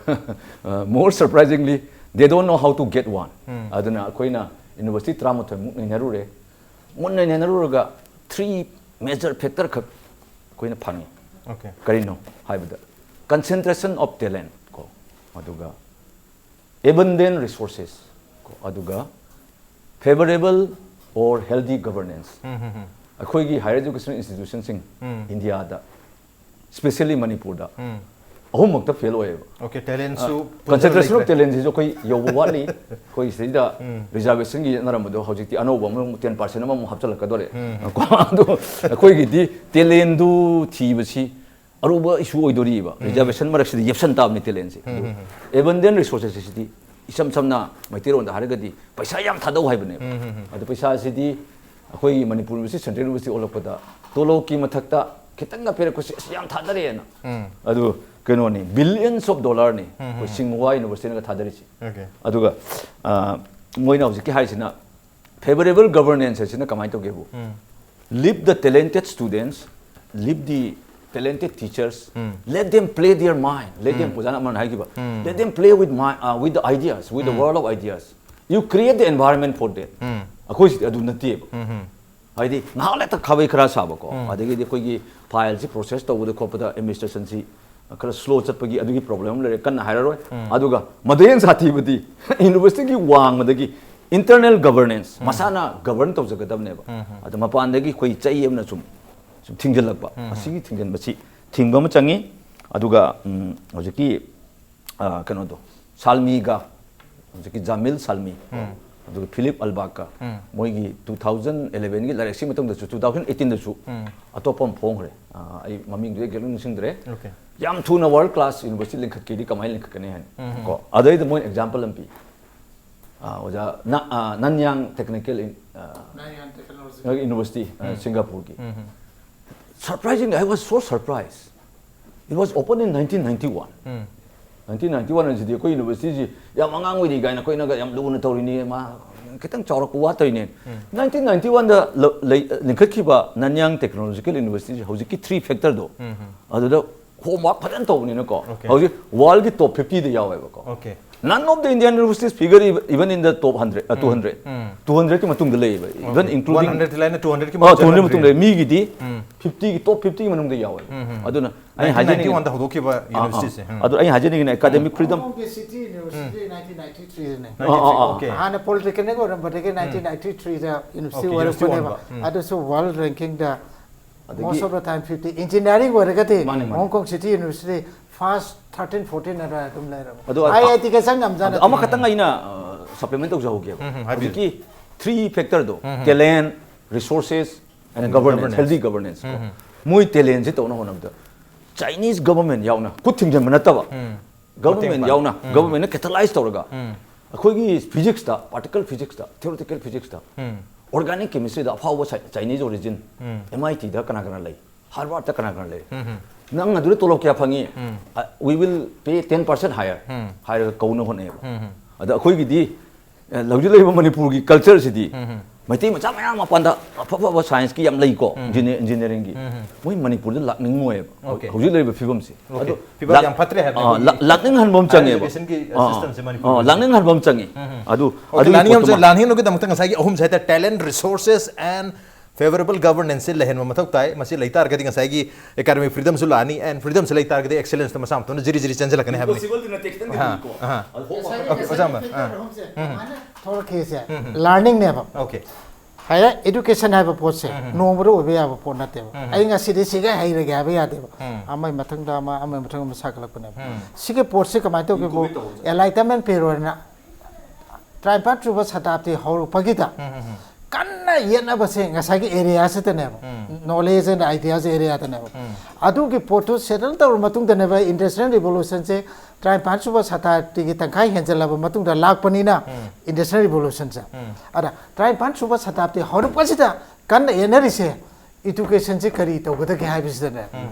uh, more surprisingly, they don't know how to get one. ꯑꯗꯨꯅ ꯑꯩꯈꯣꯏꯅ university ꯇꯔꯥꯃꯥꯊꯣꯏ ꯃꯨꯛ ꯅꯩꯅꯔꯨꯔꯦ. ꯃꯨꯟꯅ ꯅꯩꯅꯔꯨꯔꯒ three major factor ꯈꯛ ꯑꯩꯈꯣꯏꯅ ꯐꯪꯉꯤ. Okay. ꯀꯔꯤꯅꯣ ꯍꯥꯏꯕꯗ, concentration of talent ꯀꯣ, ꯑꯗꯨꯒ abundant resources ꯀꯣ, ꯑꯗꯨꯒ favorable or healthy governance. ꯑꯩꯈꯣꯏꯒꯤ higher education institution ꯁꯤꯡ ꯏꯟꯗꯤꯌꯥꯗ, specially ꯃꯅꯤꯄꯨꯔꯗ, ꯑꯍꯨꯝꯃꯛꯇ ꯐꯦꯜ ꯑꯣꯏꯌꯦꯕ. Okay, talent ꯁꯨ Concentration of talent ꯁꯤꯁꯨ ꯑꯩꯈꯣꯏ ꯌꯧꯕ ꯋꯥꯠꯂꯤ. ꯑꯩꯈꯣꯏ ꯁꯤꯗꯩꯗ reservation ꯒꯤ ꯌꯦꯠꯅꯔꯝꯕꯗꯣ ꯍꯧꯖꯤꯛꯇꯤ ꯑꯅꯧꯕ ꯑꯃꯨꯛ ten percent ꯑꯃꯃꯨꯛ ꯍꯥꯞꯆꯤꯜꯂꯛꯀꯗꯣꯔꯦ. ꯀꯣ, ꯑꯗꯣ ꯑꯩꯈꯣꯏꯒꯤꯗꯤ talent ꯗꯨ ꯊꯤꯕꯁꯤ ꯑꯔꯨꯕ issue ꯑꯣꯏꯗꯣꯔꯤꯕ. Reservation ꯃꯔꯛꯁꯤꯗ ꯌꯦꯞꯁꯟ ꯇꯥꯕꯅꯤ talent ꯁꯦ. ꯑꯗꯨ abundant resources ꯁꯤꯗꯤ ꯏꯁꯝ ꯁꯝꯅ ꯃꯩꯇꯩꯂꯣꯟꯗ ꯍꯥꯏꯔꯒꯗꯤ ꯄꯩꯁꯥ ꯌꯥꯝ ꯊꯥꯗꯧ ꯍꯥꯏꯕꯅꯦꯕ. ꯑꯗꯣ ꯄꯩꯁꯥꯁꯤꯗꯤ ꯑꯩꯈꯣꯏꯒꯤ ꯃꯅꯤꯄꯨꯔ ꯌꯨꯅꯤꯚꯔꯁꯤꯇꯤ, central university ꯑꯣꯜꯂꯛꯄꯗ ꯇꯣꯂꯣꯞꯀꯤ ꯃꯊꯛꯇ ꯈꯤꯇꯪꯒ ꯄꯤꯔꯛꯄꯁꯦ ꯑꯁ ꯌꯥꯝ ꯊꯥꯗꯔꯦꯅ. ꯑꯗꯨ ꯀꯩꯅꯣꯅꯤ, billions of dollar ꯅꯤ, ꯑꯩꯈꯣꯏ ꯁꯤꯡꯋꯥ ꯌꯨꯅꯤꯚꯔꯁꯤꯇꯤꯅꯒ ꯊꯥꯗꯔꯤꯁꯤ. Okay. ꯑꯗꯨꯒ ꯑ, ꯃꯣꯏꯅ ꯍꯧꯖꯤꯛꯀꯤ ꯍꯥꯏꯁꯤꯅ favorable governance ꯍꯥꯏꯁꯤꯅ ꯀꯃꯥꯏꯅ ꯇꯧꯒꯦꯕꯨ, leave the talented students, leave the talented teachers, let them play their mind, let them, ꯑꯣꯖꯥꯅ ꯑꯃꯅ ꯍꯥꯏꯈꯤꯕ, let them play with my uh, with the ideas, with the world of ideas, you create the environment for them. ꯑꯩꯈꯣꯏꯁꯤꯗꯤ ꯑꯗꯨ ꯅꯠꯇꯦꯕ. ꯍꯥꯏꯗꯤ ꯉꯥꯏꯍꯥꯛ ꯂꯩꯇ ꯈꯥꯕꯩ ꯈꯔ ꯁꯥꯕꯀꯣ, ꯑꯗꯒꯤꯗꯤ ꯑꯩꯈꯣꯏꯒꯤ file ꯁꯤ process ꯇꯧꯕꯗ ꯈꯣꯠꯄꯗ administration ꯁꯤ ꯈꯔ slow ꯆꯠꯄꯒꯤ ꯑꯗꯨꯒꯤ problem ꯑꯃ ꯂꯩꯔꯦ, ꯀꯟꯅ ꯍꯥꯏꯔꯔꯣꯏ. ꯑꯗꯨꯒ ꯃꯗꯨ ꯍꯦꯟꯅ ꯁꯥꯊꯤꯕꯗꯤ university ꯒꯤ ꯋꯥꯡꯃꯗꯒꯤ internal governance, ꯃꯁꯥꯅ govern ꯇꯧꯖꯒꯗꯕꯅꯦꯕ. ꯑꯗ ꯃꯄꯥꯟꯗꯒꯤ ꯑꯩꯈꯣꯏ ꯆꯩ ꯑꯃꯅ ꯁꯨꯝ ꯁꯨꯝ ꯊꯤꯡꯖꯤꯜꯂꯛꯄ, ꯑꯁꯤꯒꯤ ꯊꯤꯡꯖꯤꯟꯕꯁꯤ ꯊꯤꯡꯕ ꯑꯃ ꯆꯪꯉꯤ. ꯑꯗꯨꯒ ꯎꯝ, ꯍꯧꯖꯤꯛꯀꯤ ꯑ, ꯀꯩꯅꯣꯗꯣ, ꯁꯥꯜꯃꯤꯒ, ꯍꯧꯖꯤꯛꯀꯤ ꯖꯥꯃꯤꯜ ꯁꯥꯜꯃꯤ, ꯑꯗꯨꯒ ꯐꯤꯂꯤꯞ ꯑꯜꯕꯥꯛꯀ, ꯃꯣꯏꯒꯤ two thousand eleven ꯒꯤ ꯂꯥꯏꯔꯤꯛꯁꯤ ꯃꯇꯨꯡꯗꯁꯨ two thousand eighteen ꯗꯁꯨ ꯑꯇꯣꯞꯄ ꯑꯃ ꯐꯣꯡꯈ꯭ꯔꯦ. ꯑ, ꯑꯩ ꯃꯃꯤꯡꯗꯨ exact ꯅꯤꯡꯁꯤꯡꯗ꯭ꯔꯦ. Okay. ꯌꯥꯝ ꯊꯨꯅ world class university ꯂꯤꯡꯈꯠꯀꯦꯗꯤ ꯀꯃꯥꯏꯅ ꯂꯤꯡꯈꯠꯀꯅꯤ ꯍꯥꯏꯅ ꯀꯣ, ꯑꯗꯩꯗ ꯃꯣꯏꯅ example ꯑꯃ ꯄꯤ. ꯑ, ꯑꯣꯖꯥ ꯅ-, ꯑ, ꯅꯟꯌꯥꯡ Technical in-, ꯑ, Nanyang Technological. University, ꯑ, ꯁꯤꯡꯒꯥꯄꯨꯔꯒꯤ. Surprisingly, I was so surprised. It was opened in nineteen ninety-one. Um. nineteen ninety-one ꯍꯥꯏꯁꯤꯗꯤ ꯑꯩꯈꯣꯏ ꯌꯨꯅꯤꯚꯔꯁꯤꯇꯤꯁꯤ ꯌꯥꯝ ꯑꯉꯥꯡ ꯑꯣꯏꯔꯤ ꯀꯥꯏꯅ ꯑꯩꯈꯣꯏꯅꯒ ꯌꯥꯝ ꯂꯨꯅ ꯇꯧꯔꯤꯅꯤ, ꯃꯥ ꯈꯤꯇꯪ ꯆꯥꯎꯔꯛꯄ ꯋꯥꯠꯇꯣꯏꯅꯦ꯫ nineteen ninety-one ꯗ ꯂ- ꯂꯩ- ꯂꯤꯡꯈꯠꯈꯤꯕ Nanyang Technological University ꯁꯤ ꯍꯧꯖꯤꯛꯀꯤ three factor ꯗꯣ, ꯑꯗꯨꯗ homework ꯐꯖꯅ ꯇꯧꯕꯅꯤꯅꯀꯣ, okay, ꯍꯧꯖꯤꯛ world ꯒꯤ top fifty ꯗ ꯌꯥꯎꯋꯦꯕꯀꯣ꯫ Okay. None of the Indian universities figure even in the top hundred, uh, two hundred. Um. two hundred ꯀꯤ ꯃꯇꯨꯡꯗ ꯂꯩꯌꯦꯕ, even including one hundred ꯂꯩꯅ two hundred ꯀꯤ ꯑ, two hundred ꯃꯇꯨꯡꯗ ꯂꯩ꯫ ꯃꯤꯒꯤꯗꯤ ꯎꯝ. fifty ꯒꯤ, top fifty ꯒꯤ ꯃꯅꯨꯡꯗ ꯌꯥꯎꯋꯦꯕ꯫ ꯎꯝ, ꯎꯝ. ꯑꯗꯨꯅ ꯑꯩ ꯍꯥꯏꯖꯅꯤꯡꯉꯤ, nineteen ninety-one ꯗ ꯍꯧꯗꯣꯛꯈꯤꯕ ꯑꯥ, ꯑꯥ. University ꯁꯦ꯫ ꯎꯝ. ꯑꯗꯨ ꯑꯩ ꯍꯥꯏꯖꯅꯤꯡꯉꯤꯅ academic freedom. ꯍꯣꯡꯀꯣꯡꯒꯤ City University nineteen ninety-three ꯗꯅꯦ꯫ ꯑꯥ, ꯑꯥ, ꯑꯥ. Okay. ꯍꯥꯟꯅ polytechnic ꯑꯣꯏꯔꯝꯕꯗꯒꯤ nineteen ninety-three ꯗ university Okay, university ꯑꯣꯏꯔꯛꯄꯅꯦꯕ꯫ ꯑꯣꯟꯕ. ꯎꯝ. ꯑꯗꯨꯁꯨ world ranking ꯗ ꯑꯗꯒꯤ most of the time fifty. Engineering ꯑꯣꯏꯔꯒꯗꯤ ꯃꯥꯅꯦ, ꯃꯥꯅꯦ. Hong Kong City University first thirteen, fourteen ꯑꯗꯨꯋꯥꯏ ꯑꯗꯨꯝ ꯂꯩꯔꯕ꯫ ꯑꯗꯣ ꯑꯥꯏ ꯑꯥꯏ ꯇꯤ ꯀ ꯆꯪ ꯉꯝꯖꯥꯠ ꯑꯗꯣ ꯅꯠꯇꯦ꯫ ꯑꯃꯈꯛꯇꯪ ꯑꯩꯅ, ꯑ, supplement ꯇꯧꯖꯍꯧꯒꯦꯕ꯫ ꯎꯝ, ꯎꯝ, ꯍꯥꯏꯕꯤꯌꯨ꯫ ꯍꯧꯖꯤꯛꯀꯤ three factor ꯗꯣ, ꯎꯝ, ꯎꯝ. Talent, resources and And governance, governance. Healthy governance ꯀꯣ꯫ ꯎꯝ, ꯎꯝ. ꯃꯣꯏ talent ꯁꯦ ꯇꯧꯅ ꯍꯣꯠꯅꯕꯗ Chinese government ꯌꯥꯎꯅ ꯈꯨꯠ ꯊꯤꯡꯖꯤꯟꯕ ꯅꯠꯇꯕ, ꯎꯝ. Government ꯃꯇꯦꯡ ꯄꯥꯡ-, ꯌꯥꯎꯅ, ꯎꯝ. Government ꯅ catalyze ꯇꯧꯔꯒ ꯎꯝ. ꯑꯩꯈꯣꯏꯒꯤ physics ꯇ, particle physics ꯇ, theoretical physics ꯇ, ꯎꯝ. Organic chemistry ꯗ ꯑꯐꯥꯎꯕ Chi-, Chinese origin, um. M I T ꯗ ꯀꯅꯥ ꯀꯅꯥ ꯂꯩ? Harvard ꯇ ꯀꯅꯥ ꯀꯅꯥ ꯂꯩ? ꯎꯝ, ꯎꯝ. ꯅꯪ ꯑꯗꯨꯗ ꯇꯣꯂꯣꯞ ꯀꯌꯥ ꯐꯪꯉꯤ? ꯎꯝ. ꯑ, we will pay ten percent higher ꯎꯝ. ꯍꯥꯏꯔꯒ ꯀꯧꯅ ꯍꯣꯠꯅꯩꯌꯦꯕ꯫ ꯎꯝ, ꯎꯝ. ꯑꯗ ꯑꯩꯈꯣꯏꯒꯤꯗꯤ ꯑ, ꯍꯧꯖꯤꯛ ꯂꯩꯔꯤꯕ ꯃꯅꯤꯄꯨꯔꯒꯤ culture ꯁꯤꯗꯤ ꯎꯝ, ꯎꯝ. ꯃꯩꯇꯩ ꯃꯆꯥ ꯃꯌꯥꯝ ꯃꯄꯥꯟꯗ ꯑꯐ ꯑꯐꯕ science ꯀꯤ ꯌꯥꯝ ꯂꯩꯀꯣ, ꯎꯝ. Engineer-, engineering ꯒꯤ꯫ ꯎꯝ, ꯎꯝ. ꯃꯣꯏ ꯃꯅꯤꯄꯨꯔꯗ ꯂꯥꯛꯅꯤꯡꯉꯣꯏꯌꯦꯕ꯫ Okay. ꯍꯧꯖꯤꯛ ꯂꯩꯔꯤꯕ ꯐꯤꯕꯝꯁꯦ꯫ Okay. ꯑꯗꯨ ꯐꯤꯕꯝ ꯂꯥꯛ-, ꯌꯥꯝ ꯐꯠꯇ꯭ꯔꯦ ꯍꯥꯏꯕꯅꯤ ꯑꯥ, ꯑꯩꯈꯣꯏꯒꯤ ꯂꯥꯛ-, ꯂꯥꯛꯅꯤꯡꯍꯟꯕ ꯑꯃ higher ꯆꯪꯉꯦꯕ꯫ Education ꯒꯤ ꯑꯥ, system ꯁꯦ ꯑꯥ, ꯃꯅꯤꯄꯨꯔꯒꯤ꯫ ꯂꯥꯛꯅꯤꯡꯍꯟꯕ ꯑꯃ ꯆꯪꯉꯤ꯫ ꯎꯝ, ꯎꯝ꯫ ꯑꯗꯨ, okay, ꯑꯗꯨꯒꯤ ꯂꯥꯛꯅꯤꯡ-, ꯄꯣꯠꯇꯨꯃ ꯂꯥꯛꯅꯤꯡꯍꯟꯕꯒꯤꯗꯃꯛꯇ ꯉꯁꯥꯏꯒꯤ ꯑꯍꯨꯝꯁꯦ ꯍꯥꯏꯇꯥꯔꯦ, talent, resources and favorable governance ꯁꯦ ꯂꯩꯍꯟꯕ ꯃꯊꯧ ꯇꯥꯏ꯫ ꯃꯁꯤ ꯂꯩ ꯇꯥꯔꯒꯗꯤ ꯉꯁꯥꯏꯒꯤ academic freedom ꯁꯨ ꯂꯥꯛꯑꯅꯤ, and freedom ꯁꯦ ꯂꯩ ꯇꯥꯔꯒꯗꯤ excellence ꯇ ꯃꯁꯥ ꯃꯇꯣꯝꯇ ꯖꯤꯔꯤ ꯖꯤꯔꯤ ꯆꯦꯟꯁꯤꯜꯂꯛꯀꯅꯤ ꯍꯥꯏꯕꯅꯤ꯫ Impossible ꯗꯤ ꯅꯠꯇꯦ, ꯈꯤꯇꯪꯗꯤ ꯑꯍꯥ, ꯂꯨꯏꯀꯣ꯫ ꯑꯍꯥ꯫ ꯑꯗꯨ homework Okay, ꯑꯣꯀꯦ, ꯑꯣꯖꯥ ꯑꯃ, ꯑꯥ. ꯎꯝ, ꯎꯝ. ꯊꯣꯛꯂꯛꯈꯤꯁꯦ ꯎꯝ, ꯎꯝ. Learning ꯅꯦꯕ꯫ Okay. ꯍꯥꯏꯔꯦ, education ꯍꯥꯏꯕ ꯄꯣꯠꯁꯦ ꯎꯝ, ꯎꯝ. ꯅꯣꯡꯃꯗ ꯑꯣꯏꯕ ꯌꯥꯕ ꯄꯣꯠ ꯅꯠꯇꯦꯕ꯫ ꯎꯝ, ꯎꯝ. ꯑꯩ ꯉꯁꯤꯗꯤ ꯁꯤꯒꯩ ꯍꯩꯔꯒꯦ ꯍꯥꯏꯕ ꯌꯥꯗꯦꯕ꯫ ꯎꯝ. ꯑꯃꯒꯤ ꯃꯊꯪꯗ ꯑꯃ, ꯑꯃꯒꯤ ꯃꯊꯪ ꯑꯃ ꯁꯥꯒꯠꯂꯛꯄꯅꯦꯕ꯫ ꯎꯝ. ꯁꯤꯒꯤ ꯄꯣꯠꯁꯦ ꯀꯃꯥꯏꯅ ꯇꯧꯒꯦꯕꯨ, Incubate ꯇꯧꯕꯁꯦ꯫ Enlightenment period ꯅ ꯇꯔꯥꯅꯤꯄꯥꯟ ꯁꯨꯕ ꯁꯇꯥꯕꯗꯤ ꯍꯧꯔꯛꯄꯒꯤꯗ ꯎꯝ, ꯎꯝ, ꯎꯝ. ꯀꯟꯅ ꯌꯦꯠꯅꯕꯁꯦ ꯉꯁꯥꯏꯒꯤ area ꯁꯤꯗꯅꯦꯕ꯫ Um. Knowledge and ideas area ꯗꯅꯦꯕ꯫ ꯎꯝ. ꯑꯗꯨꯒꯤ ꯄꯣꯠꯇꯨ settle ꯇꯧꯔ ꯃꯇꯨꯡꯗꯅꯦꯕ Industrial Revolution ꯁꯦ ꯇꯔꯥꯅꯤꯄꯥꯟ ꯁꯨꯕ ꯁꯇꯥꯕꯗꯤꯒꯤ ꯇꯪꯈꯥꯏ ꯍꯦꯟꯖꯜꯂꯕ ꯃꯇꯨꯡꯗ ꯂꯥꯛꯄꯅꯤꯅ ꯎꯝ. Industrial Revolution ꯁꯦ꯫ ꯎꯝ. ꯑꯗ ꯇꯔꯥꯅꯤꯄꯥꯟ ꯁꯨꯕ ꯁꯇꯥꯕꯗꯤ ꯍꯧꯔꯛꯄꯁꯤꯗ ꯀꯟꯅ ꯌꯦꯠꯅꯔꯤꯁꯦ ꯏꯗꯨꯀꯦꯁꯟꯁꯤ ꯀꯔꯤ ꯇꯧꯒꯗꯒꯦ ꯍꯥꯏꯕꯁꯤꯗꯅꯦ,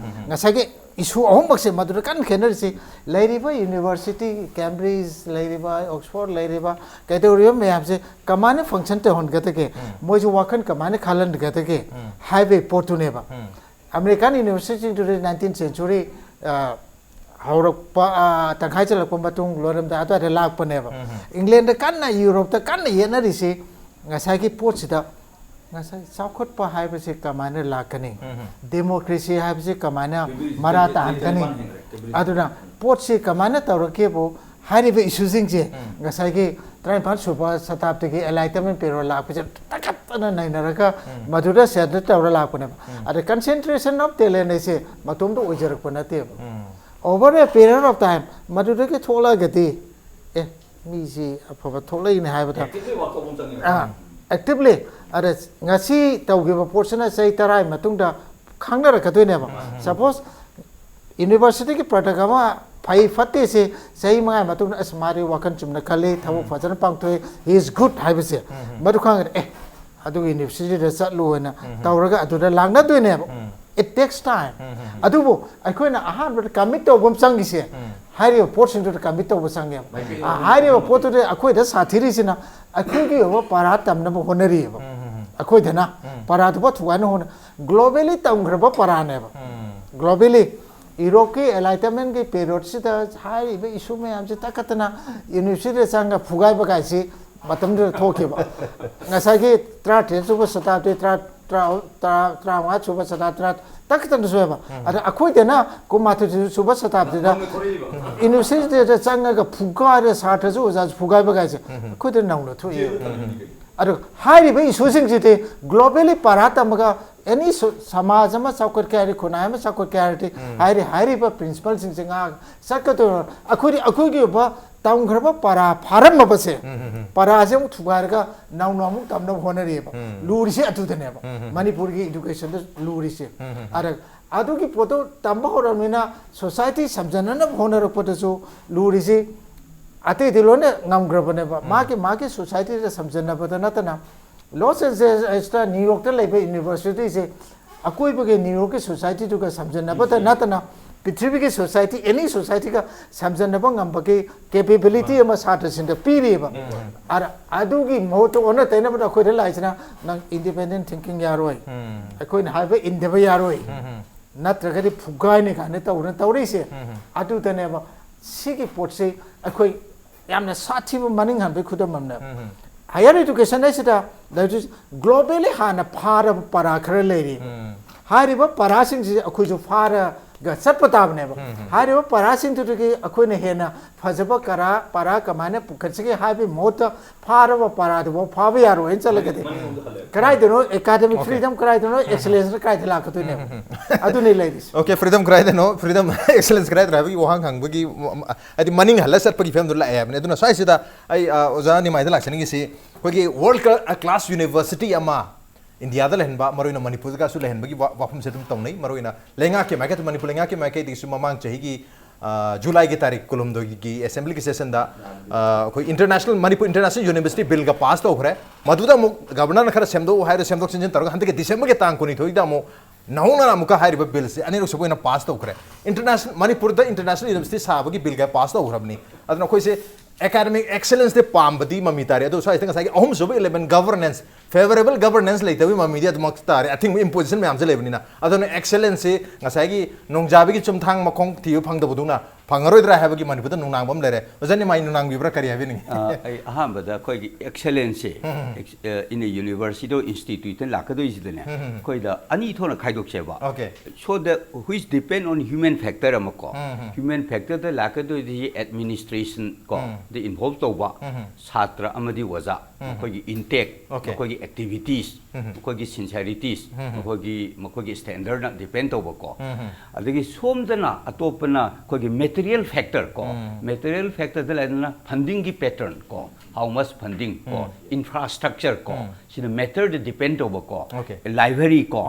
ꯉꯁꯥꯏꯒꯤ ꯏꯁꯨ ꯑꯍꯨꯝꯃꯛꯁꯦ ꯃꯗꯨꯗ ꯀꯟꯅ ꯈꯦꯠꯅꯔꯤꯁꯤ, ꯂꯩꯔꯤꯕ ꯌꯨꯅꯤꯚꯔꯁꯤꯇꯤ, ꯀꯦꯝꯕ꯭ꯔꯤꯖ ꯂꯩꯔꯤꯕ, ꯑꯣꯛꯁꯐꯣꯔꯗ ꯂꯩꯔꯤꯕ, ꯀꯩꯗꯧꯔꯤꯕ ꯃꯌꯥꯝꯁꯦ ꯀꯃꯥꯏꯅ ꯐꯪꯁꯟ ꯇꯧꯍꯟꯒꯗꯒꯦ, ꯃꯣꯏꯁꯨ ꯋꯥꯈꯜ ꯀꯃꯥꯏꯅ ꯈꯜꯍꯟꯒꯗꯒꯦ ꯍꯥꯏꯕꯒꯤ ꯄꯣꯠꯇꯨꯅꯦꯕ꯫ ꯑꯃꯦꯔꯤꯀꯥꯟ ꯌꯨꯅꯤꯚꯔꯁꯤꯇꯤꯁꯤꯡꯗꯨꯗꯤ ꯅꯥꯏꯟꯇꯤꯟ ꯁꯦꯟꯆꯨꯔꯤ ꯍꯧꯔꯛꯄ, ꯑ, ꯇꯪꯈꯥꯏ ꯆꯜꯂꯛꯄ ꯃꯇꯨꯡ ꯂꯣꯏꯔꯝꯗꯥꯏ ꯑꯗꯨꯋꯥꯏꯗ ꯂꯥꯛꯄꯅꯦꯕ꯫ ꯏꯪꯂꯦꯟꯗ ꯀꯟꯅ, ꯌꯨꯔꯣꯞꯇ ꯀꯟꯅ ꯌꯦꯠꯅꯔꯤꯁꯤ ꯉꯁꯥꯏꯒꯤ ꯄꯣꯠꯁꯤꯗ, ꯉꯁꯥꯏ ꯆꯥꯎꯈꯠꯄ ꯍꯥꯏꯕꯁꯤ ꯀꯃꯥꯏꯅ ꯂꯥꯛꯀꯅꯤ, ꯗꯦꯃꯣꯀ꯭ꯔꯦꯁꯤ ꯍꯥꯏꯕꯁꯤ ꯀꯃꯥꯏꯅ ꯃꯔꯥ ꯇꯥꯍꯟꯒꯅꯤ, ꯑꯗꯨꯅ ꯄꯣꯠꯁꯤ ꯀꯃꯥꯏꯅ ꯇꯧꯔꯛꯀꯦꯕꯨ ꯍꯥꯏꯔꯤꯕ ꯏꯁꯨꯁꯤꯡꯁꯦ ꯉꯁꯥꯏꯒꯤ ꯇꯔꯥꯅꯤꯄꯥꯟ ꯁꯨꯕ ꯁꯇꯥꯕꯗꯤꯒꯤ ꯑꯦꯟꯂꯥꯏꯇꯟꯃꯦꯟ ꯄꯤꯔꯤꯌꯣꯗ ꯂꯥꯛꯄꯁꯦ ꯇꯛꯈꯠꯇꯅ ꯅꯩꯅꯔꯒ ꯃꯗꯨꯗ ꯁꯦꯟꯇꯔ ꯇꯧꯔ ꯂꯥꯛꯄꯅꯦꯕ꯫ ꯑꯗ ꯀꯟꯁꯦꯟꯇ꯭ꯔꯦꯁꯟ ꯑꯣꯐ ꯇꯦꯂꯦꯟ ꯍꯥꯏꯁꯦ ꯃꯇꯣꯝꯇ ꯑꯣꯏꯖꯔꯛꯄ ꯅꯠꯇꯦꯕ꯫ Over a period of time ꯃꯗꯨꯗꯒꯤ ꯊꯣꯛꯂꯛꯑꯒꯗꯤ, ꯑꯦ, ꯃꯤꯁꯤ ꯑꯐꯕ ꯊꯣꯛꯂꯛꯏꯅꯦ ꯍꯥꯏꯕꯗ, ꯑꯦꯛꯇꯤꯚꯂꯤ꯫ ꯑꯗ ꯉꯁꯤ ꯇꯧꯈꯤꯕ ꯄꯣꯠꯁꯤꯅ ꯆꯍꯤ ꯇꯔꯥꯒꯤ ꯃꯇꯨꯡꯗ ꯈꯪꯅꯔꯛꯀꯗꯣꯏꯅꯦꯕ꯫ ꯁꯄꯣꯁ ꯌꯨꯅꯤꯚꯔꯁꯤꯇꯤꯒꯤ ꯄ꯭ꯔꯗꯛ ꯑꯃ ꯐꯩ ꯐꯠꯇꯦꯁꯦ ꯆꯍꯤ ꯃꯉꯥꯒꯤ ꯃꯇꯨꯡꯗ, "ꯑꯁ, ꯃꯥꯗꯤ ꯋꯥꯈꯜ ꯆꯨꯝꯅ ꯈꯜꯂꯤ, ꯊꯕꯛ ꯐꯖꯅ ꯄꯥꯡꯊꯣꯛꯏ, he is good" ꯍꯥꯏꯕꯁꯦ, ꯃꯗꯨ ꯈꯪꯉꯒꯗꯤ, "ꯑꯦ, ꯑꯗꯨꯒꯤ ꯌꯨꯅꯤꯚꯔꯁꯤꯇꯤꯗ ꯆꯠꯂꯨ" ꯍꯥꯏꯅ ꯇꯧꯔꯒ ꯑꯗꯨꯗ ꯂꯥꯛꯅꯗꯣꯏꯅꯦꯕ꯫ It takes time. ꯑꯗꯨꯕꯨ ꯑꯩꯈꯣꯏꯅ ꯑꯍꯥꯟꯕꯗ ꯀꯃꯤꯠ ꯇꯧꯕ ꯑꯃ ꯆꯪꯉꯤꯁꯦ, ꯍꯥꯏꯔꯤꯕ ꯄꯣꯠꯁꯤꯡꯗꯨꯗ ꯀꯃꯤꯠ ꯇꯧꯕ ꯆꯪꯉꯦꯕ꯫ ꯃꯥꯏꯀꯩ ꯑ, ꯑꯃꯗ ꯍꯥꯏꯔꯤꯕ ꯄꯣꯠꯇꯨꯗꯤ ꯑꯩꯈꯣꯏꯗ ꯁꯥꯊꯤꯔꯤꯁꯤꯅ, ꯑꯩꯈꯣꯏꯒꯤ ꯑꯣꯏꯕ ꯄꯔꯥ ꯇꯝꯅꯕ ꯍꯣꯠꯅꯔꯤꯑꯕ꯫ ꯑꯩꯈꯣꯏꯗꯅ ꯄꯔꯥꯗꯨꯕꯨ ꯊꯨꯒꯥꯏꯅ ꯍꯣꯠꯅ-, ꯒ꯭ꯂꯣꯕꯦꯂꯤ ꯇꯝꯈ꯭ꯔꯕ ꯄꯔꯥꯅꯦꯕ꯫ ꯒ꯭ꯂꯣꯕꯦꯂꯤ ꯌꯨꯔꯣꯞꯀꯤ ꯑꯦꯟꯂꯥꯏꯇꯟꯃꯦꯟꯒꯤ ꯄꯦꯔꯤꯌꯣꯗꯁꯤꯗ ꯍꯥꯏꯔꯤꯕ ꯏꯁꯨ ꯃꯌꯥꯝꯁꯦ ꯇꯛꯈꯠꯇꯅ ꯌꯨꯅꯤꯚꯔꯁꯤꯇꯤꯗ ꯆꯪꯉꯒ ꯐꯨꯒꯥꯏꯕ ꯀꯥꯏꯁꯤ ꯃꯇꯝꯗꯨꯗ ꯊꯣꯛꯈꯤꯕ꯫ ꯉꯁꯥꯏꯒꯤ ꯇꯔꯥꯇꯔꯦꯠ ꯁꯨꯕ ꯁꯇꯥꯕꯗꯤ, ꯇꯔꯥ, ꯇꯔꯥ, ꯇꯔꯥ, ꯇꯔꯥꯃꯉꯥ ꯁꯨꯕ ꯁꯇꯥꯕꯗꯤ, ꯇꯔꯥ, ꯇꯛꯈꯠꯇꯅ ꯁꯣꯏꯕ꯫ ꯑꯗ ꯑꯩꯈꯣꯏꯗꯅ ꯀꯨꯟꯃꯥꯊꯣꯏ ꯁꯨꯕ ꯁꯇꯥꯕꯗꯤꯗ ꯅꯧꯅ ꯊꯣꯔꯛꯏꯕ꯫ ꯌꯨꯅꯤꯚꯔꯁꯤꯇꯤꯗ ꯆꯪꯉꯒ ꯐꯨꯒꯥꯏꯔꯦ, ꯁꯥꯇ꯭ꯔꯁꯨ ꯑꯣꯖꯥꯁꯨ ꯐꯨꯒꯥꯏꯕ ꯀꯥꯏꯁꯦ ꯑꯩꯈꯣꯏꯗ ꯅꯧꯅ ꯊꯣꯛꯏ꯫ ꯑꯗꯣ ꯍꯥꯏꯔꯤꯕ ꯏꯁꯨꯁꯤꯡꯁꯤꯗꯤ ꯒ꯭ꯂꯣꯕꯦꯂꯤ ꯄꯔꯥ ꯇꯝꯃꯒ ꯑꯦꯅꯤ ꯁ-, ꯁꯃꯥꯖ ꯑꯃ ꯆꯥꯎꯈꯠꯀꯦ ꯍꯥꯏꯔꯗꯤ, ꯈꯨꯟꯅꯥꯏ ꯑꯃ ꯆꯥꯎꯈꯠꯀꯦ ꯍꯥꯏꯔꯗꯤ, ꯍꯥꯏꯔꯤ-, ꯍꯥꯏꯔꯤꯕ ꯄ꯭ꯔꯤꯟꯁꯤꯄꯜꯁꯤꯡꯁꯦ ꯉꯥꯛ ꯆꯠꯀꯗꯣꯏꯅꯣ꯫ ꯑꯩꯈꯣꯏꯗꯤ ꯑꯩꯈꯣꯏꯒꯤ ꯑꯣꯏꯕ ꯇꯝꯈ꯭ꯔꯕ ꯄꯔꯥ ꯐꯥꯔꯝꯃꯕꯁꯦ, ꯄꯔꯥꯁꯦ ꯑꯃꯨꯛ ꯊꯨꯒꯥꯏꯔꯒ ꯅꯧꯅ ꯑꯃꯨꯛ ꯇꯝꯅꯕ ꯍꯣꯠꯅꯔꯤꯑꯕ꯫ ꯂꯨꯔꯤꯁꯦ ꯑꯗꯨꯗꯅꯦꯕ꯫ ꯃꯅꯤꯄꯨꯔꯒꯤ ꯏꯗꯨꯀꯦꯁꯟꯗ ꯂꯨꯔꯤꯁꯦ꯫ ꯑꯗ ꯑꯗꯨꯒꯤ ꯄꯣꯠꯇꯣ ꯇꯝꯕ ꯍꯧꯔꯕꯅꯤꯅ ꯁꯣꯁꯥꯏꯇꯤ ꯁꯝꯖꯟꯅꯅꯕ ꯍꯣꯠꯅꯔꯛꯄꯗꯁꯨ ꯂꯨꯔꯤꯁꯤ ꯑꯇꯩꯗꯤ ꯂꯣꯏꯅ ꯉꯝꯈ꯭ꯔꯕꯅꯦꯕ꯫ ꯃꯥꯒꯤ, ꯃꯥꯒꯤ ꯁꯣꯁꯥꯏꯇꯤꯗ ꯁꯝꯖꯟꯅꯕꯗ ꯅꯠꯇꯅ ꯂꯣꯁ ꯑꯦꯟꯖꯦꯂꯤꯁꯇ, ꯅ꯭ꯌꯨ ꯌꯣꯔꯛꯇ ꯂꯩꯕ ꯌꯨꯅꯤꯚꯔꯁꯤꯇꯤꯁꯦ ꯑꯀꯣꯏꯕꯒꯤ ꯅ꯭ꯌꯨ ꯌꯣꯔꯛꯀꯤ ꯁꯣꯁꯥꯏꯇꯤꯗꯨꯒ ꯁꯝꯖꯟꯅꯕꯇ ꯅꯠꯇꯅ ꯄ꯭ꯔꯤꯊꯤꯕꯤꯒꯤ ꯁꯣꯁꯥꯏꯇꯤ, ꯑꯦꯅꯤ ꯁꯣꯁꯥꯏꯇꯤꯒ ꯁꯝꯖꯟꯅꯕ ꯉꯝꯕꯒꯤ ꯀꯦꯄꯦꯕꯤꯂꯤꯇꯤ ꯑꯃ ꯁꯥꯇ꯭ꯔꯁꯤꯡꯗ ꯄꯤꯔꯤꯕ꯫ ꯑꯗ ꯑꯗꯨꯒꯤ ꯃꯍꯨꯠꯇ ꯑꯣꯟꯅ ꯇꯩꯅꯕꯗ ꯑꯩꯈꯣꯏꯗ ꯂꯥꯛꯏꯁꯤꯅ ꯅꯪ ꯏꯟꯗꯤꯄꯦꯟꯗꯦꯟ ꯊꯤꯡꯀꯤꯡ ꯌꯥꯔꯣꯏ, ꯑꯩꯈꯣꯏꯅ ꯍꯥꯏꯕ ꯏꯟꯗꯕ ꯌꯥꯔꯣꯏ, ꯅꯠꯇ꯭ꯔꯒꯗꯤ ꯐꯨꯒꯥꯏꯅꯤ ꯀꯥꯏꯅ ꯇꯧꯗꯅ ꯇꯧꯔꯤꯁꯦ꯫ ꯑꯗꯨꯗꯅꯦꯕ ꯁꯤꯒꯤ ꯄꯣꯠꯁꯤ ꯑꯩꯈꯣꯏ ꯌꯥꯝꯅ ꯁꯥꯊꯤꯕ ꯃꯅꯤꯡ ꯍꯟꯕꯒꯤ ꯈꯨꯗꯝ ꯑꯃꯅꯦꯕ꯫ ꯍꯥꯌꯔ ꯏꯗꯨꯀꯦꯁꯟ ꯍꯥꯏꯁꯤꯗ ꯂꯥꯏꯔꯤꯛꯁꯤ ꯒ꯭ꯂꯣꯕꯦꯜꯂꯤ ꯍꯥꯟꯅ ꯐꯥꯔꯕ ꯄꯔꯥ ꯈꯔ ꯂꯩꯔꯤ꯫ ꯍꯥꯏꯔꯤꯕ ꯄꯔꯥꯁꯤꯡꯁꯤ ꯑꯩꯈꯣꯏꯁꯨ ꯐꯥꯔꯒ ꯆꯠꯄ ꯇꯥꯕꯅꯦꯕ꯫ ꯍꯥꯏꯔꯤꯕ ꯄꯔꯥꯁꯤꯡꯗꯨꯗꯒꯤ ꯑꯩꯈꯣꯏꯅ ꯍꯦꯟꯅ ꯐꯖꯕ ꯀꯔꯥ ꯄꯔꯥ ꯀꯃꯥꯏꯅ ꯄꯨꯈꯠꯁꯤꯒꯦ ꯍꯥꯏꯕꯒꯤ ꯃꯍꯨꯠꯇ ꯐꯥꯔꯕ ꯄꯔꯥꯗꯨꯐꯥꯎ ꯐꯥꯕ ꯌꯥꯔꯣꯏꯅ ꯆꯠꯂꯒꯗꯤ ꯀꯗꯥꯏꯗꯅꯣ ꯑꯦꯀꯥꯗꯃꯤꯛ ꯐ꯭ꯔꯤꯗꯝ, ꯀꯗꯥꯏꯗꯅꯣ ꯑꯦꯛꯁꯦꯂꯦꯟꯁ ꯀꯗꯥꯏꯗ ꯂꯥꯛꯀꯗꯣꯏꯅꯦꯕ? ꯑꯗꯨꯅꯤ ꯂꯩꯔꯤꯁꯦ꯫ ꯑꯣꯀꯦ, ꯐ꯭ꯔꯤꯗꯝ ꯀꯗꯥꯏꯗꯅꯣ, ꯐ꯭ꯔꯤꯗꯝ ꯑꯦꯛꯁꯦꯂꯦꯟꯁ ꯀꯗꯥꯏꯗꯅꯣ ꯍꯥꯏꯕꯒꯤ ꯋꯥꯍꯪ ꯍꯪꯕꯒꯤ, ꯍꯥꯏꯗꯤ ꯃꯅꯤꯡ ꯍꯜꯂ ꯆꯠꯄꯒꯤ ꯐꯤꯕꯝꯗꯣ ꯂꯥꯛꯑꯦ ꯍꯥꯏꯕꯅꯤ꯫ ꯑꯗꯨꯅ ꯁ꯭ꯋꯥꯏꯁꯤꯗ ꯑꯩ, ꯑ, ꯑꯣꯖꯥ ꯅꯤꯃꯥꯏꯗ ꯂꯥꯛꯆꯅꯤꯡꯉꯤꯁꯤ, ꯑꯩꯈꯣꯏꯒꯤ ꯋꯥꯔꯜ ꯀ꯭ꯂꯥꯁ ꯌꯨꯅꯤꯚꯔꯁꯤꯇꯤ ꯑꯃ ꯏꯟꯗꯤꯌꯥꯗ ꯂꯩꯍꯟꯕ, ꯃꯔꯨꯑꯣꯏꯅ ꯃꯅꯤꯄꯨꯔꯗꯒꯁꯨ ꯂꯩꯍꯟꯕꯒꯤ ꯋꯥ-, ꯋꯥꯐꯝꯁꯦ ꯑꯗꯨꯝ ꯇꯧꯅꯩ꯫ ꯃꯔꯨꯑꯣꯏꯅ ꯂꯩꯉꯥꯛꯀꯤ ꯃꯥꯏꯀꯩꯗ, ꯃꯅꯤꯄꯨꯔ ꯂꯩꯉꯥꯛꯀꯤ ꯃꯥꯏꯀꯩꯗꯒꯤꯁꯨ ꯃꯃꯥꯡ ꯆꯍꯤꯒꯤ, ꯑ, ꯖꯨꯂꯥꯏꯒꯤ ꯇꯥꯔꯤꯛ ꯀꯨꯟꯍꯨꯝꯗꯣꯏꯒꯤ ꯑꯦꯁꯦꯝꯕ꯭ꯂꯤꯒꯤ ꯁꯦꯁꯟꯗ, ꯑ, ꯑꯩꯈꯣꯏ ꯏꯟꯇꯔꯅꯦꯁꯅꯦꯜ, ꯃꯅꯤꯄꯨꯔ ꯏꯟꯇꯔꯅꯦꯁꯅꯦꯜ ꯌꯨꯅꯤꯚꯔꯁꯤꯇꯤ ꯕꯤꯜꯒ ꯄꯥꯁ ꯇꯧꯈ꯭ꯔꯦ꯫ ꯃꯗꯨꯗ ꯑꯃꯨꯛ ꯒꯕꯔꯅꯔꯅ ꯈꯔ ꯁꯦꯝꯗꯣꯛꯎ ꯍꯥꯏꯔ ꯁꯦꯝꯗꯣꯛ ꯁꯦꯝꯖꯤꯟ ꯇꯧꯔꯒ ꯍꯟꯗꯛꯀꯤ ꯗꯤꯁꯦꯝꯕꯔꯒꯤ ꯇꯥꯡ ꯀꯨꯟꯅꯤꯊꯣꯏꯗ ꯑꯃꯨꯛ ꯅꯧꯅ ꯑꯃꯨꯛꯀ ꯍꯥꯏꯔꯤꯕ ꯕꯤꯜꯁꯦ ꯑꯅꯤꯔꯛ ꯁꯨꯕ ꯑꯣꯏꯅ ꯄꯥꯁ ꯇꯧꯈ꯭ꯔꯦ꯫ ꯏꯟꯇꯔꯅꯦꯁꯅꯦꯜ, ꯃꯅꯤꯄꯨꯔꯗ ꯏꯟꯇꯔꯅꯦꯁꯅꯦꯜ ꯌꯨꯅꯤꯚꯔꯁꯤꯇꯤ ꯁꯥꯕꯒꯤ ꯕꯤꯜꯒ ꯄꯥꯁ ꯇꯧꯈ꯭ꯔꯕꯅꯤ꯫ ꯑꯗꯨꯅ ꯑꯩꯈꯣꯏꯁꯦ ꯑꯦꯀꯥꯗꯃꯤꯛ ꯑꯦꯛꯁꯦꯂꯦꯟꯁꯇꯤ ꯄꯥꯝꯕꯗꯤ ꯃꯃꯤ ꯇꯥꯔꯦ, ꯑꯗꯣ ꯁ꯭ꯋꯥꯏꯁꯤꯗ ꯉꯁꯥꯏꯒꯤ ꯑꯍꯨꯝꯁꯨꯕ ꯏꯂꯦꯚꯦꯟ ꯒꯕꯔꯅꯦꯟꯁ, ꯐꯦꯕꯔꯦꯕꯜ ꯒꯕꯔꯅꯦꯟꯁ ꯂꯩꯇꯕꯒꯤ ꯃꯃꯤꯗꯤ ꯑꯗꯨꯃꯛ ꯇꯥꯔꯦ꯫ ꯑꯊꯤꯡꯕ ꯏꯝꯄꯣꯖꯤꯁꯟ ꯃꯌꯥꯝꯁꯦ ꯂꯩꯕꯅꯤꯅ꯫ ꯑꯗꯨꯅ ꯑꯦꯛꯁꯦꯂꯦꯟꯁꯁꯤ ꯉꯁꯥꯏꯒꯤ ꯅꯣꯡꯖꯥꯕꯤꯒꯤ ꯆꯨꯝꯊꯥꯡ ꯃꯈꯣꯡ ꯊꯤꯕ ꯐꯪꯗꯕꯗꯧꯅ ꯐꯪꯉꯔꯣꯏꯗ꯭ꯔꯥ ꯍꯥꯏꯕꯒꯤ ꯃꯅꯤꯄꯨꯔꯗ ꯅꯨꯡꯅꯥꯡꯕ ꯑꯃ ꯂꯩꯔꯦ꯫ ꯑꯣꯖꯥ ꯅꯤꯃꯥꯏ ꯅꯨꯡꯅꯥꯡꯕꯤꯕ꯭ꯔꯥ, ꯀꯔꯤ ꯍꯥꯏꯕꯤꯅꯤꯡꯉꯤ? ꯑ, ꯑꯩ ꯑꯍꯥꯟꯕꯗ ꯑꯩꯈꯣꯏꯒꯤ ꯑꯦꯛꯁꯦꯂꯦꯟꯁꯁꯦ, ꯑꯦꯛꯁ-, ꯑ, in a university or institution ꯂꯥꯛꯀꯗꯣꯏꯁꯤꯗꯅꯦ, ꯑꯩꯈꯣꯏꯗ ꯑꯅꯤ ꯊꯣꯛꯅ ꯈꯥꯏꯗꯣꯛꯁꯦꯕ꯫ Okay. So the, which depend on human factor ꯑꯃꯀꯣ, human factorꯗ ꯂꯥꯛꯀꯗꯣꯏꯁꯤ administration ꯀꯣ, ꯗ involve ꯇꯧꯕ ꯁꯥꯇ꯭ꯔ ꯑꯃꯗꯤ ꯑꯣꯖꯥ, ꯃꯈꯣꯏꯒꯤ intake, ꯑꯣꯀꯦ꯫ ꯃꯈꯣꯏꯒꯤ activities, ꯃꯈꯣꯏꯒꯤ sincerities, ꯃꯈꯣꯏꯒꯤ, ꯃꯈꯣꯏꯒꯤ standardꯅ depend ꯇꯧꯕꯀꯣ꯫ ꯑꯗꯒꯤ ꯁꯣꯝꯗꯅ ꯑꯇꯣꯞꯄꯅ ꯑꯩꯈꯣꯏꯒꯤ method ꯃꯦꯇꯔꯤꯌꯦꯜ ꯐꯦꯛꯇꯔ ꯀꯣ, ꯃꯦꯇꯔꯤꯌꯦꯜ ꯐꯦꯛꯇꯔꯗ ꯂꯩꯗꯅ ꯐꯟꯗꯤꯡꯒꯤ ꯄꯦꯇꯔꯟ ꯀꯣ, ꯍꯥꯎ ꯃꯁ ꯐꯟꯗꯤꯡ ꯀꯣ, ꯏꯟꯐ꯭ꯔꯥꯁ꯭ꯇ꯭ꯔꯛꯆꯔ ꯀꯣ, ꯁꯤꯅ ꯃꯦꯇꯔꯗ ꯗꯤꯄꯦꯟ ꯇꯧꯕ ꯀꯣ, Okay. ꯂꯥꯏꯕ꯭ꯔꯦꯔꯤ ꯀꯣ,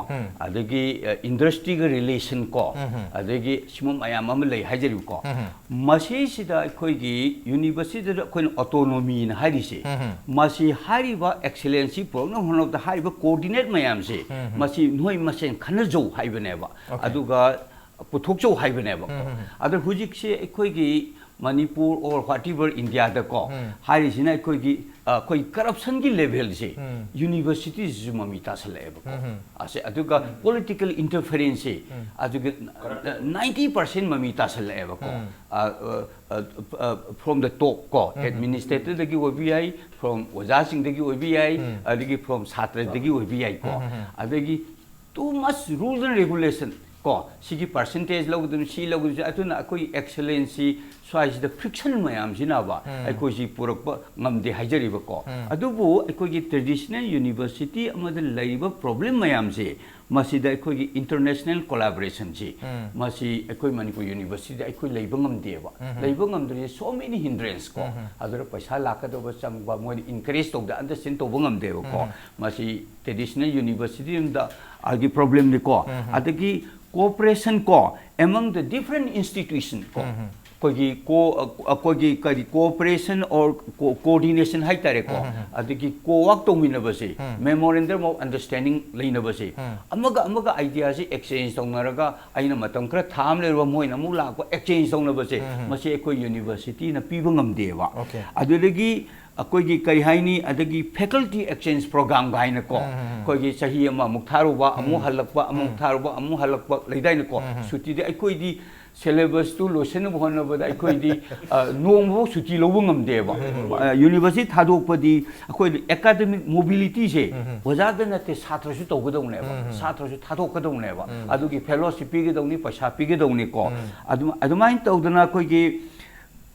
ꯑꯗꯒꯤ ꯏꯟꯗꯁꯇ꯭ꯔꯤꯒ ꯔꯤꯂꯦꯁꯟ ꯀꯣ, ꯑꯗꯒꯤ ꯁꯤꯒꯨꯝꯕ ꯃꯌꯥꯝ ꯑꯃ ꯂꯩ ꯍꯥꯏꯖꯔꯤꯕꯀꯣ꯫ ꯃꯁꯤꯁꯤꯗ ꯑꯩꯈꯣꯏꯒꯤ ꯌꯨꯅꯤꯚꯔꯁꯤꯇꯤꯗ ꯑꯩꯈꯣꯏꯅ ꯑꯣꯇꯣꯅꯣꯃꯤꯅ ꯍꯥꯏꯔꯤꯁꯦ, ꯃꯁꯤ ꯍꯥꯏꯔꯤꯕ ꯑꯦꯛꯁꯦꯂꯦꯟꯁꯤ ꯄꯨꯔꯛꯅꯕ ꯍꯣꯠꯅꯕꯗ ꯍꯥꯏꯔꯤꯕ ꯀꯣꯑꯣꯔꯗꯤꯅꯦꯠ ꯃꯌꯥꯝꯁꯦ, ꯃꯁꯤ ꯅꯣꯏ ꯃꯁꯦꯟ ꯈꯟꯅꯖꯧ ꯍꯥꯏꯕꯅꯦꯕ꯫ Okay. ꯑꯗꯨꯒ ꯄꯨꯊꯣꯛꯆꯧ ꯍꯥꯏꯕꯅꯦꯕ꯫ ꯑꯗ ꯍꯧꯖꯤꯛꯁꯦ ꯑꯩꯈꯣꯏꯒꯤ ꯃꯅꯤꯄꯨꯔ or whatever ꯏꯟꯗꯤꯌꯥꯗꯀꯣ, ꯍꯥꯏꯔꯤꯁꯤꯅ ꯑꯩꯈꯣꯏꯒꯤ, ꯑ, ꯑꯩꯈꯣꯏ ꯀꯔꯞꯁꯟꯒꯤ ꯂꯦꯚꯦꯜꯁꯦ ꯌꯨꯅꯤꯚꯔꯁꯤꯇꯤꯁꯤꯁꯨ ꯃꯃꯤ ꯇꯥꯁꯜꯂꯛꯑꯦꯕꯀꯣ꯫ ꯑꯁꯦ, ꯑꯗꯨꯒ ꯄꯣꯂꯤꯇꯤꯀꯦꯜ ꯏꯟꯇꯔꯐꯤꯌꯔꯦꯟꯁꯁꯦ ꯑꯗꯨꯒ ꯅꯥꯏꯟꯇꯤ ꯄꯥꯔꯁꯦꯟ ꯃꯃꯤ ꯇꯥꯁꯜꯂꯛꯑꯦꯕꯀꯣ꯫ ꯑ, ꯑ, ꯑ, ꯑ, from the top ꯀꯣ, ꯑꯦꯗꯃꯤꯅꯤꯁꯇ꯭ꯔꯦꯇꯔꯗꯒꯤ ꯑꯣꯏꯕ ꯌꯥꯏ, from ꯑꯣꯖꯥꯁꯤꯡꯗꯒꯤ ꯑꯣꯏꯕ ꯌꯥꯏ, ꯑꯗꯒꯤ from ꯁꯥꯇ꯭ꯔꯗꯒꯤ ꯑꯣꯏꯕ ꯌꯥꯏꯀꯣ꯫ ꯑꯗꯒꯤ too much rules and regulation ꯀꯣ, ꯁꯤꯒꯤ ꯄꯥꯔꯁꯦꯟꯇꯦꯖ ꯂꯧꯒꯗꯕꯅꯤ, ꯁꯤ ꯂꯧꯒꯗꯕꯅꯤ, ꯑꯗꯨꯅ ꯑꯩꯈꯣꯏꯒꯤ ꯑꯦꯛꯁꯦꯂꯦꯟꯁꯤ ꯁ꯭ꯋꯥꯏꯁꯤꯗ ꯐ꯭ꯔꯤꯛꯁꯟ ꯃꯌꯥꯝꯁꯤꯅꯕ ꯑꯩꯈꯣꯏꯁꯤ ꯄꯨꯔꯛꯄ ꯉꯝꯗꯦ ꯍꯥꯏꯖꯔꯤꯕꯀꯣ꯫ ꯑꯗꯨꯕꯨ ꯑꯩꯈꯣꯏꯒꯤ ꯇ꯭ꯔꯦꯗꯤꯁꯅꯦꯜ ꯌꯨꯅꯤꯚꯔꯁꯤꯇꯤ ꯑꯃꯗ ꯂꯩꯔꯤꯕ ꯄ꯭ꯔꯣꯕ꯭ꯂꯦꯝ ꯃꯌꯥꯝꯁꯦ, ꯃꯁꯤꯗ ꯑꯩꯈꯣꯏꯒꯤ ꯏꯟꯇꯔꯅꯦꯁꯅꯦꯜ ꯀꯣꯂꯥꯕꯣꯔꯦꯁꯟꯁꯤ, ꯃꯁꯤ ꯑꯩꯈꯣꯏ ꯃꯅꯤꯄꯨꯔ ꯌꯨꯅꯤꯚꯔꯁꯤꯇꯤꯗ ꯑꯩꯈꯣꯏ ꯂꯩꯕ ꯉꯝꯗꯦꯕ꯫ ꯂꯩꯕ ꯉꯝꯗ꯭ꯔꯤꯁꯦ so many hindrance ꯀꯣ꯫ ꯑꯗꯨꯅ ꯄꯩꯁꯥ ꯂꯥꯛꯀꯗꯕ ꯆꯪꯕ, ꯃꯣꯏꯅ ꯏꯟꯀꯔꯦꯖ ꯇꯧꯗ, ꯑꯟꯗꯔꯁ꯭ꯇꯦꯟ ꯇꯧꯕ ꯉꯝꯗꯦꯕꯀꯣ꯫ ꯃꯁꯤ ꯇ꯭ꯔꯦꯗꯤꯁꯅꯦꯜ ꯌꯨꯅꯤꯚꯔꯁꯤꯇꯤ ꯑꯃꯗ ꯑꯩꯒꯤ ꯄ꯭ꯔꯣꯕ꯭ꯂꯦꯝꯅꯤꯀꯣ꯫ ꯑꯗꯒꯤ cooperation ꯀꯣ, among the different institution ꯀꯣ, ꯑꯩꯈꯣꯏꯒꯤ ꯀꯣ ꯑꯩꯈꯣꯏꯒꯤ ꯀꯔꯤ cooperation or coordination ꯍꯥꯏꯇꯥꯔꯦꯀꯣ꯫ ꯑꯗꯒꯤ ꯀꯣꯋꯥꯛ ꯇꯧꯃꯤꯟꯅꯕꯁꯦ, memorandum of understanding ꯂꯩꯅꯕꯁꯦ, ꯑꯃꯒ ꯑꯃꯒ ꯑꯥꯏꯗꯤꯌꯥꯁꯦ ꯑꯦꯛꯁꯆꯦꯟꯖ ꯇꯧꯅꯔꯒ, ꯑꯩꯅ ꯃꯇꯝ ꯈꯔ ꯊꯥ ꯑꯃ ꯂꯩꯔꯨꯕ, ꯃꯣꯏꯅ ꯑꯃꯨꯛ ꯂꯥꯛꯄ, ꯑꯦꯛꯁꯆꯦꯟꯖ ꯇꯧꯅꯕꯁꯦ, ꯃꯁꯤ ꯑꯩꯈꯣꯏ ꯌꯨꯅꯤꯚꯔꯁꯤꯇꯤꯅ ꯄꯤꯕ ꯉꯝꯗꯦꯕ꯫ Okay. ꯑꯗꯨꯗꯒꯤ ꯑꯩꯈꯣꯏꯒꯤ ꯀꯔꯤ ꯍꯥꯏꯅꯤ, ꯑꯗꯒꯤ faculty exchange program ꯒ ꯍꯥꯏꯅꯀꯣ, ꯑꯩꯈꯣꯏꯒꯤ ꯆꯍꯤ ꯑꯃꯃꯨꯛ ꯊꯥꯔꯨꯕ, ꯑꯃꯨꯛ ꯍꯜꯂꯛꯄ, ꯑꯃꯨꯛ ꯊꯥꯔꯨꯕ, ꯑꯃꯨꯛ ꯍꯜꯂꯛꯄ ꯂꯩꯗꯥꯏꯅꯦꯀꯣ꯫ ꯁꯨꯇꯤꯗꯤ ꯑꯩꯈꯣꯏꯗꯤ ꯁꯦꯂꯦꯕꯁꯇꯨ ꯂꯣꯏꯁꯤꯟꯅꯕ ꯍꯣꯠꯅꯕꯗ ꯑꯩꯈꯣꯏꯗꯤ, ꯑ, ꯅꯣꯡꯃꯐꯥꯎ ꯁꯨꯇꯤ ꯂꯧꯕ ꯉꯝꯗꯦꯕ꯫ ꯑ, ꯌꯨꯅꯤꯚꯔꯁꯤꯇꯤ ꯊꯥꯗꯣꯛꯄꯗꯤ ꯑꯩꯈꯣꯏꯗꯤ ꯑꯦꯀꯥꯗꯃꯤꯛ ꯃꯣꯕꯤꯂꯤꯇꯤꯁꯦ ꯑꯣꯖꯥꯗ ꯅꯠꯇꯦ, ꯁꯥꯇ꯭ꯔꯁꯨ ꯇꯧꯒꯗꯧꯅꯦꯕ꯫ ꯁꯥꯇ꯭ꯔꯁꯨ ꯊꯥꯗꯣꯛꯀꯗꯧꯅꯦꯕ꯫ ꯑꯗꯨꯒꯤ ꯐꯦꯂꯣꯁꯤꯞ ꯄꯤꯒꯗꯧꯅꯤ, ꯄꯩꯁꯥ ꯄꯤꯒꯗꯧꯅꯤꯀꯣ꯫ ꯑꯗꯨ-, ꯑꯗꯨꯃꯥꯏꯅ ꯇꯧꯗꯅ ꯑꯩꯈꯣꯏꯒꯤ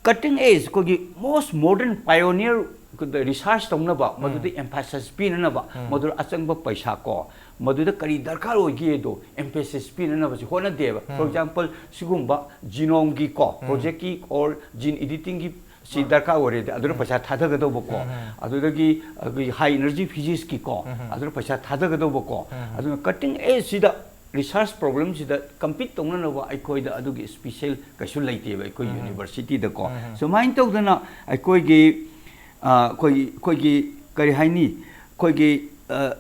cutting edge, ꯑꯩꯈꯣꯏꯒꯤ most modern pioneer research ꯇꯧꯅꯕ, ꯃꯗꯨꯗ emphasis ꯄꯤꯅꯅꯕ, ꯃꯗꯨꯗ ꯑꯆꯪꯕ ꯄꯩꯁꯥ ꯀꯣ, ꯃꯗꯨꯗ ꯀꯔꯤ ꯗꯔꯀꯥꯔ ꯑꯣꯏꯒꯦꯗꯣ emphasis ꯄꯤꯅꯅꯕꯁꯤ ꯍꯣꯠꯅꯗꯦꯕ꯫ For example, ꯁꯤꯒꯨꯝꯕ genomeꯒꯤ ꯀꯣ projectꯀꯤ or gene editingꯒꯤ ꯁꯤ ꯗꯔꯀꯥꯔ ꯑꯣꯏꯔꯦꯗꯤ ꯑꯗꯨꯗ ꯄꯩꯁꯥ ꯊꯥꯗꯒꯗꯧꯕ ꯀꯣ, ꯑꯗꯨꯗꯒꯤ ꯑꯩꯈꯣꯏꯒꯤ high energy physicsꯀꯤ ꯀꯣ, ꯑꯗꯨꯗ ꯄꯩꯁꯥ ꯊꯥꯗꯒꯗꯧꯕ ꯀꯣ, ꯑꯗꯨꯅ cutting edgeꯁꯤꯗ research problemꯁꯤꯗ compete ꯇꯧꯅꯅꯕ ꯑꯩꯈꯣꯏꯗ ꯑꯗꯨꯒꯤ special ꯀꯩꯁꯨ ꯂꯩꯇꯦꯕ ꯑꯩꯈꯣꯏ universityꯗꯀꯣ꯫ ꯁꯨꯃꯥꯏꯅ ꯇꯧꯗꯅ ꯑꯩꯈꯣꯏꯒꯤ ꯑ, ꯑꯩꯈꯣꯏꯒꯤ ꯑꯩꯈꯣꯏꯒꯤ ꯀꯔꯤ ꯍꯥꯏꯅꯤ, ꯑꯩꯈꯣꯏꯒꯤ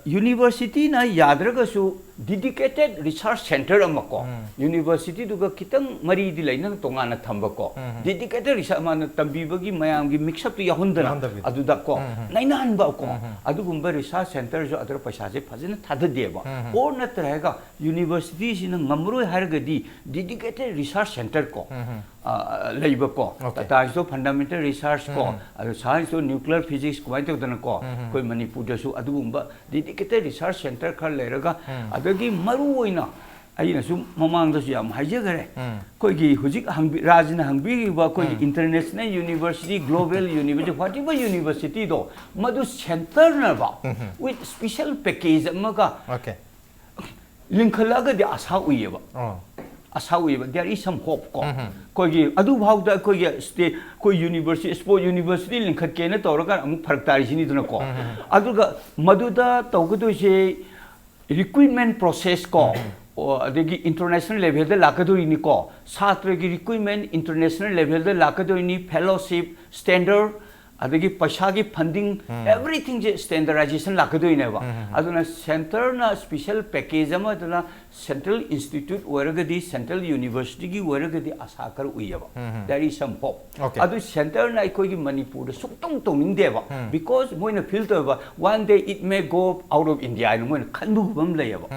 universityꯅ ꯌꯥꯗ꯭ꯔꯒꯁꯨ dedicated research centre ꯑꯃ ꯀꯣ, universityꯗꯨꯒ ꯈꯤꯇꯪ ꯃꯔꯤꯗꯤ ꯂꯩꯅ ꯇꯣꯉꯥꯟꯅ ꯊꯝꯕ ꯀꯣ, dedicated research ꯃꯥꯅ ꯇꯝꯕꯤꯕꯒꯤ ꯃꯌꯥꯝꯒꯤ mix-upꯇꯨ ꯌꯥꯎꯍꯟꯗꯅ ꯌꯥꯎꯍꯟꯗꯕꯤꯗ꯫ ꯑꯗꯨꯗ ꯀꯣ ꯅꯩꯅꯍꯟꯕ ꯀꯣ, ꯑꯗꯨꯒꯨꯝꯕ research centreꯁꯨ ꯑꯗꯨꯗ ꯄꯩꯁꯥꯁꯦ ꯐꯖꯅ ꯊꯥꯗꯗꯦꯕ꯫ Or ꯅꯠꯇ꯭ꯔꯒ universityꯁꯤꯅ ꯉꯝꯃꯔꯣꯏ ꯍꯥꯏꯔꯒꯗꯤ dedicated research centre ꯀꯣ, ꯑ, ꯂꯩꯕ ꯀꯣ, Okay. Tata Institute of Fundamental Research ꯀꯣ, ꯑꯗꯨ Science of Nuclear Physics ꯀꯃꯥꯏꯅ ꯇꯧꯗꯅ ꯀꯣ, ꯑꯩꯈꯣꯏ ꯃꯅꯤꯄꯨꯔꯗꯁꯨ ꯑꯗꯨꯒꯨꯝꯕ dedicated research centre ꯈꯔ ꯂꯩꯔꯒ, ꯑꯗꯒꯤ ꯃꯔꯨ ꯑꯣꯏꯅ ꯑꯩꯅꯁꯨ ꯃꯃꯥꯡꯗꯁꯨ ꯌꯥꯝ ꯍꯥꯏꯖꯈꯔꯦ, ꯑꯩꯈꯣꯏꯒꯤ ꯍꯧꯖꯤꯛ ꯍꯪꯕꯤ-, ꯔꯥꯖꯅ ꯍꯪꯕꯤꯔꯤꯕ ꯑꯩꯈꯣꯏꯒꯤ international university, global university, whatever universityꯗꯣ, ꯃꯗꯨ centreꯅꯕ with special package ꯑꯃꯒ Okay. ꯂꯤꯡꯈꯠꯂꯛꯑꯒꯗꯤ ꯑꯁꯥ ꯎꯏꯌꯦꯕ꯫ ꯑꯣ꯫ ꯑꯁꯥ ꯎꯏꯌꯦꯕ꯫ There is some hope ꯀꯣ꯫ ꯑꯩꯈꯣꯏꯒꯤ ꯑꯗꯨꯐꯥꯎꯗ ꯑꯩꯈꯣꯏꯒꯤ state, ꯑꯩꯈꯣꯏ university, sport university ꯂꯤꯡꯈꯠꯀꯦꯅ ꯇꯧꯔꯀꯥꯟꯗ ꯑꯃꯨꯛ ꯐꯔꯛ ꯇꯥꯔꯤꯁꯤꯅꯤꯗꯅꯀꯣ꯫ ꯑꯗꯨꯒ ꯃꯗꯨꯗ ꯇꯧꯒꯗꯣꯏꯁꯦ recruitment process ꯀꯣ, ꯑꯣ, ꯑꯗꯒꯤ international levelꯗ ꯂꯥꯛꯀꯗꯣꯔꯤꯅꯤꯀꯣ꯫ ꯁꯥꯇ꯭ꯔꯒꯤ recruitment international levelꯗ ꯂꯥꯛꯀꯗꯣꯏꯅꯤ, fellowship, standard, ꯑꯗꯒꯤ ꯄꯩꯁꯥꯒꯤ funding, everythingꯁꯦ standardization ꯂꯥꯛꯀꯗꯣꯏꯅꯦꯕ꯫ ꯑꯗꯨꯅ centreꯅ special package ꯑꯃ, ꯑꯗꯨꯅ central institute ꯑꯣꯏꯔꯒꯗꯤ, central universityꯒꯤ ꯑꯣꯏꯔꯒꯗꯤ ꯑꯁꯥ ꯈꯔ ꯎꯏꯌꯦꯕ꯫ There is some hope꯫ Okay. ꯑꯗꯨ centreꯅ ꯑꯩꯈꯣꯏꯒꯤ ꯃꯅꯤꯄꯨꯔꯗ ꯁꯨꯡꯇꯧ ꯇꯧꯅꯤꯡꯗꯦꯕ꯫ Because ꯃꯣꯏꯅ feel ꯇꯧꯋꯦꯕ, one day it may go out of India ꯍꯥꯏꯅ ꯃꯣꯏꯅ ꯈꯟꯕꯒꯨꯝꯕ ꯑꯃ ꯂꯩꯌꯦꯕ꯫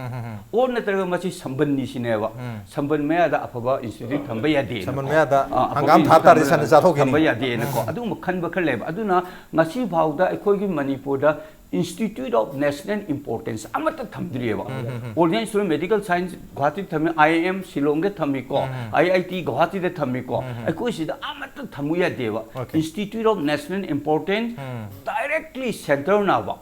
Or ꯅꯠꯇ꯭ꯔꯒ ꯃꯁꯤ ꯁꯝꯕꯟꯅꯤ ꯁꯤꯅꯦꯕ꯫ ꯁꯝꯕꯟ ꯃꯌꯥꯗ ꯑꯐꯕ institute ꯊꯝꯕ ꯌꯥꯗꯦꯅꯀꯣ꯫ ꯁꯝꯕꯟ ꯃꯌꯥꯗ ꯑ, ꯑꯐꯕ ꯍꯪꯒꯥꯝ ꯊꯥ institute ꯇꯥꯔꯗꯤ ꯊꯝꯕ ꯁꯟꯅ ꯆꯥꯊꯣꯛꯈꯤꯅꯤ꯫ ꯊꯝꯕ ꯌꯥꯗꯦꯅꯀꯣ꯫ ꯑꯗꯨꯒꯨꯝꯕ ꯈꯟꯕ ꯈꯔ ꯂꯩꯌꯦꯕ꯫ ꯑꯗꯨꯅ ꯉꯁꯤ ꯐꯥꯎꯗ ꯑꯩꯈꯣꯏꯒꯤ ꯃꯅꯤꯄꯨꯔꯗ Institute of National Importance ꯑꯃꯠꯇ ꯊꯝꯗ꯭ꯔꯤꯑꯕ꯫ All India Institute of Medical Science ꯒꯨꯍꯥꯇꯤꯗ ꯊꯝꯃꯤ, I I M ꯁꯤꯂꯣꯡꯗ ꯊꯝꯃꯤꯀꯣ, I I T ꯒꯨꯍꯥꯇꯤꯗ ꯊꯝꯃꯤꯀꯣ, ꯑꯩꯈꯣꯏ ꯁꯤꯗ ꯑꯃꯠꯇ ꯊꯝꯃꯨ ꯌꯥꯗꯦꯕ꯫ Okay. Institute of National Importance directly centreꯅꯕ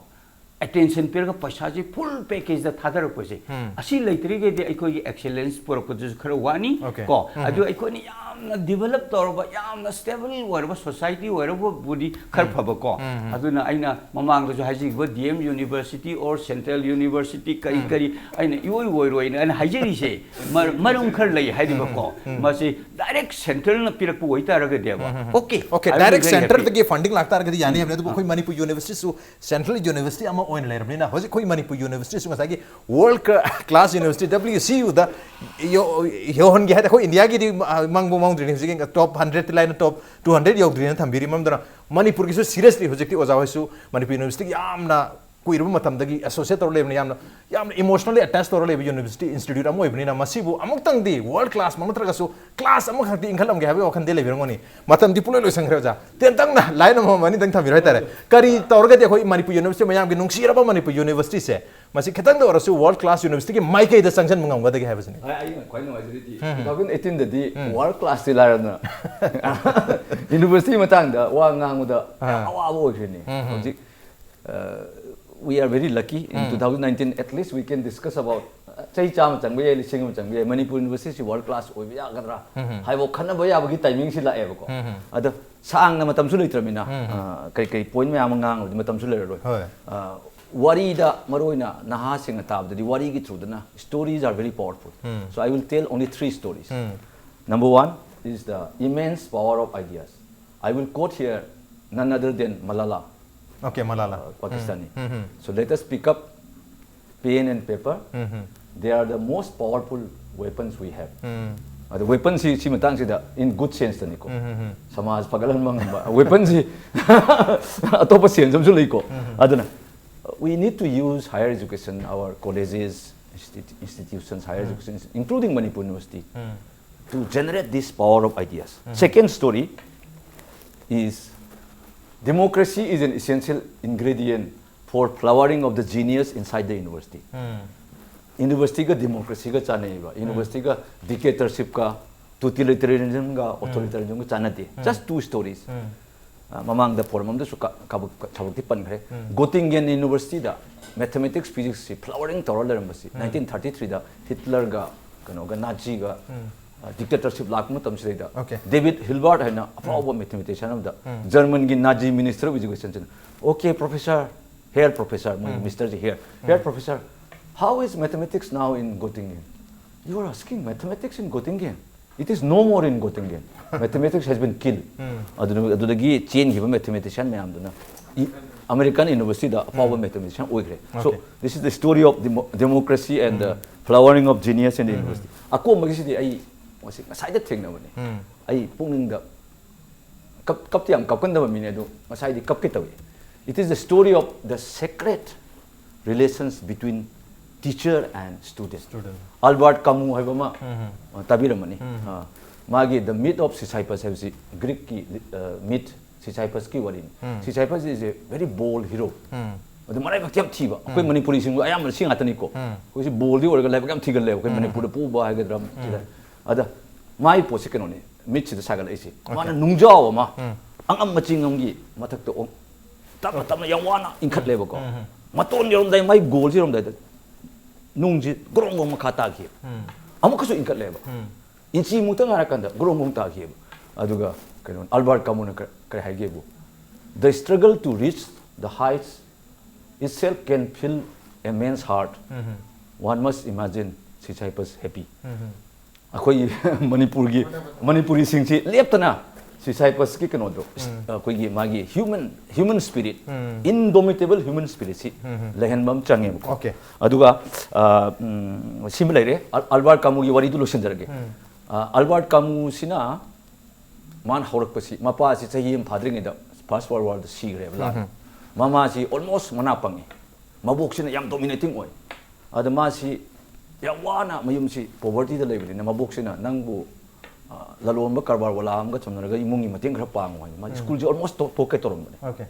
attention ꯄꯤꯔꯒ ꯄꯩꯁꯥꯁꯤ full packageꯗ ꯊꯥꯗꯔꯛꯄꯁꯦ, ꯑꯁꯤ ꯂꯩꯇ꯭ꯔꯤꯉꯩꯗꯤ ꯑꯩꯈꯣꯏꯒꯤ excellence ꯄꯨꯔꯛꯄꯗꯨꯁꯨ ꯈꯔ ꯋꯥꯅꯤ Okay. ꯀꯣ꯫ ꯑꯗꯨ ꯑꯩꯈꯣꯏꯅ ꯌꯥꯝꯅ develop ꯇꯧꯔꯕ, ꯌꯥꯝꯅ stable ꯑꯣꯏꯔꯕ society ꯑꯣꯏꯔꯕꯕꯨꯗꯤ ꯈꯔ ꯐꯕꯀꯣ꯫ ꯑꯗꯨꯅ ꯑꯩꯅ ꯃꯃꯥꯡꯗꯁꯨ ꯍꯥꯏꯖꯈꯤꯕ D M University or Central University ꯀꯔꯤ ꯀꯔꯤ ꯑꯩꯅ ꯏꯑꯣꯏ ꯑꯣꯏꯔꯣꯏꯅ ꯑꯩꯅ ꯍꯥꯏꯖꯔꯤꯁꯦ ꯃꯔ- ꯃꯔꯝ ꯈꯔ ꯂꯩ ꯍꯥꯏꯔꯤꯕꯀꯣ꯫ ꯃꯁꯤ direct centreꯅ ꯄꯤꯔꯛꯄ ꯑꯣꯏꯇꯥꯔꯒꯗꯤꯕ, okay, Okay, I will be direct very happy. Centreꯗꯒꯤ funding ꯂꯥꯛꯇꯥꯔꯒꯗꯤ ꯌꯥꯅꯤ ꯍꯥꯏꯕꯅꯤ꯫ ꯑꯗꯨꯕꯨ ꯑꯩꯈꯣꯏ ꯃꯅꯤꯄꯨꯔ Universityꯁꯨ Central University ꯑꯃ ꯑꯣꯏꯅ ꯂꯩꯔꯕꯅꯤꯅ, ꯍꯧꯖꯤꯛ ꯑꯩꯈꯣꯏ ꯃꯅꯤꯄꯨꯔ Universityꯁꯨ ꯉꯁꯥꯏꯒꯤ world class university W C Uꯗ ꯌꯧ- ꯌꯧꯍꯟꯒꯦ ꯍꯥꯏꯗꯤ ꯑꯩꯈꯣꯏ ꯏꯟꯗꯤꯌꯥꯒꯤꯗꯤ ꯃꯥꯡꯕ ꯃꯥꯡꯗ꯭ꯔꯤꯅꯤ꯫ ꯍꯧꯖꯤꯛ top hundredꯇ ꯂꯥꯏꯅ top two hundred ꯌꯧꯗ꯭ꯔꯤꯅ ꯊꯝꯕꯤꯔꯤ꯫ ꯃꯔꯝꯗꯅ ꯃꯅꯤꯄꯨꯔꯒꯤꯁꯨ seriously ꯍꯧꯖꯤꯛꯇꯤ ꯑꯣꯖꯥ ꯍꯣꯏꯁꯨ ꯃꯅꯤꯄꯨꯔ Universityꯒꯤ ꯌꯥꯝꯅ ꯀꯨꯏꯔꯕ ꯃꯇꯝꯗꯒꯤ associate ꯇꯧꯔ ꯂꯩꯕꯅꯤ꯫ ꯌꯥꯝꯅ ꯌꯥꯝꯅ emotionally attached ꯇꯧꯔ ꯂꯩꯕ university institute ꯑꯃ ꯑꯣꯏꯕꯅꯤꯅ, ꯃꯁꯤꯕꯨ ꯑꯃꯨꯛꯇꯪꯗꯤ world class ꯃꯛ ꯅꯠꯇ꯭ꯔꯒꯁꯨ class ꯑꯃꯈꯛꯇꯤ ꯏꯟꯈꯠꯂꯝꯒꯦ ꯍꯥꯏꯕꯒꯤ ꯋꯥꯈꯜꯗꯤ ꯂꯩꯕꯤꯔꯝꯒꯅꯤ꯫ ꯃꯇꯝꯗꯤ ꯄꯨꯡꯂꯣꯏ ꯂꯣꯏꯁꯟꯈ꯭ꯔꯦ ꯑꯣꯖꯥ꯫ ꯇꯦꯟꯇꯛꯅ line ꯑꯃꯃꯝ ꯑꯅꯤꯗꯪ ꯊꯝꯕꯤꯔꯣ ꯍꯥꯏꯇꯥꯔꯦ꯫ ꯀꯔꯤ ꯇꯧꯔꯒꯗꯤ ꯑꯩꯈꯣꯏ ꯃꯅꯤꯄꯨꯔ University, ꯃꯌꯥꯝꯒꯤ ꯅꯨꯡꯁꯤꯔꯕ ꯃꯅꯤꯄꯨꯔ Universityꯁꯦ ꯃꯁꯤ ꯈꯤꯇꯪꯗ ꯑꯣꯏꯔꯁꯨ world class universityꯒꯤ ꯃꯥꯏꯀꯩꯗ ꯆꯪꯁꯤꯟꯕ ꯉꯝꯒꯗꯒꯦ ꯍꯥꯏꯕꯁꯤꯅꯤ? ꯑꯩ ꯑꯩꯅ ꯈ꯭ꯋꯥꯏ ꯅꯨꯡꯉꯥꯏꯖꯔꯤꯗꯤ two thousand eighteenꯗꯗꯤ world classꯇꯤ ꯂꯥꯏꯔꯗꯅ university ꯃꯇꯥꯡꯗ ꯋꯥ ꯉꯥꯡꯕꯗ ꯌꯥꯝ ꯑꯋꯥꯕ ꯑꯣꯏꯈ꯭ꯔꯤꯅꯤ꯫ ꯍꯧꯖꯤꯛ uh, we are very lucky in two thousand nineteen, at least we can discuss about, uh, ꯆꯍꯤ ꯆꯥꯝꯃ ꯆꯪꯕ ꯌꯥꯏ, ꯂꯤꯁꯤꯡ ꯑꯃ ꯆꯪꯕ ꯌꯥꯏ, ꯃꯅꯤꯄꯨꯔ Universityꯁꯤ world class ꯑꯣꯏꯕ ꯌꯥꯒꯗ꯭ꯔꯥ ꯍꯥꯏꯕ ꯈꯟꯅꯕ ꯌꯥꯕꯒꯤ timingꯁꯤ ꯂꯥꯛꯑꯦꯕꯀꯣ꯫ ꯑꯗ ꯁꯥꯡꯅ ꯃꯇꯝꯁꯨ ꯂꯩꯇ꯭ꯔꯕꯅꯤꯅ, ꯑ, ꯀꯩ ꯀꯩ point ꯃꯌꯥꯝ ꯑꯃ ꯉꯥꯡꯉꯨꯔꯗꯤ ꯃꯇꯝꯁꯨ ꯂꯩꯔꯔꯣꯏ꯫ ꯍꯣꯏ꯫ ꯑ, ꯋꯥꯔꯤꯗ ꯃꯔꯨꯑꯣꯏꯅ ꯅꯍꯥꯁꯤꯡꯅ ꯇꯥꯕꯗꯗꯤ ꯋꯥꯔꯤꯒꯤ throughꯗꯅ stories are very powerful. So I will tell only three stories. Number one is the immense power of ideas. I will quote here none other than Malala, Okay, Malala. uh, Pakistani. So let us pick up pen and paper. They are the most powerful weapons we have. ꯑꯗꯣ weaponꯁꯤ ꯁꯤ ꯃꯇꯥꯡꯁꯤꯗ in good senseꯇꯅꯤꯀꯣ꯫ ꯁꯃꯥꯖ ꯐꯒꯠꯍꯟꯕ ꯉꯝꯕ weaponꯁꯤ ꯑꯇꯣꯞꯄ sense ꯑꯃꯁꯨ ꯂꯩꯀꯣ꯫ ꯑꯗꯨꯅ we need to use higher education, our colleges, institu- institutions, higher educations, including Manipur University, to generate this power of ideas. Second story is democracy is an essential ingredient for flowering of the genius inside the university. University ꯒ democracy ꯒ ꯆꯥꯟꯅꯩꯕ, university ꯒ dictatorship ꯀ totalitarianism ꯒ authoritarianism ꯒ ꯆꯥꯟꯅꯗꯦ, just two stories. ꯃꯃꯥꯡꯗ forum ꯑꯃꯗꯁꯨ ꯊꯕꯛꯇꯤ ꯄꯟꯈ꯭ꯔꯦ꯫ Göttingen University ꯗ mathematics physics ꯁꯤ flowering ꯇꯧꯔ ꯂꯩꯔꯝꯕꯁꯤ nineteen thirty three ꯗ Hitler ꯒ ꯀꯩꯅꯣꯒ Nazi ꯒ dictatorship ꯂꯥꯛꯄ ꯃꯇꯝꯁꯤꯗꯩꯗ David Hilbert ꯍꯥꯏꯅ ꯑꯐꯥꯎꯕ mathematician ꯑꯃꯗ German ꯒꯤ Nazi minister of education ꯁꯤꯅ, "Okay professor, here professor," ꯃꯣꯏ mister say here, "Here professor, how is mathematics now in Göttingen?" "You are asking mathematics in Göttingen? It is no more in Göttingen. Mathematics has been killed." ꯑꯗꯨꯅ ꯑꯗꯨꯗꯒꯤ ꯆꯦꯟꯈꯤꯕ mathematician ꯃꯌꯥꯝꯗꯨꯅ American university ꯗ ꯑꯐꯥꯎꯕ mathematician ꯑꯣꯏꯈ꯭ꯔꯦ꯫ So this is the story of democracy and the flowering of genius in the university. ꯑꯀꯣꯟꯕꯒꯤꯁꯤꯗꯤ ꯑꯩ ꯃꯁꯤ ꯉꯁꯥꯏꯗ ꯊꯦꯡꯅꯕꯅꯦ꯫ ꯑꯩ ꯄꯨꯛꯅꯤꯡꯗ ꯀꯞ ꯀꯞꯇꯤ ꯌꯥꯝ ꯀꯞꯀꯟꯗꯕ ꯃꯤꯅꯦ, ꯑꯗꯨ ꯉꯁꯥꯏꯗꯤ ꯀꯞꯀꯦ ꯇꯧꯏ꯫ It is the story of the secret relations between teacher and student. Albert Camus ꯍꯥꯏꯕ ꯑꯃ ꯇꯥꯕꯤꯔꯝꯃꯅꯤ꯫ ꯃꯥꯒꯤ The Myth of Sisyphus ꯍꯥꯏꯕꯁꯤ Greek ꯀꯤ myth, Sisyphus ꯀꯤ ꯋꯥꯔꯤꯅꯤ꯫ Sisyphus is a very bold hero. ꯑꯗꯨ ꯃꯔꯥꯏꯕꯛꯇꯤ ꯌꯥꯝ ꯊꯤꯕ꯫ ꯑꯩꯈꯣꯏ ꯃꯅꯤꯄꯨꯔꯤꯁꯤꯡꯕꯨ ꯑꯌꯥꯝꯕꯅ ꯁꯤ ꯉꯥꯛꯇꯅꯤꯀꯣ꯫ ꯑꯩꯈꯣꯏꯁꯤ bold ꯗꯤ ꯑꯣꯏꯔꯒ ꯂꯥꯏꯕꯛ ꯌꯥꯝ ꯊꯤꯒꯜꯂꯦꯕ ꯑꯩꯈꯣꯏ ꯃꯅꯤꯄꯨꯔꯗ ꯄꯣꯛꯎꯕ ꯍꯥꯏꯒꯗ꯭ꯔꯥ꯫ ꯁꯤꯗ ꯑꯗ ꯃꯥꯒꯤ ꯄꯣꯠꯁꯤ ꯀꯩꯅꯣꯅꯤ, myth ꯁꯤꯗ ꯁꯥꯒꯠꯂꯛꯏꯁꯤ꯫ ꯃꯥꯅ ꯅꯨꯡꯖꯥꯎ ꯑꯃ ꯑꯉꯝꯕ ꯆꯤꯡ ꯑꯃꯒꯤ ꯃꯊꯛꯇ ꯑꯣ-, ꯇꯞꯅ ꯇꯞꯅ ꯌꯥꯝ ꯋꯥꯅ ꯏꯟꯈꯠꯂꯦꯕꯀꯣ꯫ ꯃꯇꯣꯟ ꯌꯧꯔꯝꯗꯥꯏ, ꯃꯥꯒꯤ goal ꯁꯤ ꯌꯧꯔꯝꯗꯥꯏꯗ ꯅꯨꯡꯁꯤ ꯒ꯭ꯔꯣꯡ ꯒ꯭ꯔꯣꯡ ꯃꯈꯥ ꯇꯥꯈꯤ꯫ ꯑꯃꯨꯛꯀꯁꯨ ꯏꯟꯈꯠꯂꯦꯕ꯫ Inch ꯃꯨꯛꯇ ꯉꯥꯏꯔꯀꯥꯟꯗ ꯒ꯭ꯔꯣꯡ ꯒ꯭ꯔꯣꯡ ꯇꯥꯈꯤꯕ꯫ ꯑꯗꯨꯒ ꯀꯩꯅꯣ, Albert Camus ꯅ ꯀ-, ꯀꯔꯤ ꯍꯥꯏꯒꯦꯕꯨ, "The struggle to reach the heights itself can fill a man's heart. One must imagine Sisyphus happy." ꯑꯩꯈꯣꯏꯒꯤ ꯃꯅꯤꯄꯨꯔꯒꯤ, ꯃꯅꯤꯄꯨꯔꯤꯁꯤꯡꯁꯤ ꯂꯦꯞꯇꯅ Sisyphus ꯀꯤ ꯀꯩꯅꯣꯗꯣ, ꯑꯩꯈꯣꯏꯒꯤ ꯃꯥꯒꯤ human, human spirit, indomitable human spirit ꯁꯤ ꯂꯩꯍꯟꯕ ꯑꯃ ꯆꯪꯉꯦꯕꯀꯣ꯫ ꯑꯗꯨꯒ, ꯑ, ꯎꯝ, ꯁꯤꯃ ꯂꯩꯔꯦ꯫ ꯑꯜ-, Albert Camus ꯒꯤ ꯋꯥꯔꯤꯗꯨ ꯂꯣꯏꯁꯤꯟꯖꯔꯒꯦ꯫ ꯑ, Albert Camus ꯁꯤꯅ ꯃꯥꯅ ꯍꯧꯔꯛꯄꯁꯤ, ꯃꯄꯥꯁꯤ ꯆꯍꯤ ꯑꯃ ꯐꯥꯗ꯭ꯔꯤꯉꯩꯗ First World War ꯗ ꯁꯤꯈ꯭ꯔꯦꯕ ꯂꯥꯟ꯫ ꯃꯃꯥꯁꯤ almost ꯃꯅꯥ ꯄꯪꯉꯤ꯫ ꯃꯕꯣꯛꯁꯤꯅ ꯌꯥꯝ dominating ꯑꯣꯏ꯫ ꯑꯗ ꯃꯥꯁꯤ ꯌꯥꯝ ꯋꯥꯅ ꯃꯌꯨꯝꯁꯤ poverty ꯗ ꯂꯩꯕꯅꯤꯅ ꯃꯕꯣꯛꯁꯤꯅ ꯅꯪꯕꯨ, ꯑ, ꯂꯂꯣꯟꯕ ꯀꯔꯕꯥꯔ ꯋꯥꯂꯥ ꯑꯃꯒ ꯆꯝꯅꯔꯒ ꯏꯃꯨꯡꯒꯤ ꯃꯇꯦꯡ ꯈꯔ ꯄꯥꯡꯉꯨ ꯍꯥꯏꯅ ꯃꯥ school ꯁꯤ almost ꯇꯣꯛ-, ꯇꯣꯛꯀꯦ ꯇꯧꯔꯝꯕꯅꯦ꯫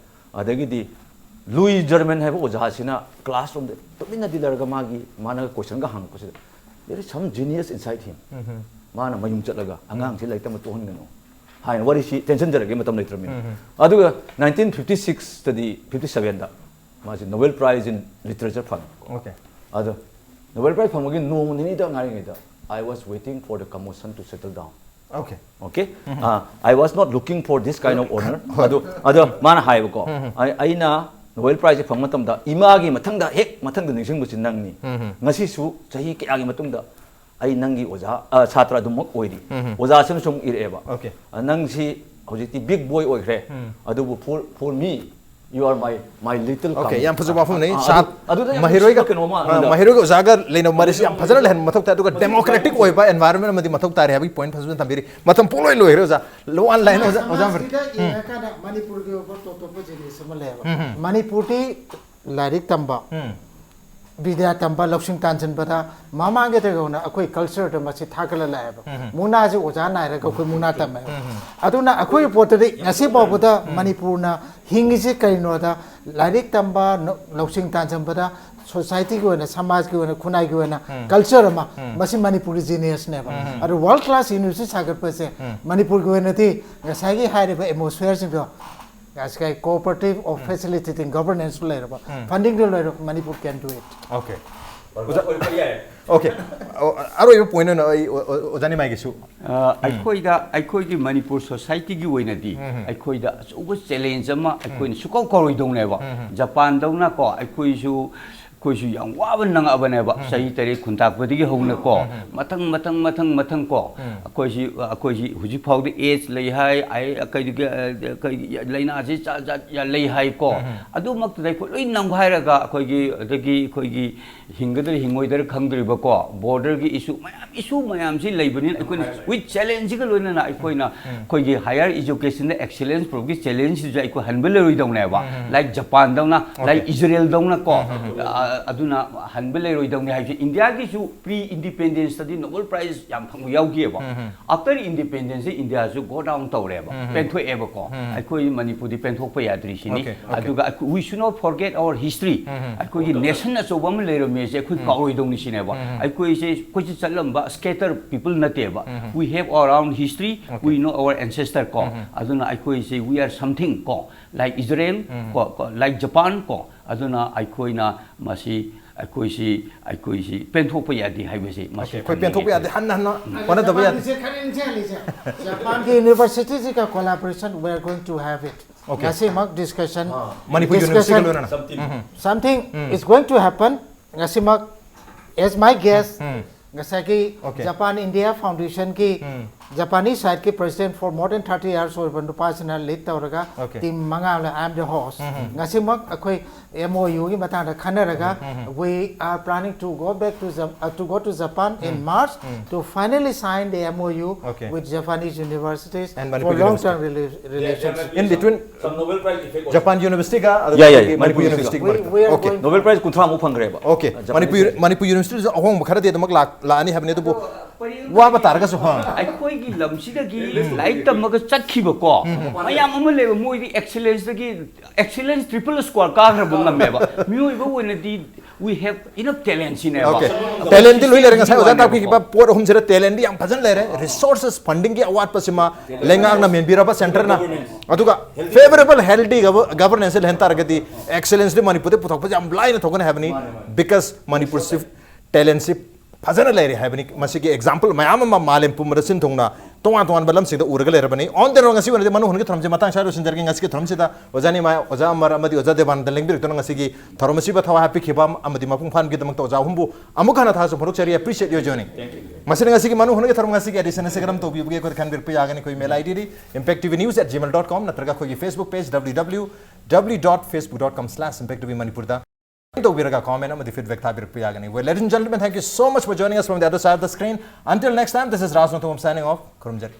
ꯑꯗꯒꯤꯗꯤ ꯂꯨꯏ ꯖꯔꯃꯟ ꯍꯥꯏꯕ ꯑꯣꯖꯥꯁꯤꯅ classroomꯗ ꯇꯨꯃꯤꯟꯅꯗꯤ ꯂꯩꯔꯒ ꯃꯥꯒꯤ ꯃꯥꯅ questionꯒ ꯍꯪꯉꯛꯄꯁꯤꯗ, "There is some genius inside him." ꯃꯥꯅ ꯃꯌꯨꯝ ꯆꯠꯂꯒ ꯑꯉꯥꯡꯁꯤ ꯂꯥꯏꯔꯤꯛ ꯇꯝꯕ ꯇꯣꯛꯍꯟꯒꯅꯨ ꯍꯥꯏꯅ ꯋꯥꯔꯤꯁꯤ ꯇꯦꯟꯁꯤꯟꯖꯔꯒꯦ, ꯃꯇꯝ ꯂꯩꯇ꯭ꯔꯕꯅꯤꯅ꯫ ꯑꯗꯨꯒ nineteen fifty sixꯇꯗꯤ, fifty sevenꯗ ꯃꯥꯁꯤ Nobel Prize in Literature ꯐꯪꯉꯦ꯫ Okay. ꯑꯗꯣ Nobel Prize ꯐꯪꯕꯒꯤ ꯅꯣꯡꯃ ꯅꯤꯅꯤꯗ ꯉꯥꯏꯔꯤꯉꯩꯗ, "I was waiting for the commotion to settle down." Okay. Okay? Uh, "I was not looking for this kind of honor." ꯑꯗꯣ ꯑꯗꯣ ꯃꯥꯅ ꯍꯥꯏꯕꯀꯣ, "ꯑꯩ- ꯑꯩꯅ Nobel Prize ꯐꯪꯕ ꯃꯇꯝꯗ ꯏꯃꯥꯒꯤ ꯃꯊꯪꯗ ꯍꯦꯛ ꯃꯊꯪꯗ ꯅꯤꯡꯁꯤꯡꯕꯁꯤ ꯅꯪꯅꯤ꯫ ꯉꯁꯤꯁꯨ ꯆꯍꯤ ꯀꯌꯥꯒꯤ ꯃꯇꯨꯡꯗ ꯑꯩ ꯅꯪꯒꯤ ꯑꯣꯖꯥ, ꯑ, ꯁꯥꯇ꯭ꯔ ꯑꯗꯨꯃꯛ ꯑꯣꯏꯔꯤ꯫" ꯑꯣꯖꯥꯁꯤꯅ ꯁꯨꯝ ꯏꯔꯛꯑꯦꯕ꯫ Okay. "ꯑ, ꯅꯪꯁꯤ ꯍꯧꯖꯤꯛꯇꯤ big boy ꯑꯣꯏꯈ꯭ꯔꯦ, ꯑꯗꯨꯕꯨ for for me, you are my my little Okay, comrade." ꯌꯥꯝ ꯐꯖꯕ ꯋꯥꯐꯝꯅꯤ꯫ ꯑ, ꯁꯥꯠ- ꯑꯗꯨ- ꯑꯗꯨꯗ ꯌꯥꯝ ꯃꯍꯩꯔꯣꯏꯒ ꯅꯨꯡꯁꯤꯕ ꯀꯩꯅꯣ ꯑꯃ ꯑ, ꯑꯩꯉꯣꯟꯗ ꯃꯍꯩꯔꯣꯏꯒ ꯑꯣꯖꯥꯒ ꯂꯩꯅꯕ ꯃꯔꯤꯁꯤ ꯌꯥꯝ ꯐꯖꯅ ꯂꯩꯍꯟꯕ ꯃꯊꯧ ꯇꯥꯏ꯫ ꯑꯗꯨꯒ democratic ꯑꯣꯏꯕ environment ꯑꯃꯗꯤ ꯃꯊꯧ ꯇꯥꯔꯦ ꯍꯥꯏꯕꯒꯤ point ꯐꯖꯅ ꯊꯝꯕꯤꯔꯤ꯫ ꯃꯇꯝ ꯄꯨꯡꯂꯣꯏ ꯂꯣꯏꯈ꯭ꯔꯦ ꯑꯣꯖꯥ꯫ One line ꯑꯣꯖꯥ, ꯑꯣꯖꯥ ꯁꯃꯥꯖꯁꯤꯗ ꯌꯦꯡꯉꯀꯥꯟꯗ ꯃꯅꯤꯄꯨꯔꯒꯤ ꯑꯣꯏꯕ ꯇꯣꯞ ꯇꯣꯞꯄ genius ꯑꯃ ꯂꯩꯌꯦꯕ꯫ ꯃꯅꯤꯄꯨꯔꯗꯤ ꯂꯥꯏꯔꯤꯛ ꯇꯝꯕ, ꯕꯤꯗ꯭ꯌꯥ ꯇꯝꯕ, ꯂꯧꯁꯤꯡ ꯇꯥꯟꯁꯤꯟꯕꯗ ꯃꯃꯥꯡꯒꯤ ꯇꯧꯅ ꯑꯩꯈꯣꯏ cultureꯗ ꯃꯁꯤ ꯊꯥꯒꯠꯂ ꯂꯥꯛꯑꯦꯕ꯫ ꯃꯨꯛꯅꯥꯁꯦ ꯑꯣꯖꯥ ꯅꯥꯏꯔꯒ ꯑꯩꯈꯣꯏ ꯃꯨꯛꯅꯥ ꯇꯝꯃꯦꯕ꯫ ꯑꯗꯨꯅ ꯑꯩꯈꯣꯏꯒꯤ ꯄꯣꯠꯇꯗꯤ ꯉꯁꯤ ꯐꯥꯎꯕꯗ ꯃꯅꯤꯄꯨꯔꯅ ꯍꯤꯡꯉꯤꯁꯤ ꯀꯔꯤꯅꯣꯗ, ꯂꯥꯏꯔꯤꯛ ꯇꯝꯕ, ꯅ- ꯂꯧꯁꯤꯡ ꯇꯥꯟꯁꯤꯟꯕꯗ societyꯒꯤ ꯑꯣꯏꯅ, ꯁꯃꯥꯖꯀꯤ ꯑꯣꯏꯅ, ꯈꯨꯟꯅꯥꯏꯒꯤ ꯑꯣꯏꯅ culture ꯑꯃ, ꯃꯁꯤ ꯃꯅꯤꯄꯨꯔꯒꯤ geniusꯅꯦꯕ꯫ ꯑꯗꯨ world class university ꯁꯥꯒꯠꯄꯁꯦ ꯃꯅꯤꯄꯨꯔꯒꯤ ꯑꯣꯏꯅꯗꯤ ꯉꯁꯥꯏꯒꯤ ꯍꯥꯏꯔꯤꯕ atmosphereꯁꯤꯡꯗꯣ, ꯉꯁꯥꯏꯒꯤ cooperative of facilitating governance ꯂꯩꯔꯕ, fundingꯗ ꯂꯩꯔꯕ, Manipur can do it꯫ Okay. ꯑꯣꯖꯥ, okay. ꯑꯣ, ꯑꯔꯣꯏꯕ point ꯑꯣꯏꯅ ꯑꯩ ꯑꯣ- ꯑꯣ- ꯑꯣꯖꯥ ꯅꯤꯃꯥꯏꯒꯤꯁꯨ꯫ ꯑ, ꯑꯩꯈꯣꯏꯗ ꯑꯩꯈꯣꯏꯒꯤ ꯃꯅꯤꯄꯨꯔ societyꯒꯤ ꯑꯣꯏꯅꯗꯤ ꯑꯩꯈꯣꯏꯗ ꯑꯆꯧꯕ challenge ꯑꯃ ꯑꯩꯈꯣꯏꯅ ꯁꯨꯀꯧ ꯀꯧꯔꯣꯏꯗꯧꯅꯦꯕ꯫ ꯖꯄꯥꯟꯗꯧꯅꯀꯣ ꯑꯩꯈꯣꯏꯁꯨ ꯑꯩꯈꯣꯏꯁꯨ ꯌꯥꯝ ꯋꯥꯕ ꯅꯪꯉꯛꯑꯕꯅꯦꯕ꯫ ꯆꯍꯤ ꯇꯔꯦꯠ ꯈꯨꯟꯇꯥꯛꯄꯗꯒꯤ ꯍꯧꯅꯀꯣ ꯃꯊꯪ ꯃꯊꯪ ꯃꯊꯪ ꯃꯊꯪ ꯀꯣ ꯑꯩꯈꯣꯏꯁꯤ ꯑꯩꯈꯣꯏꯁꯤ ꯍꯧꯖꯤꯛ ꯐꯥꯎꯗ AIDS ꯂꯩ ꯍꯥꯏ, ꯑꯩ ꯀꯩꯗꯤ ꯀꯩ ꯂꯥꯏꯅꯥꯁꯤ ꯖꯥꯠ ꯖꯥꯠ ꯌꯥꯝ ꯂꯩ ꯍꯥꯏꯀꯣ꯫ ꯑꯗꯨꯃꯛꯇꯗ ꯑꯩꯈꯣꯏ ꯂꯣꯏ ꯅꯝꯈꯥꯏꯔꯒ ꯑꯩꯈꯣꯏꯒꯤ ꯑꯗꯒꯤ ꯑꯩꯈꯣꯏꯒꯤ ꯍꯤꯡꯒꯗ꯭ꯔꯥ ꯍꯤꯡꯉꯣꯏꯗ꯭ꯔꯥ ꯈꯪꯗ꯭ꯔꯤꯕꯀꯣ borderꯒꯤ issue ꯃꯌꯥꯝ, issue ꯃꯌꯥꯝꯁꯤ ꯂꯩꯕꯅꯤꯅ ꯑꯩꯈꯣꯏꯅ with challengeꯒ ꯂꯣꯏꯅꯅ ꯑꯩꯈꯣꯏꯅ ꯑꯩꯈꯣꯏꯒꯤ higher educationꯗ excellence ꯄꯨꯔꯛꯄꯒꯤ challengeꯁꯤꯁꯨ ꯑꯩꯈꯣꯏ ꯍꯟꯕ ꯂꯩꯔꯣꯏꯗꯧꯅꯦꯕ꯫ Like ꯖꯄꯥꯟꯗꯧꯅ, like Israelꯗꯧꯅ ꯀꯣ ꯑ, ꯑꯗꯨꯅ ꯍꯟꯕ ꯂꯩꯔꯣꯏꯗꯧꯅꯤ ꯍꯥꯏꯕꯁꯦ, ꯏꯟꯗꯤꯌꯥꯒꯤꯁꯨ ꯄ꯭ꯔꯤ ꯏꯟꯗꯤꯄꯦꯟꯗꯦꯟꯁꯇꯗꯤ ꯅꯣꯕꯦꯜ ꯄ꯭ꯔꯥꯏꯖ ꯌꯥꯝ ꯐꯪꯕ ꯌꯥꯎꯈꯤꯑꯕ꯫ ꯑꯥꯐꯇꯔ ꯏꯟꯗꯤꯄꯦꯟꯗꯦꯟꯁꯁꯦ ꯏꯟꯗꯤꯌꯥꯁꯨ ꯒꯣ ꯗꯥꯎꯟ ꯇꯧꯔꯦꯕ, ꯄꯦꯟꯊꯣꯛꯑꯦꯕꯀꯣ꯫ ꯑꯩꯈꯣꯏ ꯃꯅꯤꯄꯨꯔꯗꯤ ꯄꯦꯟꯊꯣꯛꯄ ꯌꯥꯗ꯭ꯔꯤ ꯁꯤꯅꯤ꯫ Okay, okay. ꯑꯗꯨꯒ ꯑꯩꯈꯣꯏ, we should not forget our history. ꯑꯩꯈꯣꯏꯒꯤ ꯅꯦꯁꯟ ꯑꯆꯧꯕ ꯑꯃ ꯂꯩꯔꯝꯃꯦꯁꯦ ꯑꯩꯈꯣꯏ ꯀꯥꯎꯔꯣꯏꯗꯧꯅꯤ ꯁꯤꯅꯦꯕ꯫ ꯑꯩꯈꯣꯏꯁꯦ ꯀꯣꯏꯆꯠ ꯆꯠꯂꯝꯕ ꯁ꯭ꯀꯦꯇꯔ ꯄꯤꯄꯜ ꯅꯠꯇꯦꯕ꯫ We have our own history, we know our ancestor ꯀꯣ꯫ ꯑꯗꯨꯅ ꯑꯩꯈꯣꯏꯁꯦ we are something ꯀꯣ, like Israel ꯀꯣ, ꯀꯣ, like Japan ꯀꯣ꯫ ꯑꯗꯨꯅ ꯑꯩꯈꯣꯏꯅ ꯃꯁꯤ, ꯑꯩꯈꯣꯏꯁꯤ, ꯑꯩꯈꯣꯏꯁꯤ ꯄꯦꯟꯊꯣꯛꯄ ꯌꯥꯗꯦ ꯍꯥꯏꯕꯁꯤ ꯃꯁꯤ ꯑꯩꯈꯣꯏ ꯄꯦꯟꯊꯣꯛꯄ ꯌꯥꯗꯦ, ꯍꯟꯅ ꯍꯟꯅ ꯍꯣꯠꯅꯗꯕ ꯌꯥꯗꯦ꯫ ꯖꯄꯥꯟꯒꯤꯁꯦ ꯈꯔ ꯅꯤꯡꯁꯤꯡꯍꯜꯂꯤꯁꯦ꯫ ꯖꯄꯥꯟꯒꯤ ꯌꯨꯅꯤꯚꯔꯁꯤꯇꯤꯁꯤꯒ collaboration, we are going to have it. Okay. ꯉꯁꯤꯃꯛ discussion, ꯃꯅꯤꯄꯨꯔ ꯌꯨꯅꯤꯚꯔꯁꯤꯇꯤꯒ ꯂꯣꯏꯅꯅ꯫ Something is going to happen. ꯉꯁꯤꯃꯛ, as my guest, ꯉꯁꯥꯏꯒꯤ Okay. Japan India Foundationꯒꯤ Japanese sideꯀꯤ president for more than thirty years ꯑꯣꯏꯕ ꯅꯨꯄꯥꯁꯤꯅ lead ꯇꯧꯔꯒ Okay. Team ꯃꯉꯥ ꯑꯃꯅ, I am the host. ꯉꯁꯤꯃꯛ ꯑꯩꯈꯣꯏ M O Uꯒꯤ ꯃꯇꯥꯡꯗ ꯈꯟꯅꯔꯒ, we are planning to go back to Jap-, uh, to go to Japan in March to finally sign the M O U Okay. with Japanese universities And for Manipur long-term University. Rela-, relationship. In between Some Nobel Prize effect also. Japan Universityꯒ ꯑꯗꯨꯒ Yeah, yeah, ꯑꯩꯈꯣꯏꯒꯤ Manipur Manipur Universityꯒ꯫ Universityꯒ꯫ We, we are Okay. going Nobel Prize ꯀꯨꯟꯊ꯭ꯔꯥꯃꯨꯛ ꯐꯪꯈ꯭ꯔꯦꯕ꯫ Okay. Japanese Manipur, Manipur Universityꯗꯁꯨ ꯑꯍꯣꯡꯕ ꯈꯔꯗꯤ ꯑꯗꯨꯃꯛ ꯂꯥꯛ-, ꯂꯥꯛꯑꯅꯤ ꯍꯥꯏꯕꯅꯤ, ꯑꯗꯨꯕꯨ ꯋꯥꯕ ꯇꯥꯔꯒꯁꯨ, ꯍꯥ꯫ ꯑꯩꯈꯣꯏꯒꯤ ꯂꯝꯁꯤꯗꯒꯤ ꯂꯥꯏꯔꯤꯛ ꯇꯝꯃꯒ ꯆꯠꯈꯤꯕꯀꯣ ꯃꯌꯥꯝ ꯑꯃ ꯂꯩꯕ, ꯃꯣꯏꯗꯤ excellenceꯗꯒꯤ, excellence triple square ꯀꯥꯈ꯭ꯔꯕ ꯉꯝꯃꯦꯕ꯫ ꯃꯤꯑꯣꯏꯕ ꯑꯣꯏꯅꯗꯤ we have enough talent ꯁꯤꯅꯦꯕ꯫ Okay. Talentꯗꯤ ꯂꯣꯏ ꯂꯩꯔꯦ꯫ ꯉꯁꯥꯏ ꯑꯣꯖꯥ ꯇꯥꯛꯄꯤꯈꯤꯕ ꯄꯣꯠ ꯑꯍꯨꯝꯁꯤꯗ talentꯗꯤ ꯌꯥꯝ ꯐꯖꯅ ꯂꯩꯔꯦ꯫ Resources fundingꯒꯤ ꯑꯋꯥꯠꯄꯁꯤꯃ ꯂꯩꯉꯥꯛꯅ ꯃꯦꯟꯕꯤꯔꯕ, centreꯅ꯫ ꯑꯗꯨꯒ favorable healthy gov-, governance ꯂꯩꯍꯟ ꯇꯥꯔꯒꯗꯤ excellenceꯗꯤ ꯃꯅꯤꯄꯨꯔꯗ ꯄꯨꯊꯣꯛꯄꯁꯦ ꯌꯥꯝ ꯂꯥꯏꯅ ꯊꯣꯛꯀꯅꯤ ꯍꯥꯏꯕꯅꯤ꯫ Because ꯃꯅꯤꯄꯨꯔꯁꯤ talentꯁꯤ ꯐꯖꯅ ꯂꯩꯔꯦ ꯍꯥꯏꯕꯅꯤ꯫ ꯃꯁꯤꯒꯤ example ꯃꯌꯥꯝ ꯑꯃ ꯃꯥꯂꯦꯝ ꯄꯨꯝꯕꯗ ꯁꯤꯟ ꯊꯨꯡꯅ ꯇꯣꯉꯥꯟ ꯇꯣꯉꯥꯟꯕ ꯂꯝꯁꯤꯡꯗ ꯎꯔꯒ ꯂꯩꯔꯕꯅꯤ꯫ On the road ꯉꯁꯤ ꯑꯣꯏꯅꯗꯤ ꯃꯅꯨꯡ ꯍꯨꯠꯅꯒꯤ ꯊꯧꯔꯝꯁꯤ ꯃꯇꯥꯡ ꯁ꯭ꯋꯥꯏꯗ ꯂꯣꯏꯁꯤꯟꯖꯔꯒꯦ꯫ ꯉꯁꯤꯒꯤ ꯊꯧꯔꯝꯁꯤꯗ ꯑꯣꯖꯥ ꯅꯤꯃꯥꯏ, ꯑꯣꯖꯥ ꯑꯃꯔ ꯑꯃꯗꯤ ꯑꯣꯖꯥ ꯗꯦꯕꯥꯅꯟꯗ ꯂꯦꯡꯕꯤꯔꯛꯇꯨꯅ ꯉꯁꯤꯒꯤ ꯊꯧꯔꯝ ꯑꯁꯤꯕꯨ ꯊꯋꯥꯏ ꯍꯥꯞꯄꯤꯈꯤꯕ ꯑꯃꯗꯤ ꯃꯄꯨꯡ ꯐꯥꯍꯟꯕꯒꯤꯗꯃꯛꯇ ꯑꯣꯖꯥ ꯑꯍꯨꯝꯕꯨ ꯑꯃꯨꯛ ꯍꯟꯅ ꯊꯥꯒꯠꯆꯕ ꯐꯣꯡꯗꯣꯛꯆꯔꯤ꯫ Appreciate your joining꯫ ꯃꯁꯤꯅ ꯉꯁꯤꯒꯤ ꯃꯅꯨꯡ ꯍꯨꯠꯅꯒꯤ ꯊꯧꯔꯝ ꯉꯁꯤꯒꯤ edition ꯑꯁꯤ ꯀꯔꯝ ꯇꯧꯕꯤꯕꯒꯦ? ꯑꯩꯈꯣꯏꯗ ꯈꯟꯕꯤꯔꯛꯄ ꯌꯥꯒꯅꯤ꯫ ꯑꯩꯈꯣꯏ email IDꯗꯤ impact T V news at gmail dot com ꯅꯠꯇ꯭ꯔꯒ ꯑꯩꯈꯣꯏꯒꯤ Facebook page W W W dot facebook dot com slash impact T V ꯃꯅꯤꯄꯨꯔꯗ ꯇꯧꯕꯤꯔꯒ comment ꯑꯃꯗꯤ feedback ꯊꯥꯕꯤꯔꯛꯄ ꯌꯥꯒꯅꯤ꯫ Well, ladies and gentlemen, thank you so much for joining us from the other side of the screen. Until next time, this is Raj Nothum signing off. ꯈꯨꯔꯨꯝꯖꯔꯤ꯫